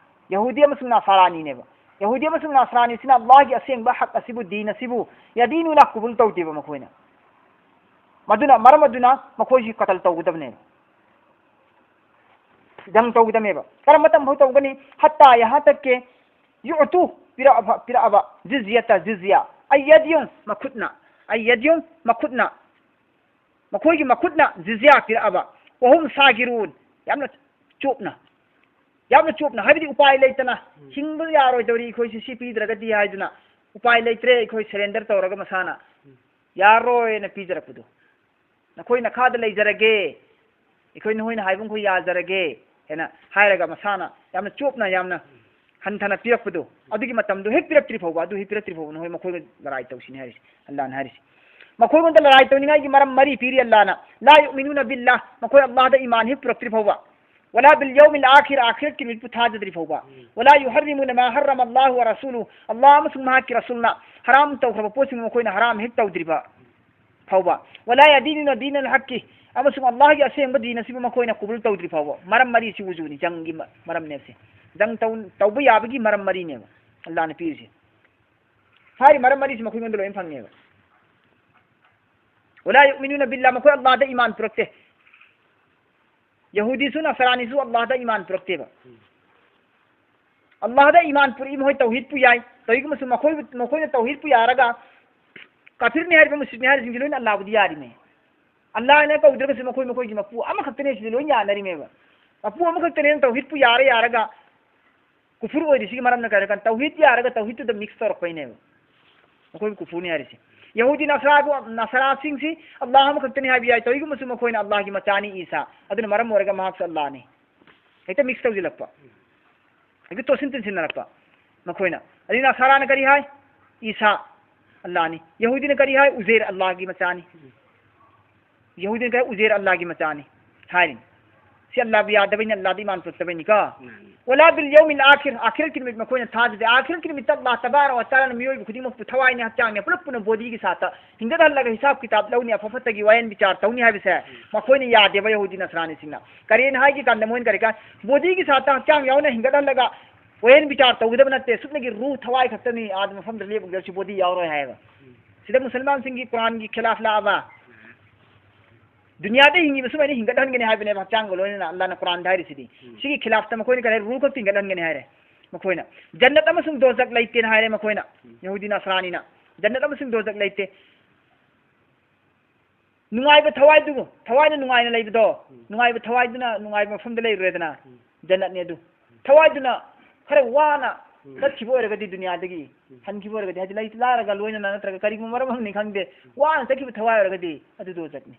ꯌꯍꯨꯗꯤ ꯑꯃꯁꯨꯡ ꯅꯁꯥꯔꯥꯅꯤꯅꯦꯕ꯫ ꯌꯍꯨꯗꯤ ꯑꯃꯁꯨꯡ ꯅꯁꯥꯔꯥꯅꯤꯁꯤꯅ ꯑꯜꯂꯥꯍꯒꯤ ꯑꯁꯦꯡꯕ ꯍꯛ ꯑꯁꯤꯕꯨ, ꯗꯤꯟ ꯑꯁꯤꯕꯨ, ꯌꯥꯗꯤꯅꯨꯅ ꯀꯨꯕꯨꯜ ꯇꯧꯗꯦꯕ ꯃꯈꯣꯏꯅ꯫ ꯃꯗꯨꯅ, ꯃꯔꯝ ꯑꯗꯨꯅ ꯃꯈꯣꯏꯁꯤ ꯀꯇꯜ ꯇꯧꯒꯗꯕꯅꯦꯕ꯫ ꯖꯪ ꯇꯧꯒꯗꯕꯅꯦꯕ꯫ ꯀꯔꯝꯕ ꯃꯇꯝ ꯐꯥꯎ ꯇꯧꯒꯅꯤ? ꯍꯠꯇꯥ ꯌꯍꯥ ꯇꯛꯀꯦ ꯌꯨ ꯑꯇꯨ ꯄꯤꯔꯛꯑꯕ, ꯄꯤꯔꯛꯑꯕ, ꯖꯤꯖꯤꯌꯥꯇ ꯖꯤꯖꯤꯌꯥ꯫ ꯑꯩ ꯌꯥꯗꯤꯌꯨꯡ ꯃꯈꯨꯠꯅ, ꯑꯩ ꯌꯥꯗꯤꯌꯨꯡ ꯃꯈꯨꯠꯅ, ꯃꯈꯣꯏꯒꯤ ꯃꯈꯨꯠꯅ ꯖꯤꯖꯤꯌꯥ ꯄꯤꯔꯛꯑꯕ꯫ ꯋꯥꯍꯨꯝ ꯁꯥꯒꯤꯔꯨꯟ, ꯌꯥꯝꯅ ꯆꯣꯞꯅ, ꯌꯥꯝꯅ ꯆꯣꯞꯅ, ꯍꯥꯏꯕꯗꯤ ꯎꯄꯥꯏ ꯂꯩꯇꯅ, ꯎꯝ꯫ ꯍꯤꯡꯕ ꯌꯥꯔꯣꯏꯗꯧꯔꯤ ꯑꯩꯈꯣꯏꯁꯤ, ꯁꯤ ꯄꯤꯗ꯭ꯔꯒꯗꯤ ꯍꯥꯏꯗꯨꯅ, ꯎꯄꯥꯏ ꯂꯩꯇ꯭ꯔꯦ, ꯑꯩꯈꯣꯏ ꯁꯔꯦꯟꯗꯔ ꯇꯧꯔꯒ ꯃꯁꯥꯅ ꯎꯝ꯫ ꯌꯥꯔꯣꯏꯅ ꯄꯤꯖꯔꯛꯄꯗꯣ꯫ ꯅꯈꯣꯏ ꯅꯈꯥꯗ ꯂꯩꯖꯔꯒꯦ, ꯑꯩꯈꯣꯏ ꯅꯈꯣꯏꯅ ꯍꯥꯏꯕ ꯃꯈꯣꯏ ꯌꯥꯖꯔꯒꯦ ꯍꯥꯏꯅ ꯍꯥꯏꯔꯒ ꯃꯁꯥꯅ ꯌꯥꯝꯅ ꯆꯣꯞꯅ, ꯌꯥꯝꯅ ꯍꯟꯊꯅ ꯄꯤꯔꯛꯄꯗꯣ, ꯑꯗꯨꯒꯤ ꯃꯇꯝꯗꯣ ꯍꯦꯛ ꯄꯤꯔꯛꯇ꯭ꯔꯤ ꯐꯥꯎꯕ, ꯑꯗꯨ ꯍꯦꯛ ꯄꯤꯔꯛꯇ꯭ꯔꯤ ꯐꯥꯎꯕ ꯅꯈꯣꯏ ꯃꯈꯣꯏꯒ ꯂꯔꯥꯏ ꯇꯧꯁꯤꯅꯤ ꯍꯥꯏꯔꯤꯁꯤ, ꯑꯜꯂꯥꯍꯅ ꯍꯥꯏꯔꯤꯁꯤ꯫ ꯃꯈꯣꯏꯉꯣꯟꯗ ꯂꯔꯥꯏ ꯇꯧꯅꯤꯡꯉꯥꯏꯒꯤ ꯃꯔꯝ ꯃꯔꯤ ꯄꯤꯔꯤ ꯑꯜꯂꯥꯍꯅ꯫ ꯂꯥ ꯌꯨꯃꯤꯅꯨꯅ ꯕꯤꯜꯂꯥ, ꯃꯈꯣꯏ ꯑꯜꯂꯥꯍꯗ ꯏꯃꯥꯟ ꯍꯦꯛ ꯄꯨꯔꯛꯇ꯭ꯔꯤ ꯐꯥꯎꯕ꯫ ꯋꯂꯥ ꯕꯤꯜ ꯌꯧꯃꯤꯜ ꯑꯥꯈꯤꯔ, ꯑꯥꯈꯤꯔꯠꯀꯤ ꯅꯨꯃꯤꯠꯄꯨ ꯊꯥꯖꯗ꯭ꯔꯤ ꯐꯥꯎꯕ꯫ ꯎꯝ꯫ ꯋꯂꯥ ꯌꯨꯍꯔꯤꯃꯨꯅ ꯃꯥ ꯍꯔꯔꯃ ꯑꯜꯂꯥꯍꯨ ꯋ ꯔꯁꯨꯂꯨ, ꯑꯜꯂꯥꯍ ꯑꯃꯁꯨꯡ ꯃꯍꯥꯛꯀꯤ ꯔꯁꯨꯜꯅ ꯍꯔꯥꯝ ꯇꯧꯈ꯭ꯔꯕ ꯄꯣꯠꯁꯤꯡ ꯃꯈꯣꯏꯅ ꯍꯔꯥꯝ ꯍꯦꯛ ꯇꯧꯗ꯭ꯔꯤꯕ ꯐꯥꯎꯕ꯫ ꯋꯂꯥ ꯌꯥꯗꯤꯅꯨꯅ ꯗꯤꯅꯜ ꯍꯛꯀꯤ, ꯑꯃꯁꯨꯡ ꯑꯜꯂꯥꯍꯒꯤ ꯑꯁꯦꯡꯕ ꯗꯤꯟ ꯑꯁꯤꯕꯨ ꯃꯈꯣꯏꯅ ꯀꯨꯕꯨꯜ ꯇꯧꯗ꯭ꯔꯤ ꯐꯥꯎꯕ꯫ ꯃꯔꯝ ꯃꯔꯤꯁꯤ ꯋꯨꯖꯨꯅꯤ, ꯖꯪꯒꯤ ꯃ-, ꯃꯔꯝꯅꯦꯕꯁꯦ꯫ ꯖꯪ ꯇꯧ-, ꯇꯧꯕ ꯌꯥꯕꯒꯤ ꯃꯔꯝ ꯃꯔꯤꯅꯦꯕ ꯑꯜꯂꯥꯍꯅ ꯄꯤꯔꯤꯁꯦ꯫ ꯍꯥꯏꯔꯤ ꯃꯔꯝ ꯃꯔꯤꯁꯤ ꯃꯈꯣꯏꯉꯣꯟꯗ ꯂꯣꯏꯅ ꯐꯪꯉꯦꯕ꯫ ꯋꯂꯥ ꯌꯨꯃꯤꯅꯨꯅ ꯕꯤꯜꯂꯥ, ꯃꯈꯣꯏ ꯑꯜꯂꯥꯍꯗ ꯏꯃꯥꯟ ꯄꯨꯔꯛꯇꯦ꯫ ꯌꯍꯨꯗꯤꯁꯨ ꯅꯁꯔꯥꯅꯤꯁꯨ ꯑꯜꯂꯥꯍꯗ ꯏꯃꯥꯟ ꯄꯨꯔꯛꯇꯦꯕ꯫ ꯑꯜꯂꯥꯍꯗ ꯏꯃꯥꯟ ꯄꯨꯔꯛꯏ, ꯃꯈꯣꯏ ꯇꯧꯍꯤꯗꯄꯨ ꯌꯥꯏ꯫ ꯇꯧꯏꯒꯨꯝꯕꯁꯨ ꯃꯈꯣꯏ, ꯃꯈꯣꯏꯅ ꯇꯧꯍꯤꯗꯄꯨ ꯌꯥꯔꯒ ꯀꯥꯐꯤꯔꯅꯤ ꯍꯥꯏꯔꯤꯕ, ꯃꯨꯁ꯭ꯔꯤꯛꯅꯤ ꯍꯥꯏꯔꯤꯕꯁꯤꯡꯁꯤ ꯂꯣꯏꯅ ꯑꯜꯂꯥꯍꯕꯨꯗꯤ ꯌꯥꯔꯤꯅꯦ꯫ ꯑꯜꯂꯥꯍꯅ ꯀꯧꯗ꯭ꯔꯒꯁꯨ ꯃꯈꯣꯏ ꯃꯈꯣꯏꯒꯤ ꯃꯄꯨ ꯑꯃꯈꯛꯇꯅꯦ, ꯁꯤꯗꯤ ꯂꯣꯏ ꯌꯥꯅꯔꯤꯃꯦꯕ꯫ ꯃꯄꯨ ꯑꯃꯈꯛꯇꯅꯦꯅ ꯇꯧꯍꯤꯗꯄꯨ ꯌꯥꯔꯦ, ꯌꯥꯔꯒ ꯀꯨꯐꯨꯔ ꯑꯣꯏꯔꯤꯁꯤꯒꯤ ꯃꯔꯝꯅ ꯀꯔꯤ ꯍꯥꯏꯔꯀꯥꯟꯗ ꯇꯧꯍꯤꯗ ꯌꯥꯔꯒ ꯇꯧꯍꯤꯗꯇꯨꯗ ꯃꯤꯛꯁ ꯇꯧꯔꯛꯄꯩꯅꯦꯕ꯫ ꯃꯈꯣꯏꯕꯨ ꯀꯨꯐꯨꯔꯅꯤ ꯍꯥꯏꯔꯤꯁꯦ꯫ ꯌꯍꯨꯗꯤ ꯅꯁꯔꯥꯕꯨ, ꯅꯁꯔꯥꯁꯤꯡꯁꯤ ꯑꯜꯂꯥꯍ ꯑꯃꯈꯛꯇꯅꯤ ꯍꯥꯏꯕ ꯌꯥꯏ, ꯇꯧꯏꯒꯨꯝꯕꯁꯨ ꯃꯈꯣꯏꯅ ꯑꯜꯂꯥꯍꯒꯤ ꯃꯆꯥꯅꯤ ꯏꯁꯥ, ꯑꯗꯨꯅ ꯃꯔꯝ ꯑꯣꯏꯔꯒ ꯃꯍꯥꯛꯁꯨ ꯑꯜꯂꯥꯍꯅꯤ꯫ ꯍꯦꯛꯇ ꯃꯤꯛꯁ ꯇꯧꯁꯤꯜꯂꯛꯄ, ꯍꯦꯛꯇ ꯇꯣꯠꯁꯤꯟ ꯇꯤꯟꯁꯤꯟꯅꯔꯛꯄ ꯃꯈꯣꯏꯅ꯫ ꯑꯗꯨꯅ ꯅꯁꯔꯥꯅ ꯀꯔꯤ ꯍꯥꯏ? ꯏꯁꯥ ꯑꯜꯂꯥꯍꯅꯤ꯫ ꯌꯍꯨꯗꯤꯅ ꯀꯔꯤ ꯍꯥꯏ? ꯎꯖꯦꯔ ꯑꯜꯂꯥꯍꯒꯤ ꯃꯆꯥꯅꯤ꯫ ꯌꯍꯨꯗꯤꯅ ꯀꯔꯤ? ꯎꯖꯦꯔ ꯑꯜꯂꯥꯍꯒꯤ ꯃꯆꯥꯅꯤ ꯍꯥꯏꯔꯤꯅꯤ꯫ ꯁꯤ ꯑꯜꯂꯥꯕꯨ ꯌꯥꯗꯕꯩꯅꯤ, ꯑꯜꯂꯥꯗ ꯏꯃꯥꯟ ꯄꯨꯔꯛꯇꯕꯩꯅꯤꯀꯣ꯫ ꯃꯥꯅꯤ꯫ ꯋꯂꯥ ꯕꯤꯜ ꯌꯧꯃꯤꯜ ꯑꯥꯈꯤꯔ, ꯑꯥꯈꯤꯔꯠꯀꯤ ꯅꯨꯃꯤꯠ ꯃꯈꯣꯏꯅ ꯊꯥꯖꯗꯦ꯫ ꯑꯥꯈꯤꯔꯠꯀꯤ ꯅꯨꯃꯤꯠꯇ ꯑꯜꯂꯥꯍ ꯇꯕꯥꯔꯛ ꯋ ꯇꯥꯂꯥꯅ ꯃꯤꯑꯣꯏꯕ ꯈꯨꯗꯤꯡꯃꯛꯄꯨ ꯊꯋꯥꯏꯅꯦ, ꯍꯛꯆꯥꯡꯅꯦ, ꯄꯨꯂꯞ ꯄꯨꯅ ꯕꯣꯗꯤꯒꯤ ꯁꯥꯠꯇ ꯍꯤꯡꯒꯠꯍꯜꯂꯒ ꯍꯤꯁꯥꯕ ꯀꯤꯇꯥꯕ ꯂꯧꯅꯤ, ꯑꯐ ꯐꯠꯇꯒꯤ ꯋꯥꯌꯦꯟ ꯕꯤꯆꯥꯔ ꯇꯧꯅꯤ ꯍꯥꯏꯕꯁꯦ ꯃꯈꯣꯏꯅ ꯌꯥꯗꯦꯕ, ꯌꯍꯨꯗꯤ ꯅꯁꯔꯥꯅꯤꯁꯤꯡꯅ꯫ ꯀꯔꯤꯅ ꯍꯥꯏꯒꯦ ꯀꯥꯟꯗ ꯃꯣꯏꯅ ꯀꯔꯤ ꯀꯥꯟ ꯕꯣꯗꯤꯒꯤ ꯁꯥꯠꯇ ꯍꯛꯆꯥꯡ ꯌꯥꯎꯅ ꯍꯤꯡꯒꯠꯍꯜꯂꯒ ꯋꯥꯌꯦꯟ ꯕꯤꯆꯥꯔ ꯇꯧꯒꯗꯕ ꯅꯠꯇꯦ, ꯁꯨꯞꯅꯒꯤ ꯔꯨ, ꯊꯋꯥꯏ ꯈꯛꯇꯅꯤ ꯑꯥꯗ ꯃꯐꯝꯗ ꯂꯦꯞꯄꯒꯗꯕꯁꯤ, ꯕꯣꯗꯤ ꯌꯥꯎꯔꯣꯏ ꯍꯥꯏꯌꯦꯕ꯫ ꯁꯤꯗ ꯃꯨꯁꯜꯃꯥꯟꯁꯤꯡꯒꯤ ꯀꯨꯔꯥꯟꯒꯤ ꯈꯤꯂꯥꯐ ꯂꯥꯛꯑꯕ? ꯗꯨꯅꯤꯌꯥꯗ ꯍꯤꯡꯉꯤꯕ ꯁꯨꯃꯥꯏꯅ ꯍꯤꯡꯒꯠꯍꯟꯒꯅꯤ ꯍꯥꯏꯕꯅꯦꯕ, ꯍꯛꯆꯥꯡꯒ ꯂꯣꯏꯅꯅ ꯑꯜꯂꯥꯅ ꯀꯨꯔꯥꯟꯗ ꯍꯥꯏꯔꯤꯁꯤꯗꯤ꯫ ꯎꯝ꯫ ꯁꯤꯒꯤ ꯈꯤꯂꯥꯐꯇ ꯃꯈꯣꯏꯅ ꯀꯔꯤ ꯍꯥꯏ? ꯔꯨ ꯈꯛꯇ ꯍꯤꯡꯒꯠꯍꯟꯒꯅꯤ ꯍꯥꯏꯔꯦ ꯃꯈꯣꯏꯅ꯫ ꯖꯟꯅꯠ ꯑꯃꯁꯨꯡ ꯗꯣꯖꯛ ꯂꯩꯇꯦꯅ ꯍꯥꯏꯔꯦ ꯃꯈꯣꯏꯅ꯫ ꯎꯝ꯫ ꯌꯍꯨꯗꯤ ꯅꯁꯔꯥꯅꯤꯅ꯫ ꯖꯟꯅꯠ ꯑꯃꯁꯨꯡ ꯗꯣꯖꯛ ꯂꯩꯇꯦ꯫ ꯅꯨꯡꯉꯥꯏꯕ ꯊꯋꯥꯏꯗꯨ, ꯊꯋꯥꯏꯅ ꯅꯨꯡꯉꯥꯏꯅ ꯂꯩꯕꯗꯣ, ꯎꯝ꯫ ꯅꯨꯡꯉꯥꯏꯕ ꯊꯋꯥꯏꯗꯨꯅ ꯅꯨꯡꯉꯥꯏꯕ ꯃꯐꯝꯗ ꯂꯩꯔꯨꯔꯦꯗꯅ, ꯎꯝ꯫ ꯖꯟꯅꯠꯅꯦ ꯑꯗꯨ꯫ ꯊꯋꯥꯏꯗꯨꯅ ꯈꯔ ꯋꯥꯅ ꯎꯝ꯫ ꯆꯠꯈꯤꯕ ꯑꯣꯏꯔꯒꯗꯤ ꯗꯨꯅꯤꯌꯥꯗꯒꯤ, ꯎꯝ꯫ ꯍꯟꯈꯤꯕ ꯑꯣꯏꯔꯒꯗꯤ, ꯍꯥꯏꯗꯤ ꯂꯩ ꯂꯥꯔꯒ ꯂꯣꯏꯅꯅ ꯅꯠꯇ꯭ꯔꯒ ꯀꯔꯤꯒꯨꯝꯕ ꯃꯔꯝ ꯑꯃꯅꯤ ꯈꯪꯗꯦ, ꯎꯝ꯫ ꯋꯥꯅ ꯆꯠꯈꯤꯕ ꯊꯋꯥꯏ ꯑꯣꯏꯔꯒꯗꯤ ꯑꯗꯨ ꯗꯣꯖꯛꯅꯤ꯫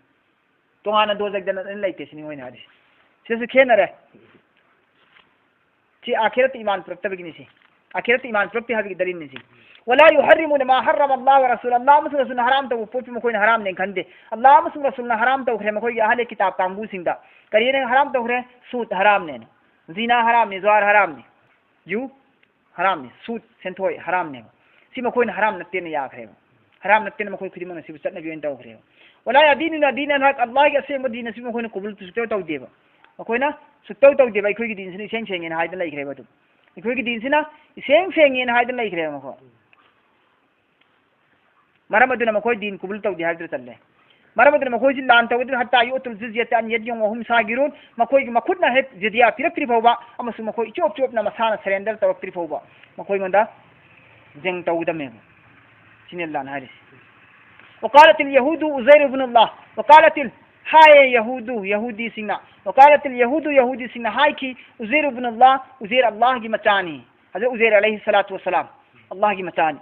ꯇꯣꯉꯥꯟꯅ ꯗꯣꯖꯛ ꯖꯟꯅꯠ ꯑꯅꯤ ꯂꯩꯇꯦ ꯁꯤꯅꯤ ꯃꯣꯏꯅ ꯍꯥꯏꯔꯤꯁꯦ꯫ ꯁꯤꯗꯁꯨ ꯈꯦꯠꯅꯔꯦ꯫ ꯁꯤ ꯑꯥꯈꯤꯔꯠꯇ ꯏꯃꯥꯟ ꯄꯨꯔꯛꯇꯕꯒꯤꯅꯤ ꯁꯤ꯫ ꯑꯥꯈꯤꯔꯠꯇ ꯏꯃꯥꯟ ꯄꯨꯔꯛꯇꯦ ꯍꯥꯏꯕꯒꯤ ꯗꯂꯤꯜꯅꯤ ꯁꯤ꯫ "ꯋꯂꯥ ꯌꯨꯍꯔꯤꯃꯨꯅ ꯃꯥ ꯍꯔꯔꯃ ꯑꯜꯂꯥꯍ ꯋ ꯔꯁꯨꯂ", ꯑꯜꯂꯥꯍ ꯑꯃꯁꯨꯡ ꯔꯁꯨꯜꯅ ꯍꯔꯥꯝ ꯇꯧꯕ ꯄꯣꯠꯄꯨ ꯃꯈꯣꯏꯅ ꯍꯔꯥꯝꯅꯦꯅ ꯈꯟꯗꯦ꯫ ꯑꯜꯂꯥꯍ ꯑꯃꯁꯨꯡ ꯔꯁꯨꯜꯅ ꯍꯔꯥꯝ ꯇꯧꯈ꯭ꯔꯦ ꯃꯈꯣꯏꯒꯤ ꯑꯍꯂꯦ ꯀꯤꯇꯥꯕ ꯀꯥꯡꯕꯨꯁꯤꯡꯗ꯫ ꯀꯔꯤꯅ ꯍꯔꯥꯝ ꯇꯧꯈ꯭ꯔꯦ? ꯁꯨꯗ ꯍꯔꯥꯝꯅꯦꯅ꯫ ꯖꯤꯅꯥ ꯍꯔꯥꯝꯅꯤ, ꯖ꯭ꯋꯥꯔ ꯍꯔꯥꯝꯅꯤ꯫ ꯌꯨ ꯍꯔꯥꯝꯅꯤ, ꯁꯨꯗ, ꯁꯦꯟꯊꯣꯏ ꯍꯔꯥꯝꯅꯦꯕ꯫ ꯁꯤ ꯃꯈꯣꯏꯅ ꯍꯔꯥꯝ ꯅꯠꯇꯦꯅ ꯌꯥꯈ꯭ꯔꯦꯕ꯫ ꯍꯔꯥꯝ ꯅꯠꯇꯦꯅ ꯃꯈꯣꯏ ꯈꯨꯗꯤꯡꯃꯛꯅ ꯁꯤꯕꯨ ꯆꯠꯅꯕꯤ ꯑꯣꯏꯅ ꯇꯧꯈ꯭ꯔꯦꯕ꯫ "ꯋꯂꯥ ꯌꯥꯗꯤꯅꯨꯅ ꯗꯤꯅ ꯍꯛ", ꯑꯜꯂꯥꯍꯒꯤ ꯑꯁꯦꯡꯕ ꯗꯤꯟ ꯑꯁꯤ ꯃꯈꯣꯏꯅ ꯀꯕꯨꯜ ꯁꯨꯛꯇꯧ ꯇꯧꯗꯦꯕ꯫ ꯃꯈꯣꯏꯅ ꯁꯨꯛꯇꯧ ꯇꯧꯗꯦꯕ, "ꯑꯩꯈꯣꯏꯒꯤ ꯗꯤꯟꯁꯤꯅ ꯏꯁꯦꯡ ꯁꯦꯡꯉꯦꯅ" ꯍꯥꯏꯗꯅ ꯂꯩꯈ꯭ꯔꯦꯕ ꯑꯗꯨꯝ꯫ "ꯑꯩꯈꯣꯏꯒꯤ ꯗꯤꯟꯁꯤꯅ ꯏꯁꯦꯡ ꯁꯦꯡꯉꯦꯅ" ꯍꯥꯏꯗꯅ ꯂꯩꯈ꯭ꯔꯦꯕ ꯃꯈꯣꯏ꯫ ꯃꯔꯝ ꯑꯗꯨꯅ ꯃꯈꯣꯏ ꯗꯤꯟ ꯀꯕꯨꯜ ꯇꯧꯗꯦ ꯍꯥꯏꯕꯗꯨ ꯆꯜꯂꯦ꯫ ꯃꯔꯝ ꯑꯗꯨꯅ ꯃꯈꯣꯏꯁꯤ ꯂꯥꯟ ꯇꯧꯒꯗꯕꯅꯤ, "ꯍꯠꯇꯥ ꯌꯨꯑꯇꯨꯜ ꯖꯤꯖꯤꯌꯥꯇ ꯑꯟ ꯌꯗꯤꯟ ꯋꯍꯨꯝ ꯁꯥꯒꯤꯔꯨꯟ", ꯃꯈꯣꯏꯒꯤ ꯃꯈꯨꯠꯅ ꯍꯦꯛ ꯖꯤꯗꯤꯌꯥ ꯄꯤꯔꯛꯇ꯭ꯔꯤ ꯐꯥꯎꯕ ꯑꯃꯁꯨꯡ ꯃꯈꯣꯏ ꯏꯆꯣꯞ ꯆꯣꯞꯅ ꯃꯁꯥꯅ ꯁꯔꯦꯟꯗꯔ ꯇꯧꯔꯛꯇ꯭ꯔꯤ ꯐꯥꯎꯕ ꯃꯈꯣꯏꯉꯣꯟꯗ ꯖꯪ ꯇꯧꯒꯗꯕꯅꯦꯕ꯫ ꯁꯤꯅꯤ ꯑꯜꯂꯥꯍꯅ ꯍꯥꯏꯔꯤꯁꯤ꯫ "ꯋꯀꯥꯂꯇꯤꯜ ꯌꯍꯨꯗꯨ ꯎꯖꯩꯔ ꯏꯕꯅꯨꯜꯂꯥꯍ", ꯋꯀꯥꯂꯇꯤꯜ, ꯍꯥꯏꯌꯦ ꯌꯍꯨꯗꯨ, ꯌꯍꯨꯗꯤꯁꯤꯡꯅ, "ꯋꯀꯥꯂꯇꯤꯜ ꯌꯍꯨꯗꯨ", ꯌꯍꯨꯗꯤꯁꯤꯡꯅ ꯍꯥꯏꯈꯤ, "ꯎꯖꯩꯔ ꯏꯕꯅꯨꯜꯂꯥꯍ", ꯎꯖꯩꯔ ꯑꯜꯂꯥꯍꯒꯤ ꯃꯆꯥꯅꯤ꯫ ꯍꯧꯖꯤꯛ ꯎꯖꯩꯔ ꯑꯂꯩꯍꯤ ꯁꯂꯥꯇꯨ ꯋꯁꯁꯂꯥꯝ ꯑꯜꯂꯥꯍꯒꯤ ꯃꯆꯥꯅꯤ꯫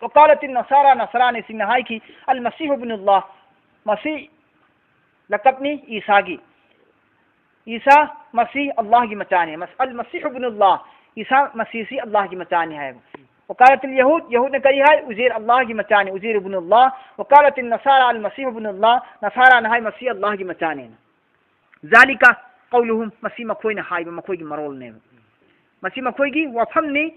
"ꯋꯀꯥꯂꯇꯤꯟ ꯅꯁꯥꯔꯥ", ꯅꯁꯔꯥꯅꯤꯁꯤꯡꯅ ꯍꯥꯏꯈꯤ, "ꯑꯜ ꯃꯁꯤꯍꯨ ꯏꯕꯅꯨꯜꯂꯥꯍ", ꯃꯁꯤ ꯂꯀꯞꯅꯤ ꯏꯁꯥꯒꯤ꯫ ꯏꯁꯥ ꯃꯁꯤ ꯑꯜꯂꯥꯍꯒꯤ ꯃꯆꯥꯅꯤ꯫ ꯃꯁ-, "ꯑꯜ ꯃꯁꯤꯍꯨ ꯏꯕꯅꯨꯜꯂꯥꯍ", ꯏꯁꯥ ꯃꯁꯤꯁꯤ ꯑꯜꯂꯥꯍꯒꯤ ꯃꯆꯥꯅꯤ ꯍꯥꯏꯕ꯫ "ꯋꯀꯥꯂꯇꯤꯜ ꯌꯍꯨꯗ", ꯌꯍꯨꯗꯅ ꯀꯔꯤ ꯍꯥꯏ? "ꯎꯖꯩꯔ ꯑꯜꯂꯥꯍꯒꯤ ꯃꯆꯥꯅꯤ, ꯎꯖꯩꯔ ꯏꯕꯅꯨꯜꯂꯥꯍ"꯫ "ꯋꯀꯥꯂꯇꯤꯟ ꯅꯁꯥꯔꯥ ꯑꯜ ꯃꯁꯤꯍꯨ ꯏꯕꯅꯨꯜꯂꯥꯍ", ꯅꯁꯥꯔꯥꯅ ꯍꯥꯏ, "ꯃꯁꯤ ꯑꯜꯂꯥꯍꯒꯤ ꯃꯆꯥꯅꯤ"꯫ ذلك، قولهم, ꯃꯁꯤ ꯃꯈꯣꯏꯅ ꯍꯥꯏꯕ ꯃꯈꯣꯏꯒꯤ ꯃꯔꯣꯜꯅꯦꯕ꯫ ꯃꯁꯤ ꯃꯈꯣꯏꯒꯤ ꯋꯥꯐꯝꯅꯤ,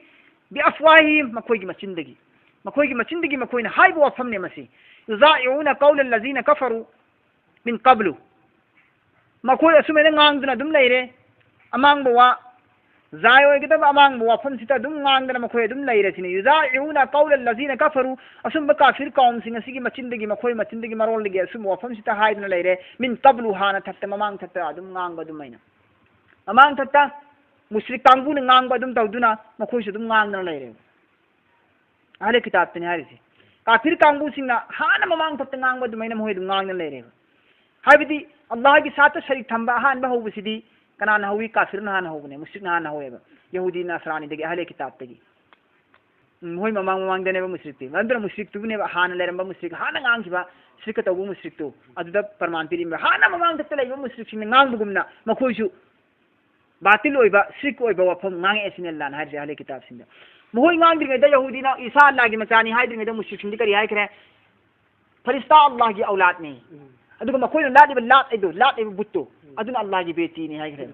بأفواههم, ꯃꯈꯣꯏꯒꯤ ꯃꯆꯤꯟꯗꯒꯤ꯫ ꯃꯈꯣꯏꯒꯤ ꯃꯆꯤꯟꯗꯒꯤ ꯃꯈꯣꯏꯅ ꯍꯥꯏꯕ ꯋꯥꯐꯝꯅꯦ ꯃꯁꯤ꯫ يضاهئون قول الذين كفروا من قبل. ꯃꯈꯣꯏ ꯑꯁꯨꯃꯥꯏꯅ ꯉꯥꯡꯗꯨꯅ ꯑꯗꯨꯝ ꯂꯩꯔꯦ꯫ ꯑꯃꯥꯡꯕ ꯋꯥ, ꯖꯥꯏ ꯑꯣꯏꯒꯗꯕ ꯑꯃꯥꯡꯕ ꯋꯥꯐꯝꯁꯤꯗ ꯑꯗꯨꯝ ꯉꯥꯡꯗꯅ ꯃꯈꯣꯏ ꯑꯗꯨꯝ ꯂꯩꯔꯦ ꯁꯤꯅꯤ꯫ يضاهئون قول الذين كفروا, ꯑꯁꯨꯝꯕ ꯀꯥꯐꯤꯔ ꯀꯥꯎꯝꯁꯤꯡ ꯑꯁꯤꯒꯤ ꯃꯆꯤꯟꯗꯒꯤ, ꯃꯈꯣꯏ ꯃꯆꯤꯟꯗꯒꯤ ꯃꯔꯣꯜꯗꯒꯤ ꯑꯁꯨꯝꯕ ꯋꯥꯐꯝꯁꯤꯗ ꯍꯥꯏꯗꯨꯅ ꯂꯩꯔꯦ꯫ من قبل, ꯍꯥꯟꯅ ꯊꯛꯇ, ꯃꯃꯥꯡ ꯊꯛꯇ ꯑꯗꯨꯝ ꯉꯥꯡꯕ ꯑꯗꯨꯃꯥꯏꯅ꯫ ꯃꯃꯥꯡ ꯊꯛꯇ ꯃꯨꯁ꯭ꯔꯤꯛ ꯀꯥꯡꯕꯨꯅ ꯉꯥꯡꯕ ꯑꯗꯨꯝ ꯇꯧꯗꯨꯅ ꯃꯈꯣꯏꯁꯨ ꯑꯗꯨꯝ ꯉꯥꯡꯗꯅ ꯂꯩꯔꯦꯕ꯫ ꯑꯍꯂꯦ ꯀꯤꯇꯥꯕꯇꯅꯤ ꯍꯥꯏꯔꯤꯁꯦ꯫ ꯀꯥꯐꯤꯔ ꯀꯥꯡꯕꯨꯁꯤꯡꯅ ꯍꯥꯟꯅ ꯃꯃꯥꯡ ꯊꯛꯇ ꯉꯥꯡꯕ ꯑꯗꯨꯃꯥꯏꯅ ꯃꯈꯣꯏ ꯑꯗꯨꯝ ꯉꯥꯡꯗꯅ ꯂꯩꯔꯦꯕ꯫ ꯍꯥꯏꯕꯗꯤ ꯑꯜꯂꯥꯍꯒꯤ ꯁꯥꯠꯇ ꯁꯔꯤꯛ ꯊꯝꯕ ꯑꯍꯥꯟꯕ ꯍꯧꯕꯁꯤꯗꯤ ꯀꯅꯥꯅ ꯍꯧꯏ? ꯀꯥꯐꯤꯔꯅ ꯍꯥꯟꯅ ꯍꯧꯕꯅꯦ, ꯃꯨꯁ꯭ꯔꯤꯛꯅ ꯍꯥꯟꯅ ꯍꯧꯋꯦꯕ꯫ ꯌꯍꯨꯗꯤ ꯅꯁꯔꯥꯅꯤꯗꯒꯤ, ꯑꯍꯂꯦ ꯀꯤꯇꯥꯕꯇꯒꯤ꯫ ꯎꯝ, ꯃꯈꯣꯏ ꯃꯃꯥꯡ ꯃꯃꯥꯡꯗꯅꯦꯕ ꯃꯨꯁ꯭ꯔꯤꯛꯇꯤ꯫ ꯃꯔꯝꯗꯨꯅ ꯃꯨꯁ꯭ꯔꯤꯛꯇꯨꯕꯨꯅꯦꯕ ꯍꯥꯟꯅ ꯂꯩꯔꯝꯕ ꯃꯨꯁ꯭ꯔꯤꯛ, ꯍꯥꯟꯅ ꯉꯥꯡꯈꯤꯕ ꯁꯤꯔꯛꯀ ꯇꯧꯕ ꯃꯨꯁ꯭ꯔꯤꯛꯇꯨ, ꯑꯗꯨꯗ ꯄ꯭ꯔꯃꯥꯟ ꯄꯤꯔꯤꯕ꯫ ꯍꯥꯟꯅ ꯃꯃꯥꯡ ꯊꯛꯇ ꯂꯩꯕ ꯃꯨꯁ꯭ꯔꯤꯛꯁꯤꯡꯅ ꯉꯥꯡꯕꯒꯨꯝꯅ ꯃꯈꯣꯏꯁꯨ ꯕꯥꯇꯤꯜ ꯑꯣꯏꯕ, ꯁꯤꯔꯛ ꯑꯣꯏꯕ ꯋꯥꯐꯝ ꯉꯥꯡꯉꯛꯑꯦ ꯁꯤꯅꯤ ꯑꯜꯂꯥꯍꯅ ꯍꯥꯏꯔꯤꯁꯦ ꯑꯍꯂꯦ ꯀꯤꯇꯥꯕꯁꯤꯡꯗ꯫ ꯃꯈꯣꯏ ꯉꯥꯡꯗ꯭ꯔꯤꯉꯩꯗ ꯌꯍꯨꯗꯤꯅ ꯏꯁꯥ ꯑꯜꯂꯥꯍꯒꯤ ꯃꯆꯥꯅꯤ ꯍꯥꯏꯗ꯭ꯔꯤꯉꯩꯗ ꯃꯨꯁ꯭ꯔꯤꯛꯁꯤꯡꯗꯤ ꯀꯔꯤ ꯍꯥꯏꯈ꯭ꯔꯦ? ꯐꯔꯤꯁꯇꯥ ꯑꯜꯂꯥꯍꯒꯤ ꯑꯧꯂꯥꯗꯅꯤ꯫ ꯎꯝ꯫ ꯑꯗꯨꯒ ꯃꯈꯣꯏꯅ ꯂꯥꯠꯂꯤꯕ ꯂꯥꯠ ꯍꯥꯏꯗꯣ, ꯂꯥꯠꯂꯤꯕ ꯕꯨꯠꯇꯣ, ꯎꯝ, ꯑꯗꯨꯅ ꯑꯜꯂꯥꯍꯒꯤ ꯕꯦꯇꯤꯅꯤ ꯍꯥꯏꯈ꯭ꯔꯦ꯫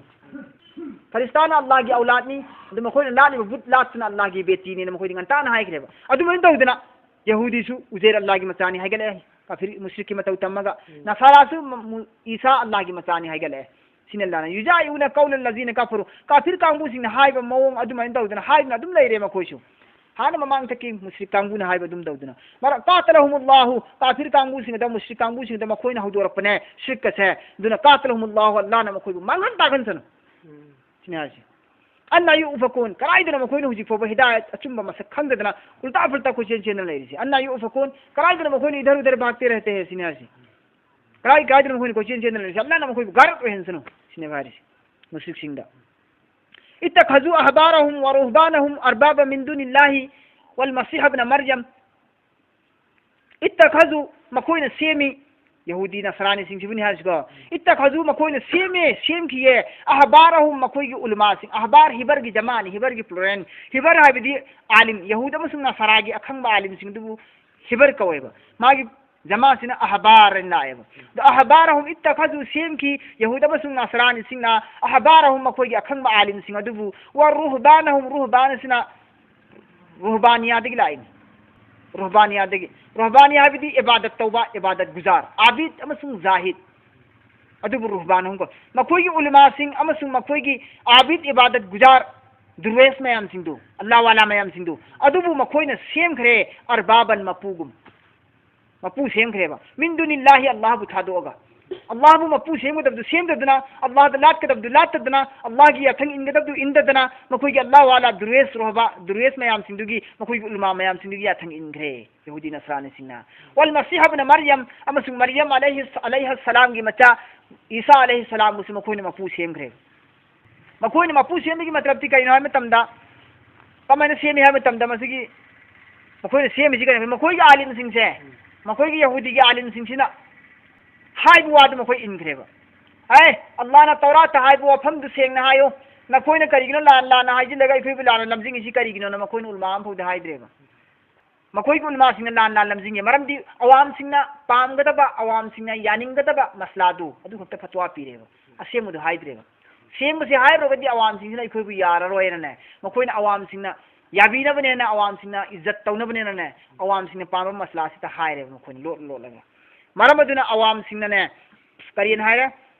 ꯐꯔꯤꯁꯇꯥꯅ ꯑꯜꯂꯥꯍꯒꯤ ꯑꯧꯂꯥꯗꯅꯤ, ꯑꯗꯨ ꯃꯈꯣꯏꯅ ꯂꯥꯠꯂꯤꯕ ꯕꯨꯠ ꯂꯥꯠꯇꯨꯅ ꯑꯜꯂꯥꯍꯒꯤ ꯕꯦꯇꯤꯅꯤꯅ ꯃꯈꯣꯏꯗꯤ ꯉꯟꯇꯥꯅ ꯍꯥꯏꯈ꯭ꯔꯦꯕ꯫ ꯑꯗꯨꯃꯥꯏꯅ ꯇꯧꯗꯅ ꯌꯍꯨꯗꯤꯁꯨ ꯎꯖꯩꯔ ꯑꯜꯂꯥꯍꯒꯤ ꯃꯆꯥꯅꯤ ꯍꯥꯏꯒꯠꯂꯛꯑꯦ, ꯀꯥꯐꯤꯔ ꯃꯨꯁ꯭ꯔꯤꯛꯀꯤ ꯃꯇꯧ ꯇꯝꯃꯒ꯫ ꯎꯝ꯫ ꯅꯁꯥꯔꯥꯁꯨ ꯃ-, ꯃꯨ-, ꯏꯁꯥ ꯑꯜꯂꯥꯍꯒꯤ ꯃꯆꯥꯅꯤ ꯍꯥꯏꯒꯠꯂꯛꯑꯦ꯫ ꯁꯤꯅ ꯑꯜꯂꯥꯍꯅ, يضاهئون قول الذين كفروا, ꯀꯥꯐꯤꯔ ꯀꯥꯡꯕꯨꯁꯤꯡꯅ ꯍꯥꯏꯕ ꯃꯑꯣꯡ ꯑꯗꯨꯃꯥꯏꯅ ꯇꯧꯗꯅ ꯍꯥꯏꯗꯨꯅ ꯑꯗꯨꯝ ꯂꯩꯔꯦ ꯃꯈꯣꯏꯁꯨ꯫ ꯍꯥꯟꯅ ꯃꯃꯥꯡ ꯊꯛꯀꯤ ꯃꯨꯁ꯭ꯔꯤꯛ ꯀꯥꯡꯕꯨꯅ ꯍꯥꯏꯕ ꯑꯗꯨꯝ ꯇꯧꯗꯅ꯫ ꯃꯔꯛ, قاتلهم الله, ꯀꯥꯐꯤꯔ ꯀꯥꯡꯕꯨꯁꯤꯡꯗ, ꯃꯨꯁ꯭ꯔꯤꯛ ꯀꯥꯡꯕꯨꯁꯤꯡꯗ ꯃꯈꯣꯏꯅ ꯍꯧꯗꯣꯔꯛꯄꯅꯦ ꯁꯤꯔꯛꯀꯁꯦ꯫ ꯑꯗꯨꯅ قاتلهم الله, ꯑꯜꯂꯥꯍꯅ ꯃꯈꯣꯏꯕꯨ ꯃꯥꯡꯍꯟ ꯇꯥꯛꯍꯟꯁꯅꯨ꯫ ꯎꯝ꯫ ꯁꯤꯅꯤ ꯍꯥꯏꯁꯦ꯫ أنى يؤفكون, ꯀꯗꯥꯏꯗꯅꯣ ꯃꯈꯣꯏꯅ ꯍꯧꯖꯤꯛ ꯐꯥꯎꯕ ꯍꯤꯗꯥꯌꯠ ꯑꯆꯨꯝꯕ ꯃꯁꯛ ꯈꯪꯗꯗꯅ ꯎꯜꯇꯥ ꯐꯨꯜꯇꯥ ꯀꯣꯏꯆꯦꯟ ꯆꯦꯟꯗꯅ ꯂꯩꯔꯤꯁꯦ꯫ أنى يؤفكون, ꯀꯗꯥꯏꯗꯅꯣ ꯃꯈꯣꯏꯅ ꯏꯙꯔ ꯎꯙꯔ ꯚꯥꯒꯇꯦ ꯔꯍꯇꯦ ꯍꯦ ꯁꯤꯅꯤ ꯍꯥꯏꯁꯦ꯫ ꯀꯗꯥꯏ ꯀꯗꯥꯏꯗꯅꯣ ꯃꯈꯣꯏꯅ ꯀꯣꯏꯆꯦꯟ ꯆꯦꯟꯗꯅ ꯂꯩꯔꯤꯁꯦ? ꯑꯜꯂꯥꯍꯅ ꯃꯈꯣꯏꯕꯨ ꯒꯥꯔꯠ ꯑꯣꯏꯍꯟꯁꯅꯨ ꯁꯤꯅꯦꯕ ꯍꯥꯏꯔꯤꯁꯦ꯫ ꯃꯨꯁ꯭ꯔꯤꯛꯁꯤꯡꯗ, اتخذوا أحبارهم ورهبانهم أربابا من دون الله والمسيح ابن مريم. اتخذوا, ꯃꯈꯣꯏꯅ ꯁꯦꯝꯃꯤ, ꯌꯍꯨꯗꯤ ꯅꯁꯔꯥꯅꯤꯁꯤꯡꯁꯤꯕꯨꯅꯤ ꯍꯥꯏꯔꯤꯁꯤꯀꯣ꯫ اتخذوا, ꯃꯈꯣꯏꯅ ꯁꯦꯝꯃꯦ, ꯁꯦꯝꯈꯤꯌꯦ, أحبارهم, ꯃꯈꯣꯏꯒꯤ ꯎꯂꯃꯥꯁꯤꯡ꯫ ꯑꯍꯕꯥꯔ ꯍꯤꯕꯔꯒꯤ ꯖꯃꯥꯅꯤ, ꯍꯤꯕꯔꯒꯤ ꯄ꯭ꯂꯨꯔꯦꯜ꯫ ꯍꯤꯕꯔ ꯍꯥꯏꯕꯗꯤ ꯑꯥꯂꯤꯝ, ꯌꯍꯨꯗ ꯑꯃꯁꯨꯡ ꯅꯁꯔꯥꯒꯤ ꯑꯈꯪꯕ ꯑꯥꯂꯤꯝꯁꯤꯡꯗꯨꯕꯨ ꯍꯤꯕꯔ ꯀꯧꯋꯦꯕ꯫ ꯃꯥꯒꯤ ꯖꯃꯥꯁꯤꯅ ꯑꯍꯕꯥꯔ ꯍꯥꯏꯅ ꯂꯥꯛꯑꯦꯕ꯫ ꯑꯗꯣ ꯑꯍꯕꯥꯔꯍꯨꯝ ꯏꯠꯇꯈꯖꯨ ꯁꯦꯝꯈꯤ, ꯌꯍꯨꯗ ꯑꯃꯁꯨꯡ ꯅꯁꯔꯥꯅꯤꯁꯤꯡꯅ ꯑꯍꯕꯥꯔꯍꯨꯝ ꯃꯈꯣꯏꯒꯤ ꯑꯈꯪꯕ ꯑꯥꯂꯤꯝꯁꯤꯡ ꯑꯗꯨꯕꯨ, ꯋꯥ ꯔꯨꯍꯕꯥꯅꯍꯨꯝ ꯔꯨꯍꯕꯥꯅꯁꯤꯅ ꯔꯨꯍꯕꯥꯅꯤꯌꯥꯗꯒꯤ ꯂꯥꯛꯏꯅꯤ꯫ ꯔꯨꯍꯕꯥꯅꯤꯌꯥꯗꯒꯤ꯫ ꯔꯨꯍꯕꯥꯅꯤꯌꯥ ꯍꯥꯏꯕꯗꯤ ꯏꯕꯥꯗꯠ ꯇꯧꯕ, ꯏꯕꯥꯗꯠ ꯒꯨꯖꯥꯔ, ꯑꯥꯕꯤꯗ ꯑꯃꯁꯨꯡ ꯖꯥꯍꯤꯗ꯫ ꯑꯗꯨꯕꯨ ꯔꯨꯍꯕꯥꯅꯍꯨꯝ ꯀꯣ꯫ ꯃꯈꯣꯏꯒꯤ ꯎꯂꯃꯥꯁꯤꯡ ꯑꯃꯁꯨꯡ ꯃꯈꯣꯏꯒꯤ ꯑꯥꯕꯤꯗ ꯏꯕꯥꯗꯠ ꯒꯨꯖꯥꯔ ꯗꯨꯔꯋꯦꯁ ꯃꯌꯥꯝꯁꯤꯡꯗꯨ, ꯑꯜꯂꯥꯍ ꯋꯥꯂꯥ ꯃꯌꯥꯝꯁꯤꯡꯗꯨ, ꯑꯗꯨꯕꯨ ꯃꯈꯣꯏꯅ ꯁꯦꯝꯈ꯭ꯔꯦ ꯑꯔꯕꯥꯕꯟ ꯃꯄꯨꯒꯨꯝ꯫ ꯃꯄꯨ ꯁꯦꯝꯈ꯭ꯔꯦꯕ꯫ ꯃꯤꯟ ꯗꯨꯅꯤꯜꯂꯥꯍꯤ, ꯑꯜꯂꯥꯍꯕꯨ ꯊꯥꯗꯣꯛꯑꯒ꯫ ꯑꯜꯂꯥꯍꯕꯨ ꯃꯄꯨ ꯁꯦꯝꯒꯗꯕꯗꯨ ꯁꯦꯝꯗꯗꯅ, ꯑꯜꯂꯥꯍꯗ ꯂꯥꯠꯀꯗꯕꯗꯨ ꯂꯥꯠꯇꯗꯅ, ꯑꯜꯂꯥꯍꯒꯤ ꯌꯥꯊꯪ ꯏꯟꯒꯗꯕꯗꯨ ꯏꯟꯗꯗꯅ, ꯃꯈꯣꯏꯒꯤ ꯑꯜꯂꯥꯍ ꯋꯥꯂꯥ ꯗꯨꯔꯋꯦꯁ ꯔꯣꯍꯕꯥ, ꯗꯨꯔꯋꯦꯁ ꯃꯌꯥꯝꯁꯤꯡꯗꯨꯒꯤ, ꯃꯈꯣꯏꯒꯤ ꯎꯂꯃꯥ ꯃꯌꯥꯝꯁꯤꯡꯗꯨꯒꯤ ꯌꯥꯊꯪ ꯏꯟꯈ꯭ꯔꯦ ꯌꯍꯨꯗꯤ ꯅꯁꯔꯥꯅꯤꯁꯤꯡꯅ꯫ ꯋꯜ ꯃꯁꯤꯍ ꯏꯕꯅ ꯃꯔꯌꯝ, ꯑꯃꯁꯨꯡ ꯃꯔꯌꯝ ꯑꯂꯩꯍꯤ, ꯑꯂꯩꯍ ꯁꯂꯥꯝꯒꯤ ꯃꯆꯥ ꯏꯁꯥ ꯑꯂꯩꯍꯤ ꯁꯂꯥꯝꯕꯨꯁꯨ ꯃꯈꯣꯏꯅ ꯃꯄꯨ ꯁꯦꯝꯈ꯭ꯔꯦ꯫ ꯃꯈꯣꯏꯅ ꯃꯄꯨ ꯁꯦꯝꯕꯒꯤ ꯃꯇꯂꯕꯇꯤ ꯀꯩꯅꯣ ꯍꯥꯏꯕ ꯃꯇꯝꯗ, ꯀꯃꯥꯏꯅ ꯁꯦꯝꯃꯤ ꯍꯥꯏꯕ ꯃꯇꯝꯗ, ꯃꯁꯤꯒꯤ ꯃꯈꯣꯏꯅ ꯁꯦꯝꯃꯤꯁꯤ ꯀꯩꯅꯣ? ꯃꯈꯣꯏꯒꯤ ꯑꯥꯂꯤꯝꯁꯤꯡꯁꯦ, ꯃꯈꯣꯏꯒꯤ ꯌꯍꯨꯗꯤꯒꯤ ꯑꯥꯂꯤꯝꯁꯤꯡꯁꯤꯅ ꯍꯥꯏꯕ ꯋꯥꯗꯨ ꯃꯈꯣꯏ ꯏꯟꯈ꯭ꯔꯦꯕ꯫ ꯑꯦ, ꯑꯜꯂꯥꯍꯅ ꯇꯧꯔꯥꯠꯇ ꯍꯥꯏꯕ ꯋꯥꯐꯝꯗꯨ ꯁꯦꯡꯅ ꯍꯥꯏꯌꯨ, ꯅꯈꯣꯏꯅ ꯀꯔꯤꯒꯤꯅꯣ ꯂꯥꯟ ꯂꯥꯟꯅ ꯍꯥꯏꯖꯤꯜꯂꯒ ꯑꯩꯈꯣꯏꯕꯨ ꯂꯥꯟꯅ ꯂꯝꯖꯤꯡꯉꯤꯁꯤ ꯀꯔꯤꯒꯤꯅꯣꯅ ꯃꯈꯣꯏꯅ ꯎꯂꯃꯥ ꯑꯃꯐꯥꯎꯗ ꯍꯥꯏꯗ꯭ꯔꯦꯕ꯫ ꯃꯈꯣꯏꯒꯤ ꯎꯂꯃꯥꯁꯤꯡꯅ ꯂꯥꯟ ꯂꯥꯟ ꯂꯝꯖꯤꯡꯉꯦ꯫ ꯃꯔꯝꯗꯤ ꯑꯋꯥꯝꯁꯤꯡꯅ ꯄꯥꯝꯒꯗꯕ, ꯑꯋꯥꯝꯁꯤꯡꯅ ꯌꯥꯅꯤꯡꯒꯗꯕ ꯃꯁꯂꯥꯗꯨ ꯑꯗꯨ ꯈꯛꯇ ꯐꯠꯋꯥ ꯄꯤꯔꯦꯕ꯫ ꯑꯁꯦꯡꯕꯗꯨ ꯍꯥꯏꯗ꯭ꯔꯦꯕ꯫ ꯁꯦꯡꯕꯁꯤ ꯍꯥꯏꯔꯨꯔꯒꯗꯤ ꯑꯋꯥꯝꯁꯤꯡꯁꯤꯅ ꯑꯩꯈꯣꯏꯕꯨ ꯌꯥꯔꯔꯣꯏꯅꯅꯦ, ꯃꯈꯣꯏꯅ ꯑꯋꯥꯝꯁꯤꯡꯅ ꯌꯥꯕꯤꯅꯕꯅꯦꯅ, ꯑꯋꯥꯝꯁꯤꯡꯅ ꯏꯖꯠ ꯇꯧꯅꯕꯅꯦꯅꯅꯦ, ꯑꯋꯥꯝꯁꯤꯡꯅ ꯄꯥꯝꯕ ꯃꯁꯂꯥꯁꯤꯗ ꯍꯥꯏꯔꯦꯕ ꯃꯈꯣꯏꯅ ꯂꯣꯠ ꯂꯣꯠꯂꯒ꯫ ꯃꯔꯝ ꯑꯗꯨꯅ ꯑꯋꯥꯝꯁꯤꯡꯅꯅꯦ ꯀꯔꯤꯅ ꯍꯥꯏꯔꯦ?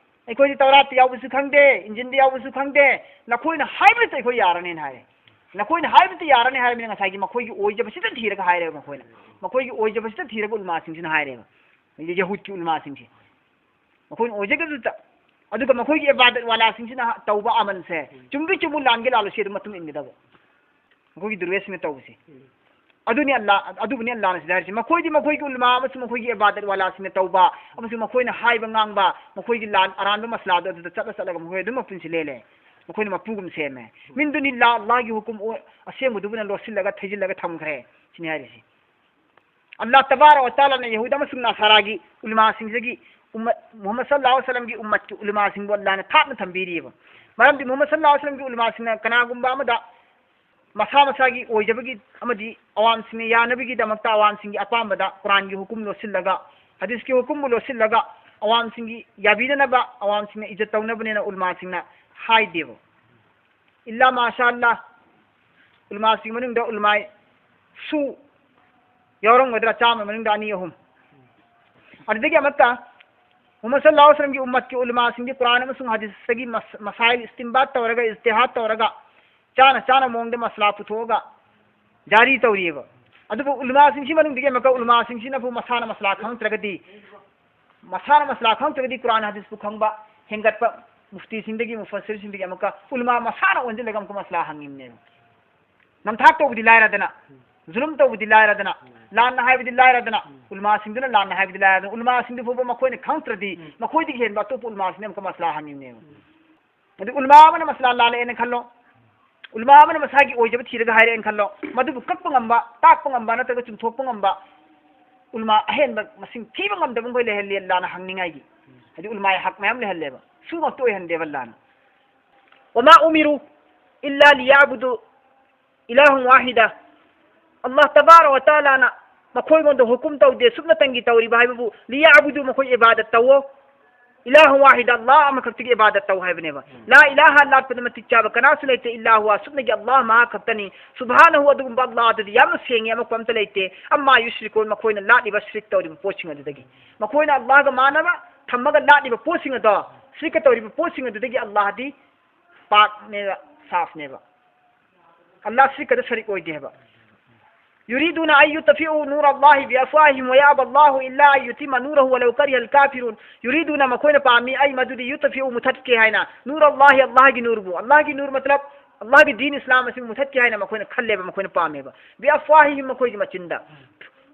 ꯑꯩꯈꯣꯏꯗꯤ ꯇꯧꯔꯥꯠꯇ ꯌꯥꯎꯕꯁꯨ ꯈꯪꯗꯦ, ꯏꯟꯖꯤꯟꯗ ꯌꯥꯎꯕꯁꯨ ꯈꯪꯗꯦ, ꯅꯈꯣꯏꯅ ꯍꯥꯏꯕꯗꯨꯗ ꯑꯩꯈꯣꯏ ꯌꯥꯔꯅꯦꯅ ꯍꯥꯏꯔꯦ꯫ ꯅꯈꯣꯏꯅ ꯍꯥꯏꯕꯗꯨꯗ ꯌꯥꯔꯅꯤ ꯍꯥꯏꯔꯕꯅꯤꯅ ꯉꯁꯥꯏꯒꯤ ꯃꯈꯣꯏꯒꯤ ꯑꯣꯏꯖꯕꯁꯤꯗ ꯊꯤꯔꯒ ꯍꯥꯏꯔꯦꯕ ꯃꯈꯣꯏꯅ꯫ ꯃꯈꯣꯏꯒꯤ ꯑꯣꯏꯖꯕꯁꯤꯗ ꯊꯤꯔꯒ ꯎꯂꯃꯥꯁꯤꯡꯁꯤꯅ ꯍꯥꯏꯔꯦꯕ꯫ ꯌꯍꯨꯗꯀꯤ ꯎꯂꯃꯥꯁꯤꯡꯁꯦ꯫ ꯃꯈꯣꯏꯅ ꯑꯣꯏꯖꯒꯗꯨꯗ꯫ ꯑꯗꯨꯒ ꯃꯈꯣꯏꯒꯤ ꯏꯕꯥꯗꯠ ꯋꯥꯂꯥꯁꯤꯡꯁꯤꯅ ꯇꯧꯕ ꯑꯃꯜꯁꯦ ꯆꯨꯝꯒꯤ ꯆꯨꯝꯕꯨ ꯂꯥꯟꯒꯦ ꯂꯥꯜꯂꯨꯁꯤ ꯑꯗꯨꯝ ꯃꯇꯨꯡ ꯏꯟꯒꯗꯕ꯫ ꯃꯈꯣꯏꯒꯤ ꯗꯨꯔꯋꯦꯁꯁꯤꯡꯅ ꯇꯧꯕꯁꯦ꯫ ꯑꯗꯨꯅꯤ ꯑꯜꯂꯥ, ꯑꯗꯨꯕꯨꯅꯤ ꯑꯜꯂꯥꯅ ꯁꯤꯗ ꯍꯥꯏꯔꯤꯁꯦ꯫ ꯃꯈꯣꯏꯗꯤ ꯃꯈꯣꯏꯒꯤ ꯎꯂꯃꯥ ꯑꯃꯁꯨꯡ ꯃꯈꯣꯏꯒꯤ ꯏꯕꯥꯗꯠ ꯋꯥꯂꯥꯁꯤꯡꯅ ꯇꯧꯕ ꯑꯃꯁꯨꯡ ꯃꯈꯣꯏꯅ ꯍꯥꯏꯕ ꯉꯥꯡꯕ, ꯃꯈꯣꯏꯒꯤ ꯂꯥꯟ ꯑꯔꯥꯟꯕ ꯃꯁꯂꯥꯗꯨ ꯑꯗꯨꯗ ꯆꯠꯂ ꯆꯠꯂꯒ ꯃꯈꯣꯏ ꯑꯗꯨꯝ ꯃꯄꯨꯟꯁꯤ ꯂꯦꯜꯂꯦ꯫ ꯃꯈꯣꯏꯅ ꯃꯄꯨꯒꯨꯝ ꯁꯦꯝꯃꯦ꯫ ꯃꯤꯟ ꯗꯨꯅꯤꯜꯂꯥ, ꯑꯜꯂꯥꯍꯒꯤ ꯍꯨꯀꯨꯝ ꯑꯣ-, ꯑꯁꯦꯡꯕꯗꯨꯕꯨꯅ ꯂꯣꯠꯁꯤꯜꯂꯒ ꯊꯩꯖꯤꯜꯂꯒ ꯊꯝꯈ꯭ꯔꯦ꯫ ꯁꯤꯅꯤ ꯍꯥꯏꯔꯤꯁꯦ꯫ ꯑꯜꯂꯥꯍ ꯇꯕꯥꯔꯛ ꯋ ꯇꯥꯂꯥꯅ ꯌꯍꯨꯗ ꯑꯃꯁꯨꯡ ꯅꯁꯥꯔꯥꯒꯤ ꯎꯂꯃꯥꯁꯤꯡꯁꯤꯒꯤ ꯎꯝꯃꯠ, ꯃꯨꯍꯝꯃꯗ ꯁꯜꯂꯜꯂꯥꯍꯨ ꯑꯂꯩꯍꯤ ꯋꯁꯜꯂꯝꯒꯤ ꯎꯝꯃꯠꯀꯤ ꯎꯂꯃꯥꯁꯤꯡꯕꯨ ꯑꯜꯂꯥꯍꯅ ꯊꯥꯞꯅ ꯊꯝꯕꯤꯔꯤꯑꯕ꯫ ꯃꯔꯝꯗꯤ ꯃꯨꯍꯝꯃꯗ ꯁꯜꯂꯜꯂꯥꯍꯨ ꯑꯂꯩꯍꯤ ꯋꯁꯜꯂꯝꯒꯤ ꯎꯂꯃꯥꯁꯤꯡꯅ ꯀꯅꯥꯒꯨꯝꯕ ꯑꯃꯗ ꯃꯁꯥ ꯃꯁꯥꯒꯤ ꯑꯣꯏꯖꯕꯒꯤ ꯑꯃꯗꯤ ꯑꯋꯥꯝꯁꯤꯡꯅ ꯌꯥꯅꯕꯒꯤꯗꯃꯛꯇ ꯑꯋꯥꯝꯁꯤꯡꯒꯤ ꯑꯄꯥꯝꯕꯗ ꯀꯨꯔꯥꯟꯒꯤ ꯍꯨꯀꯨꯝ ꯂꯣꯠꯁꯤꯜꯂꯒ, ꯍꯗꯤꯁꯀꯤ ꯍꯨꯀꯨꯝꯕꯨ ꯂꯣꯠꯁꯤꯜꯂꯒ, ꯑꯋꯥꯝꯁꯤꯡꯒꯤ ꯌꯥꯕꯤꯗꯅꯕ, ꯑꯋꯥꯝꯁꯤꯡꯅ ꯏꯖꯠ ꯇꯧꯅꯕꯅꯦꯅ ꯎꯂꯃꯥꯁꯤꯡꯅ ꯍꯥꯏꯗꯦꯕ꯫ ꯏꯜꯂꯥ ꯃꯥꯁꯥ ꯑꯜꯂꯥ, ꯎꯂꯃꯥꯁꯤꯡ ꯃꯅꯨꯡꯗ ꯎꯂꯃꯥ ꯁꯨ ꯌꯥꯎꯔꯝꯒꯗ꯭ꯔꯥ, ꯆꯥꯝꯃ ꯃꯅꯨꯡꯗ ꯑꯅꯤ ꯑꯍꯨꯝ꯫ ꯑꯗꯨꯗꯒꯤ ꯑꯃꯠꯇ ꯃꯨꯍꯝꯃꯗ ꯁꯜꯂꯜꯂꯥꯍꯨ ꯑꯂꯩꯍꯤ ꯋꯁꯜꯂꯝꯒꯤ ꯎꯝꯃꯠꯀꯤ ꯎꯂꯃꯥꯁꯤꯡꯗꯤ ꯀꯨꯔꯥꯟ ꯑꯃꯁꯨꯡ ꯍꯗꯤꯁꯇꯒꯤ ꯃꯁ-, ꯃꯁꯥꯏꯜ ꯏꯁꯇꯤꯝꯕꯥꯠ ꯇꯧꯔꯒ, ꯏꯖꯇꯤꯍꯥꯗ ꯇꯧꯔꯒ, ꯆꯥꯅ ꯆꯥꯅ ꯃꯑꯣꯡꯗ ꯃꯁꯂꯥ ꯄꯨꯊꯣꯛꯑꯒ ꯖꯥꯔꯤ ꯇꯧꯔꯤꯑꯕ꯫ ꯑꯗꯨꯕꯨ ꯎꯂꯃꯥꯁꯤꯡꯁꯤ ꯃꯅꯨꯡꯗꯒꯤ ꯑꯃꯨꯛꯀ ꯎꯂꯃꯥꯁꯤꯡꯁꯤꯅꯕꯨ ꯃꯁꯥꯅ ꯃꯁꯂꯥ ꯈꯪꯉꯛꯇ꯭ꯔꯒꯗꯤ, ꯃꯁꯥꯅ ꯃꯁꯂꯥ ꯈꯪꯉꯛꯇ꯭ꯔꯒꯗꯤ ꯀꯨꯔꯥꯟ ꯍꯗꯤꯁꯄꯨ ꯈꯪꯕ ꯍꯦꯟꯒꯠꯄ ꯃꯨꯐꯇꯤꯁꯤꯡꯗꯒꯤ, ꯃꯨꯐꯁꯤꯔꯁꯤꯡꯗꯒꯤ ꯑꯃꯨꯛꯀ ꯎꯂꯃꯥ ꯃꯁꯥꯅ ꯑꯣꯟꯁꯤꯜꯂꯒ ꯑꯃꯨꯛꯀ ꯃꯁꯂꯥ ꯍꯪꯉꯤꯕꯅꯦꯕ꯫ ꯅꯝꯊꯥꯛ ꯇꯧꯕꯗꯤ ꯂꯥꯏꯔꯗꯅ, ꯖꯨꯂꯨꯝ ꯇꯧꯕꯗꯤ ꯂꯥꯏꯔꯗꯅ, ꯂꯥꯟꯅ ꯍꯥꯏꯕꯗꯤ ꯂꯥꯏꯔꯗꯅ, ꯎꯂꯃꯥꯁꯤꯡꯗꯨꯅ ꯂꯥꯟꯅ ꯍꯥꯏꯕꯗꯤ ꯂꯥꯏꯔꯗꯅ, ꯎꯂꯃꯥꯁꯤꯡꯗꯨ ꯐꯥꯎꯕ ꯃꯈꯣꯏꯅ ꯈꯪꯗ꯭ꯔꯗꯤ ꯃꯈꯣꯏꯗꯒꯤ ꯍꯦꯟꯕ ꯑꯇꯣꯞꯄ ꯎꯂꯃꯥꯁꯤꯡꯅ ꯑꯃꯨꯛꯀ ꯃꯁꯂꯥ ꯍꯪꯉꯤꯕꯅꯦꯕ꯫ ꯑꯗꯨ ꯎꯂꯃꯥ ꯑꯃꯅ ꯃꯁꯂꯥ ꯂꯥꯜꯂꯛꯑꯦꯅ ꯈꯜꯂꯣ, ꯎꯂꯃꯥ ꯑꯃꯅ ꯃꯁꯥꯒꯤ ꯑꯣꯏꯖꯕ ꯊꯤꯔꯒ ꯍꯥꯏꯔꯛꯑꯦꯅ ꯈꯜꯂꯣ, ꯃꯗꯨꯕꯨ ꯀꯛꯄ ꯉꯝꯕ, ꯇꯥꯛꯄ ꯉꯝꯕ ꯅꯠꯇ꯭ꯔꯒ ꯆꯨꯝꯊꯣꯛꯄ ꯉꯝꯕ ꯎꯂꯃꯥ ꯑꯍꯦꯟꯕ ꯃꯁꯤꯡ ꯊꯤꯕ ꯉꯝꯗꯕ ꯃꯈꯣꯏ ꯂꯩꯍꯜꯂꯦ ꯑꯜꯂꯥꯅ ꯍꯪꯅꯤꯡꯉꯥꯏꯒꯤ꯫ ꯍꯥꯏꯗꯤ ꯎꯂꯃꯥꯒꯤ ꯍꯛ ꯃꯌꯥꯝ ꯂꯩꯍꯜꯂꯦꯕ, ꯁꯨꯃꯛꯇ ꯑꯣꯏꯍꯟꯗꯦꯕ ꯑꯜꯂꯥꯅ꯫ "وما أمروا إلا ليعبدوا إلها واحدا"꯫ ꯑꯜꯂꯥꯍ ꯇꯕꯥꯔꯛ ꯋ ꯇꯥꯂꯥꯅ ꯃꯈꯣꯏꯉꯣꯟꯗ ꯍꯨꯀꯨꯝ ꯇꯧꯗꯦ, ꯁꯨꯞꯅꯇꯪꯒꯤ ꯇꯧꯔꯤꯕ ꯍꯥꯏꯕꯕꯨ "ليعبدوا"، ꯃꯈꯣꯏ ꯏꯕꯥꯗꯠ ꯇꯧꯋꯣ꯫ "إلها واحدا"، ꯑꯜꯂꯥꯍ ꯑꯃꯈꯛꯇꯒꯤ ꯏꯕꯥꯗꯠ ꯇꯧ ꯍꯥꯏꯕꯅꯦꯕ꯫ "لا إله"، ꯂꯥꯠꯄꯗ ꯃꯇꯤꯛ ꯆꯥꯕ ꯀꯅꯥꯁꯨ ꯂꯩꯇꯦ, "إلا هو"، ꯑꯁꯨꯞꯅꯒꯤ ꯑꯜꯂꯥꯍ ꯃꯍꯥꯛ ꯈꯛꯇꯅꯤ꯫ "سبحانه"، ꯑꯗꯨꯒꯨꯝꯕ ꯑꯜꯂꯥꯍ ꯑꯗꯨꯗꯤ ꯌꯥꯝꯅ ꯁꯦꯡꯉꯤ, ꯑꯃꯣꯠꯄ ꯑꯝꯇ ꯂꯩꯇꯦ꯫ "عما يشركون"، ꯃꯈꯣꯏꯅ ꯂꯥꯠꯂꯤꯕ ꯁꯤꯔꯤꯛ ꯇꯧꯔꯤꯕ ꯄꯣꯠꯁꯤꯡ ꯑꯗꯨꯗꯒꯤ꯫ ꯃꯈꯣꯏꯅ ꯑꯜꯂꯥꯍꯒ ꯃꯥꯟꯅꯕ ꯊꯝꯃꯒ ꯂꯥꯠꯂꯤꯕ ꯄꯣꯠꯁꯤꯡ ꯑꯗꯣ, ꯁꯤꯔꯤꯛꯀ ꯇꯧꯔꯤꯕ ꯄꯣꯠꯁꯤꯡ ꯑꯗꯨꯗꯒꯤ ꯑꯜꯂꯥꯍꯗꯤ ꯄꯥꯛꯅꯦꯕ, ꯁꯥꯐꯅꯦꯕ꯫ ꯑꯜꯂꯥꯍ ꯁꯤꯔꯤꯛꯀꯗ ꯁꯔꯤꯛ ꯑꯣꯏꯗꯦ ꯍꯥꯏꯕ꯫ "يريدون أن يطفئوا نور الله بأفواههم ويأبى الله إلا أن يتم نوره ولو كره الكافرون"꯫ "يريدون"، ꯃꯈꯣꯏꯅ ꯄꯥꯝꯃꯤ, ꯑꯩ ꯃꯗꯨꯗꯤ "يطفئوا"، ꯃꯨꯊꯠꯀꯦ ꯍꯥꯏꯅ, "نور الله"، ꯑꯜꯂꯥꯍꯒꯤ ꯅꯨꯔꯕꯨ, ꯑꯜꯂꯥꯍꯒꯤ ꯅꯨꯔ ꯃꯇꯂꯕ ꯑꯜꯂꯥꯍꯒꯤ ꯗꯤꯟ ꯏꯁꯂꯥꯝ ꯑꯁꯤ ꯃꯨꯊꯠꯀꯦ ꯍꯥꯏꯅ ꯃꯈꯣꯏꯅ ꯈꯜꯂꯦꯕ, ꯃꯈꯣꯏꯅ ꯄꯥꯝꯃꯦꯕ꯫ "بأفواههم"، ꯃꯈꯣꯏꯒꯤ ꯃꯆꯤꯟꯗ,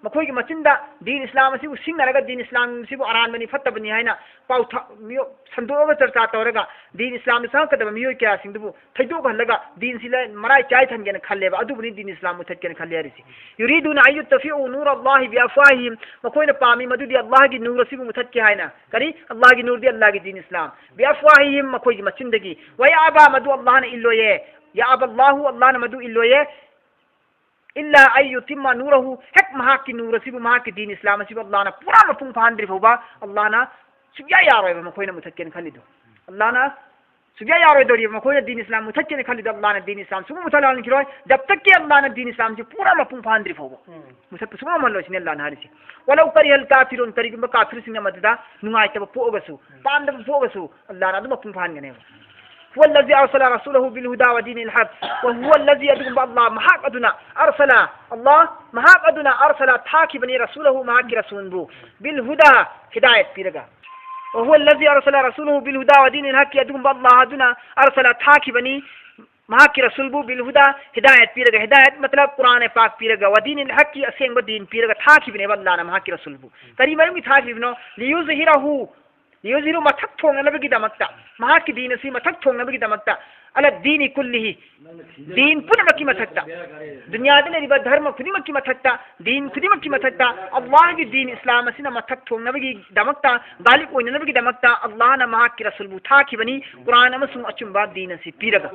ꯃꯈꯣꯏꯒꯤ ꯃꯆꯤꯟꯗ ꯗꯤꯟ ꯏꯁꯂꯥꯝ ꯑꯁꯤꯕꯨ ꯁꯤꯡꯅꯔꯒ ꯗꯤꯟ ꯏꯁꯂꯥꯝ ꯑꯁꯤꯕꯨ ꯑꯔꯥꯟꯕꯅꯤ, ꯐꯠꯇꯕꯅꯤ ꯍꯥꯏꯅ ꯄꯥꯎ ꯊ-, ꯃꯤꯑꯣ-, ꯁꯟꯗꯣꯛꯑꯒ ꯆꯔꯆꯥ ꯇꯧꯔꯒ ꯗꯤꯟ ꯏꯁꯂꯥꯝꯗ ꯆꯪꯉꯛꯀꯗꯕ ꯃꯤꯑꯣꯏ ꯀꯌꯥꯁꯤꯡꯗꯨꯕꯨ ꯊꯩꯗꯣꯛꯍꯜꯂꯒ ꯗꯤꯟꯁꯤ ꯂ-, ꯃꯔꯥꯏ ꯆꯥꯏꯊꯟꯒꯦꯅ ꯈꯜꯂꯦꯕ꯫ ꯑꯗꯨꯕꯨꯅꯤ ꯗꯤꯟ ꯏꯁꯂꯥꯝ ꯃꯨꯊꯠꯀꯦꯅ ꯈꯜꯂꯦ ꯍꯥꯏꯔꯤꯁꯤ꯫ "يريدون أن يطفئوا نور الله بأفواههم"꯫ ꯃꯈꯣꯏꯅ ꯄꯥꯝꯃꯤ ꯃꯗꯨꯗꯤ ꯑꯜꯂꯥꯍꯒꯤ ꯅꯨꯔ ꯑꯁꯤꯕꯨ ꯃꯨꯊꯠꯀꯦ ꯍꯥꯏꯅ꯫ ꯀꯔꯤ? ꯑꯜꯂꯥꯍꯒꯤ ꯅꯨꯔꯗꯤ ꯑꯜꯂꯥꯍꯒꯤ ꯗꯤꯟ ꯏꯁꯂꯥꯝ꯫ "بأفواههم"، ꯃꯈꯣꯏꯒꯤ ꯃꯆꯤꯟꯗꯒꯤ꯫ "ويأبى"، ꯃꯗꯨ ꯑꯜꯂꯥꯍꯅ ꯏꯜꯂꯣꯏꯌꯦ꯫ يأبى الله, ꯑꯜꯂꯥꯍꯅ ꯃꯗꯨ ꯏꯜꯂꯣꯏꯌꯦ. إلا أن يتم نوره, ꯍꯦꯛ ꯃꯍꯥꯛꯀꯤ ꯅꯨꯔ ꯑꯁꯤꯕꯨ, ꯃꯍꯥꯛꯀꯤ ꯗꯤꯟ ꯏꯁꯂꯥꯝ ꯑꯁꯤꯕꯨ ꯑꯜꯂꯥꯍꯅ ꯄꯨꯔꯥ ꯃꯄꯨꯡ ꯐꯥꯍꯟꯗ꯭ꯔꯤ ꯐꯥꯎꯕ ꯑꯜꯂꯥꯍꯅ ꯁꯨꯡꯌꯥ ꯌꯥꯔꯣꯏꯕ ꯃꯈꯣꯏꯅ ꯃꯨꯊꯠꯀꯦꯅ ꯈꯜꯂꯤꯗꯣ꯫ ꯑꯜꯂꯥꯍꯅ ꯁꯨꯡꯌꯥ ꯌꯥꯔꯣꯏꯗꯧꯔꯤꯕ ꯃꯈꯣꯏꯅ ꯗꯤꯟ ꯏꯁꯂꯥꯝ ꯃꯨꯊꯠꯀꯦꯅ ꯈꯜꯂꯤꯗꯣ꯫ ꯑꯜꯂꯥꯍꯅ ꯗꯤꯟ ꯏꯁꯂꯥꯝ ꯁꯨꯡꯃꯨ ꯃꯨꯊꯠꯍꯟꯈꯤꯔꯣꯏ, ꯖꯕ ꯇꯛꯀꯤ ꯑꯜꯂꯥꯍꯅ ꯗꯤꯟ ꯏꯁꯂꯥꯝꯁꯤ ꯄꯨꯔꯥ ꯃꯄꯨꯡ ꯐꯥꯍꯟꯗ꯭ꯔꯤ ꯐꯥꯎꯕ꯫ ꯎꯝ꯫ ꯃꯨꯊꯠꯄ ꯁꯨꯡꯉꯝ ꯉꯝꯍꯜꯂꯣꯏ ꯁꯤꯅꯤ ꯑꯜꯂꯥꯍꯅ ꯍꯥꯏꯔꯤꯁꯤ꯫ ولو كره الكافرون, ꯀꯔꯤꯒꯨꯝꯕ ꯀꯥꯐꯤꯔꯁꯤꯡꯅ ꯃꯗꯨꯗ ꯅꯨꯡꯉꯥꯏꯇꯕ ꯄꯣꯛꯑꯒꯁꯨ, ꯎꯝ, ꯄꯥꯝꯗꯕ ꯄꯣꯛꯑꯒꯁꯨ ꯑꯜꯂꯥꯍꯅ ꯑꯗꯨꯝ ꯃꯄꯨꯡ ꯐꯥꯍꯟꯒꯅꯦꯕ꯫ هو الذي أرسل رسوله بالهدى ودين الحق, وهو الذي, ꯑꯗꯨꯒꯨꯝꯕ ꯑꯜꯂꯥꯍ ꯃꯍꯥꯛ ꯑꯗꯨꯅ, أرسل, ꯑꯜꯂꯥꯍ ꯃꯍꯥꯛ ꯑꯗꯨꯅ, أرسل, ꯊꯥꯈꯤꯕꯅꯤ, رسوله, ꯃꯍꯥꯛꯀꯤ ꯔꯁꯨꯜꯕꯨ, بالهدى, ꯍꯤꯗꯥꯌꯠ ꯄꯤꯔꯒ, وهو الذي أرسل رسوله بالهدى ودين الحق, ꯑꯗꯨꯒꯨꯝꯕ ꯑꯜꯂꯥꯍ ꯑꯗꯨꯅ, أرسل, ꯊꯥꯈꯤꯕꯅꯤ ꯃꯍꯥꯛꯀꯤ ꯔꯁꯨꯜꯕꯨ, بالهدى, ꯍꯤꯗꯥꯌꯠ ꯄꯤꯔꯒ, ꯍꯤꯗꯥꯌꯠ ꯃꯇꯂꯕ ꯀꯨꯔꯥꯟ ꯄꯥꯛ ꯄꯤꯔꯒ, ودين الحق, ꯑꯁꯦꯡꯕ ꯗꯤꯟ ꯄꯤꯔꯒ ꯊꯥꯈꯤꯕꯅꯦꯕ ꯑꯜꯂꯥꯍꯅ ꯃꯍꯥꯛꯀꯤ ꯔꯁꯨꯜꯕꯨ꯫ ꯀꯔꯤ ꯃꯔꯝꯒꯤ ꯊꯥꯈꯤꯕꯅꯣ? ليظهره, ليظهره, ꯃꯊꯛ ꯊꯣꯡꯅꯅꯕꯒꯤꯗꯃꯛꯇ, ꯃꯍꯥꯛꯀꯤ ꯗꯤꯟ ꯑꯁꯤ ꯃꯊꯛ ꯊꯣꯡꯅꯕꯒꯤꯗꯃꯛꯇ, على الدين كله, ꯗꯤꯟ ꯄꯨꯝꯅꯃꯛꯀꯤ ꯃꯊꯛꯇ, ꯗꯨꯅꯤꯌꯥꯗ ꯂꯩꯔꯤꯕ ꯙꯔꯃ ꯈꯨꯗꯤꯡꯃꯛꯀꯤ ꯃꯊꯛꯇ, ꯗꯤꯟ ꯈꯨꯗꯤꯡꯃꯛꯀꯤ ꯃꯊꯛꯇ, ꯑꯜꯂꯥꯍꯒꯤ ꯗꯤꯟ ꯏꯁꯂꯥꯝ ꯑꯁꯤꯅ ꯃꯊꯛ ꯊꯣꯡꯅꯕꯒꯤꯗꯃꯛꯇ, ꯒꯥꯂꯤꯕ ꯑꯣꯏꯅꯅꯕꯒꯤꯗꯃꯛꯇ ꯑꯜꯂꯥꯍꯅ ꯃꯍꯥꯛꯀꯤ ꯔꯁꯨꯜꯕꯨ ꯊꯥꯈꯤꯕꯅꯤ, ꯀꯨꯔꯥꯟ ꯑꯃꯁꯨꯡ ꯑꯆꯨꯝꯕ ꯗꯤꯟ ꯑꯁꯤ ꯄꯤꯔꯒ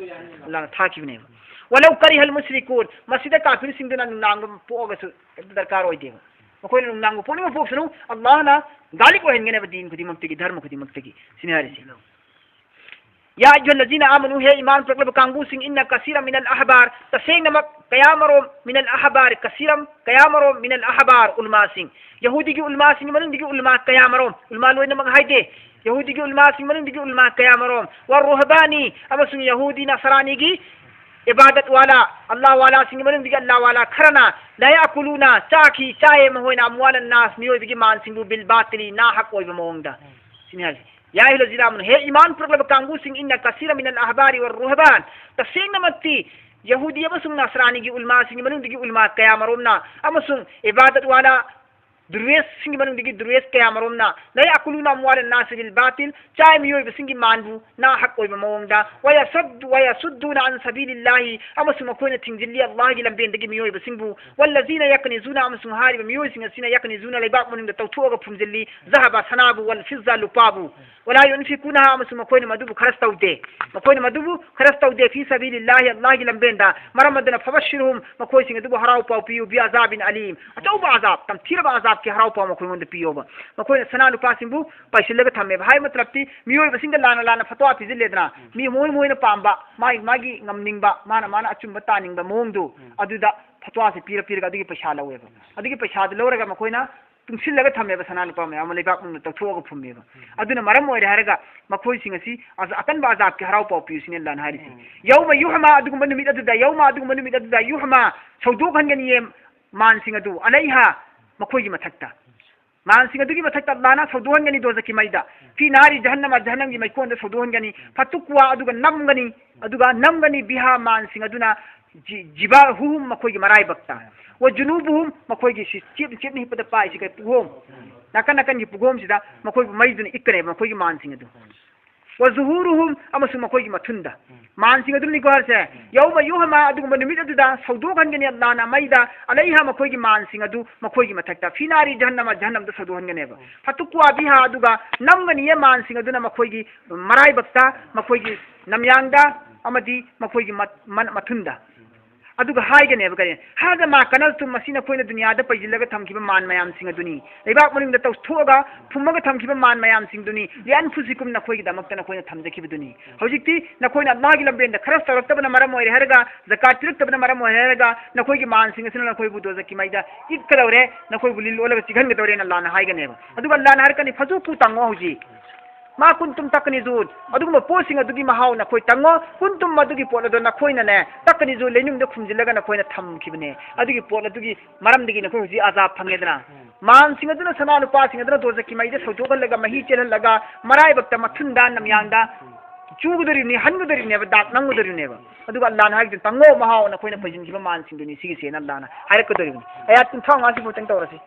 ꯑꯜꯂꯥꯍꯅ ꯊꯥꯈꯤꯕꯅꯦꯕ꯫ ولو كره المشركون, ꯃꯁꯤꯗ ꯀꯥꯐꯤꯔꯁꯤꯡꯗꯨꯅ ꯅꯨꯡꯅꯥꯡꯕ ꯄꯣꯛꯑꯒꯁꯨ ꯀꯩꯝꯇ ꯗꯔꯀꯥꯔ ꯑꯣꯏꯗꯦꯕ꯫ ꯃꯈꯣꯏꯅ ꯅꯨꯡꯅꯥꯡꯕ ꯄꯣꯛꯅꯤꯡꯕ ꯄꯣꯛꯁꯅꯨ, ꯑꯜꯂꯥꯍꯅ ꯒꯥꯂꯤꯕ ꯑꯣꯏꯍꯟꯒꯅꯦꯕ ꯗꯤꯟ ꯈꯨꯗꯤꯡꯃꯛꯇꯒꯤ, ꯙꯔꯃ ꯈꯨꯗꯤꯡꯃꯛꯇꯒꯤ꯫ ꯁꯤꯅꯤ ꯍꯥꯏꯔꯤꯁꯤ꯫ يا أيها الذين آمنوا, ꯍꯦ ꯏꯃꯥꯟ ꯄꯨꯔꯛꯂꯕ ꯀꯥꯡꯕꯨꯁꯤꯡ, إن كثيرا من الأحبار, ꯇꯁꯦꯡꯅꯃꯛ ꯀꯌꯥꯃꯔꯣꯝ, من الأحبار, كثيرا, ꯀꯌꯥꯃꯔꯣꯝ, من الأحبار, ꯎꯂꯃꯥꯁꯤꯡ, ꯌꯍꯨꯗꯤꯒꯤ ꯎꯂꯃꯥꯁꯤꯡꯒꯤ ꯃꯅꯨꯡꯗꯒꯤ ꯎꯂꯃꯥ ꯀꯌꯥꯃꯔꯣꯝ, ꯎꯂꯃꯥ ꯂꯣꯏꯅꯃꯛ ꯍꯥꯏꯗꯦ, ꯌꯍꯨꯗꯤꯒꯤ ꯎꯂꯃꯥꯁꯤꯡꯒꯤ ꯃꯅꯨꯡꯗꯒꯤ ꯎꯂꯃꯥ ꯀꯌꯥꯃꯔꯣꯝ, والرهبان, ꯑꯃꯁꯨꯡ ꯌꯍꯨꯗꯤ ꯅꯁꯔꯥꯅꯤꯒꯤ ꯏꯕꯥꯗꯠ ꯋꯥꯂꯥ, ꯑꯜꯂꯥꯍ ꯋꯥꯂꯥꯁꯤꯡꯒꯤ ꯃꯅꯨꯡꯗꯒꯤ ꯑꯜꯂꯥꯍ ꯋꯥꯂꯥ ꯈꯔꯅ, لا يأكلون, ꯆꯥꯈꯤ, ꯆꯥꯏꯌꯦ ꯃꯈꯣꯏꯅ, أموال الناس, ꯃꯤꯑꯣꯏꯕꯒꯤ ꯃꯥꯟꯁꯤꯡꯕꯨ, بالباطل, ꯅꯥꯍꯛ ꯑꯣꯏꯕ ꯃꯑꯣꯡꯗ꯫ ꯁꯤꯅꯤ ꯍꯥꯏꯁꯦ꯫ يا أيها الذين آمنوا, ꯍꯦ ꯏꯃꯥꯟ ꯄꯨꯔꯛꯂꯕ ꯀꯥꯡꯕꯨꯁꯤꯡ, إن كثيرا من الأحبار والرهبان, ꯇꯁꯦꯡꯅꯃꯛꯇꯤ ꯌꯍꯨꯗꯤ ꯑꯃꯁꯨꯡ ꯅꯁꯔꯥꯅꯤꯒꯤ ꯎꯂꯃꯥꯁꯤꯡꯒꯤ ꯃꯅꯨꯡꯗꯒꯤ ꯎꯂꯃꯥ ꯀꯌꯥꯃꯔꯣꯝꯅ, ꯑꯃꯁꯨꯡ ꯏꯕꯥꯗꯠ ꯋꯥꯂꯥ, ꯗꯨꯔꯦꯁꯁꯤꯡꯒꯤ ꯃꯅꯨꯡꯗꯒꯤ ꯗꯨꯔꯦꯁ ꯀꯌꯥ ꯃꯔꯣꯝꯅ, لا يأكلون أموال الناس بالباطل, ꯆꯥꯏ ꯃꯤꯑꯣꯏꯕꯁꯤꯡꯒꯤ ꯃꯥꯟꯕꯨ ꯅꯥ ꯍꯛ ꯑꯣꯏꯕ ꯃꯑꯣꯡꯗ, ويصد-، ويصدون عن سبيل الله, ꯑꯃꯁꯨꯡ ꯃꯈꯣꯏꯅ ꯊꯤꯡꯖꯤꯜꯂꯤ ꯑꯜꯂꯥꯍꯒꯤ ꯂꯝꯕꯦꯟꯗꯒꯤ ꯃꯤꯑꯣꯏꯕꯁꯤꯡꯕꯨ, والذين يكنزون, ꯑꯃꯁꯨꯡ ꯍꯥꯏꯔꯤꯕ ꯃꯤꯑꯣꯏꯁꯤꯡ ꯑꯁꯤꯅ, يكنزون, ꯂꯩꯕꯥꯛ ꯃꯅꯨꯡꯗ ꯇꯧꯊꯣꯛꯑꯒ ꯐꯨꯝꯖꯤꯜꯂꯤ, الذهب, ꯁꯅꯥꯕꯨ, والفضة, ꯂꯨꯄꯥꯕꯨ, ولا ينفقونها, ꯑꯃꯁꯨꯡ ꯃꯈꯣꯏꯅ ꯃꯗꯨꯕꯨ ꯈꯔꯁ ꯇꯧꯗꯦ, ꯃꯈꯣꯏꯅ ꯃꯗꯨꯕꯨ ꯈꯔꯁ ꯇꯧꯗꯦ, في سبيل الله, ꯑꯜꯂꯥꯍꯒꯤ ꯂꯝꯕꯦꯟꯗ꯫ ꯃꯔꯝ ꯑꯗꯨꯅ, فبشرهم, ꯃꯈꯣꯏꯁꯤꯡ ꯑꯗꯨꯕꯨ ꯍꯔꯥꯎ ꯄꯥꯎ ꯄꯤꯌꯨ, بعذاب أليم, ꯑꯆꯧꯕ ꯑꯖꯥꯕ, ꯇꯝꯊꯤꯔꯕ ꯑꯖꯥꯕꯀꯤ ꯍꯔꯥꯎ ꯄꯥꯎ ꯃꯈꯣꯏꯉꯣꯟꯗ ꯄꯤꯌꯣꯕ꯫ ꯃꯈꯣꯏꯅ ꯁꯅꯥ ꯂꯨꯄꯥꯁꯤꯡꯕꯨ ꯄꯥꯏꯁꯤꯜꯂꯒ ꯊꯝꯃꯦꯕ꯫ ꯍꯥꯏ ꯃꯇꯂꯕꯇꯤ, ꯃꯤꯑꯣꯏꯕꯁꯤꯡꯗ ꯂꯥꯟꯅ ꯂꯥꯟꯅ ꯐꯠꯋꯥ ꯄꯤꯁꯤꯜꯂꯦꯗꯅ, ꯃꯤ ꯃꯣꯏ ꯃꯣꯏꯅ ꯄꯥꯝꯕ, ꯃꯥꯒꯤ ꯃꯥꯒꯤ ꯉꯝꯅꯤꯡꯕ, ꯃꯥꯅ ꯃꯥꯅ ꯑꯆꯨꯝꯕ ꯇꯥꯅꯤꯡꯕ ꯃꯑꯣꯡꯗꯨ, ꯑꯗꯨꯗ ꯐꯠꯋꯥꯁꯦ ꯄꯤꯔ ꯄꯤꯔꯒ ꯑꯗꯨꯒꯤ ꯄꯩꯁꯥ ꯂꯧꯋꯦꯕ꯫ ꯑꯗꯨꯒꯤ ꯄꯩꯁꯥꯗꯨ ꯂꯧꯔꯒ ꯃꯈꯣꯏꯅ ꯇꯨꯡꯁꯤꯜꯂꯒ ꯊꯝꯃꯦꯕ, ꯁꯅꯥ ꯂꯨꯄꯥ ꯃꯌꯥꯝ ꯑꯃ ꯂꯩꯕꯥꯛ ꯃꯅꯨꯡꯗ ꯇꯧꯊꯣꯛꯑꯒ ꯐꯨꯝꯃꯦꯕ꯫ ꯑꯗꯨꯅ ꯃꯔꯝ ꯑꯣꯏꯔꯦ ꯍꯥꯏꯔꯒ ꯃꯈꯣꯏꯁꯤꯡ ꯑꯁꯤ ꯑꯖ-, ꯑꯀꯟꯕ ꯑꯖꯥꯕꯀꯤ ꯍꯔꯥꯎ ꯄꯥꯎ ꯄꯤꯌꯨ ꯁꯤꯅꯤ ꯑꯜꯂꯥꯍꯅ ꯍꯥꯏꯔꯤꯁꯤ꯫ ꯎꯝ. يوم يحمى, ꯑꯗꯨꯒꯨꯝꯕ ꯅꯨꯃꯤꯠ ꯑꯗꯨꯗ, يوم, ꯑꯗꯨꯒꯨꯝꯕ ꯅꯨꯃꯤꯠ ꯑꯗꯨꯗ, يحمى, ꯁꯧꯗꯣꯛꯍꯟꯒꯅꯤꯌꯦ ꯃꯥꯟꯁꯤꯡ ꯑꯗꯨ, عليها, ꯃꯈꯣꯏꯒꯤ ꯃꯊꯛꯇ꯫ ꯃꯥꯟꯁꯤꯡ ꯑꯗꯨꯒꯤ ꯃꯊꯛꯇ ꯑꯜꯂꯥꯍꯅ ꯁꯧꯗꯣꯛꯍꯟꯒꯅꯤ ꯗꯣꯖꯈꯀꯤ ꯃꯩꯗ꯫ في نار جهنم, ꯖꯍꯟꯅꯝꯒꯤ ꯃꯩꯀꯣꯟꯗ ꯁꯧꯗꯣꯛꯍꯟꯒꯅꯤ꯫ فتكوى, ꯑꯗꯨꯒ ꯅꯝꯒꯅꯤ, ꯑꯗꯨꯒ ꯅꯝꯒꯅꯤ, بها, ꯃꯥꯟꯁꯤꯡ ꯑꯗꯨꯅ, ꯖꯤ-, جباههم, ꯃꯈꯣꯏꯒꯤ ꯃꯔꯥꯏꯕꯛꯇ, وجنوبهم, ꯃꯈꯣꯏꯒꯤ ꯁꯤ ꯆꯦꯞ-, ꯆꯦꯞꯅ ꯍꯤꯞꯄꯗ ꯄꯥꯏꯁꯤ ꯀꯩ ꯄꯨꯈꯣꯝ, ꯅꯥꯀꯟ ꯅꯥꯀꯟꯒꯤ ꯄꯨꯈꯣꯝꯁꯤꯗ ꯃꯈꯣꯏꯕꯨ ꯃꯩꯗꯨꯅ ꯏꯛꯀꯅꯦꯕ, ꯃꯈꯣꯏꯒꯤ ꯃꯥꯟꯁꯤꯡ ꯑꯗꯨ, وظهورهم, ꯑꯃꯁꯨꯡ ꯃꯈꯣꯏꯒꯤ ꯃꯊꯨꯟꯗ, ꯃꯥꯟꯁꯤꯡ ꯑꯗꯨꯅꯤꯀꯣ ꯍꯥꯏꯔꯤꯁꯦ꯫ يوم يحمى, ꯑꯗꯨꯒꯨꯝꯕ ꯅꯨꯃꯤꯠ ꯑꯗꯨꯗ ꯁꯧꯗꯣꯛꯍꯟꯒꯅꯤ ꯑꯜꯂꯥꯍꯅ ꯃꯩꯗ, عليها, ꯃꯈꯣꯏꯒꯤ ꯃꯥꯟꯁꯤꯡ ꯑꯗꯨ ꯃꯈꯣꯏꯒꯤ ꯃꯊꯛꯇ, في نار جهنم, ꯖꯍꯟꯅꯝꯗ ꯁꯧꯗꯣꯛꯍꯟꯒꯅꯦꯕ꯫ فتكوى بها, ꯑꯗꯨꯒ ꯅꯝꯒꯅꯤꯌꯦ ꯃꯥꯟꯁꯤꯡ ꯑꯗꯨꯅ ꯃꯈꯣꯏꯒꯤ ꯃꯔꯥꯏꯕꯛꯇ, ꯃꯈꯣꯏꯒꯤ ꯅꯝꯌꯥꯡꯗ, ꯑꯃꯗꯤ ꯃꯈꯣꯏꯒꯤ ꯃꯠ-, ꯃꯟ-, ꯃꯊꯨꯟꯗ꯫ ꯑꯗꯨꯒ ꯍꯥꯏꯒꯅꯦꯕ ꯀꯔꯤ? هذا ما كنزتم, ꯃꯁꯤ ꯅꯈꯣꯏꯅ ꯗꯨꯅꯤꯌꯥꯗ ꯄꯩꯁꯤꯜꯂꯒ ꯊꯝꯈꯤꯕ ꯃꯥꯟ ꯃꯌꯥꯝꯁꯤꯡ ꯑꯗꯨꯅꯤ꯫ ꯂꯩꯕꯥꯛ ꯃꯅꯨꯡꯗ ꯇꯧꯊꯣꯛꯑꯒ ꯐꯨꯝꯃꯒ ꯊꯝꯈꯤꯕ ꯃꯥꯟ ꯃꯌꯥꯝꯁꯤꯡꯗꯨꯅꯤ꯫ لأنفسكم, ꯅꯈꯣꯏꯒꯤꯗꯃꯛꯇ ꯅꯈꯣꯏꯅ ꯊꯝꯖꯈꯤꯕꯗꯨꯅꯤ꯫ ꯍꯧꯖꯤꯛꯇꯤ ꯅꯈꯣꯏꯅ ꯑꯜꯂꯥꯍꯒꯤ ꯂꯝꯕꯦꯟꯗ ꯈꯔꯁ ꯇꯧꯔꯛꯇꯕꯅ ꯃꯔꯝ ꯑꯣꯏꯔꯦ ꯍꯥꯏꯔꯒ, ꯖꯀꯥꯠ ꯄꯤꯔꯛꯇꯕꯅ ꯃꯔꯝ ꯑꯣꯏꯔꯦ ꯍꯥꯏꯔꯒ, ꯅꯈꯣꯏꯒꯤ ꯃꯥꯟꯁꯤꯡ ꯑꯁꯤꯅ ꯅꯈꯣꯏꯕꯨ ꯗꯣꯖꯈꯀꯤ ꯃꯩꯗ ꯏꯛꯀꯗꯧꯔꯦ, ꯅꯈꯣꯏꯕꯨ ꯂꯤꯜ ꯑꯣꯜꯂꯒ ꯆꯤꯛꯍꯟꯒꯗꯧꯔꯦꯅ ꯑꯜꯂꯥꯍꯅ ꯍꯥꯏꯒꯅꯦꯕ꯫ ꯑꯗꯨꯒ ꯑꯜꯂꯥꯍꯅ ꯍꯥꯏꯔꯛꯀꯅꯤ, فذوقوا, ꯇꯪꯉꯣ ꯍꯧꯖꯤꯛ꯫ ما كنتم تكنزون, ꯑꯗꯨꯒꯨꯝꯕ ꯄꯣꯠꯁꯤꯡ ꯑꯗꯨꯒꯤ ꯃꯍꯥꯎ ꯅꯈꯣꯏ ꯇꯪꯉꯣ꯫ كنتم, ꯃꯗꯨꯒꯤ ꯄꯣꯠ ꯑꯗꯣ ꯅꯈꯣꯏꯅꯅꯦ, تكنزون, ꯂꯩꯅꯨꯡꯗ ꯈꯨꯝꯖꯤꯜꯂꯒ ꯅꯈꯣꯏꯅ ꯊꯝꯈꯤꯕꯅꯦ꯫ ꯑꯗꯨꯒꯤ ꯄꯣꯠ ꯑꯗꯨꯒꯤ ꯃꯔꯝꯗꯒꯤ ꯅꯈꯣꯏ ꯍꯧꯖꯤꯛ ꯑꯖꯥꯕ ꯐꯪꯉꯦꯗꯅ꯫ ꯃꯥꯟꯁꯤꯡ ꯑꯗꯨꯅ, ꯁꯅꯥ ꯂꯨꯄꯥꯁꯤꯡ ꯑꯗꯨꯅ ꯗꯣꯖꯈꯀꯤ ꯃꯩꯗ ꯁꯧꯗꯣꯛꯍꯜꯂꯒ, ꯃꯍꯤ ꯆꯦꯜꯍꯜꯂꯒ, ꯃꯔꯥꯏꯕꯛꯇ, ꯃꯊꯨꯟꯗ, ꯅꯝꯌꯥꯡꯗ ꯆꯨꯒꯗꯧꯔꯤꯕꯅꯤ, ꯍꯟꯒꯗꯧꯔꯤꯕꯅꯦꯕ, ꯗꯥꯛ ꯅꯝꯒꯗꯧꯔꯤꯕꯅꯦꯕ꯫ ꯑꯗꯨꯒ ꯑꯜꯂꯥꯍꯅ ꯍꯥꯏꯔꯤꯗꯨ, ꯇꯪꯉꯣ ꯃꯍꯥꯎ ꯅꯈꯣꯏꯅ ꯄꯩꯁꯤꯟꯈꯤꯕ ꯃꯥꯟꯁꯤꯡꯗꯨꯅꯤ ꯁꯤꯒꯤꯁꯦꯅ ꯑꯜꯂꯥꯍꯅ ꯍꯥꯏꯔꯛꯀꯗꯧꯔꯤꯕꯅꯤ꯫ ꯑꯌꯥꯠ ꯀꯨꯟꯊ꯭ꯔꯥ ꯃꯉꯥꯁꯤꯕꯨ ꯇꯪ ꯇꯧꯔꯁꯤ꯫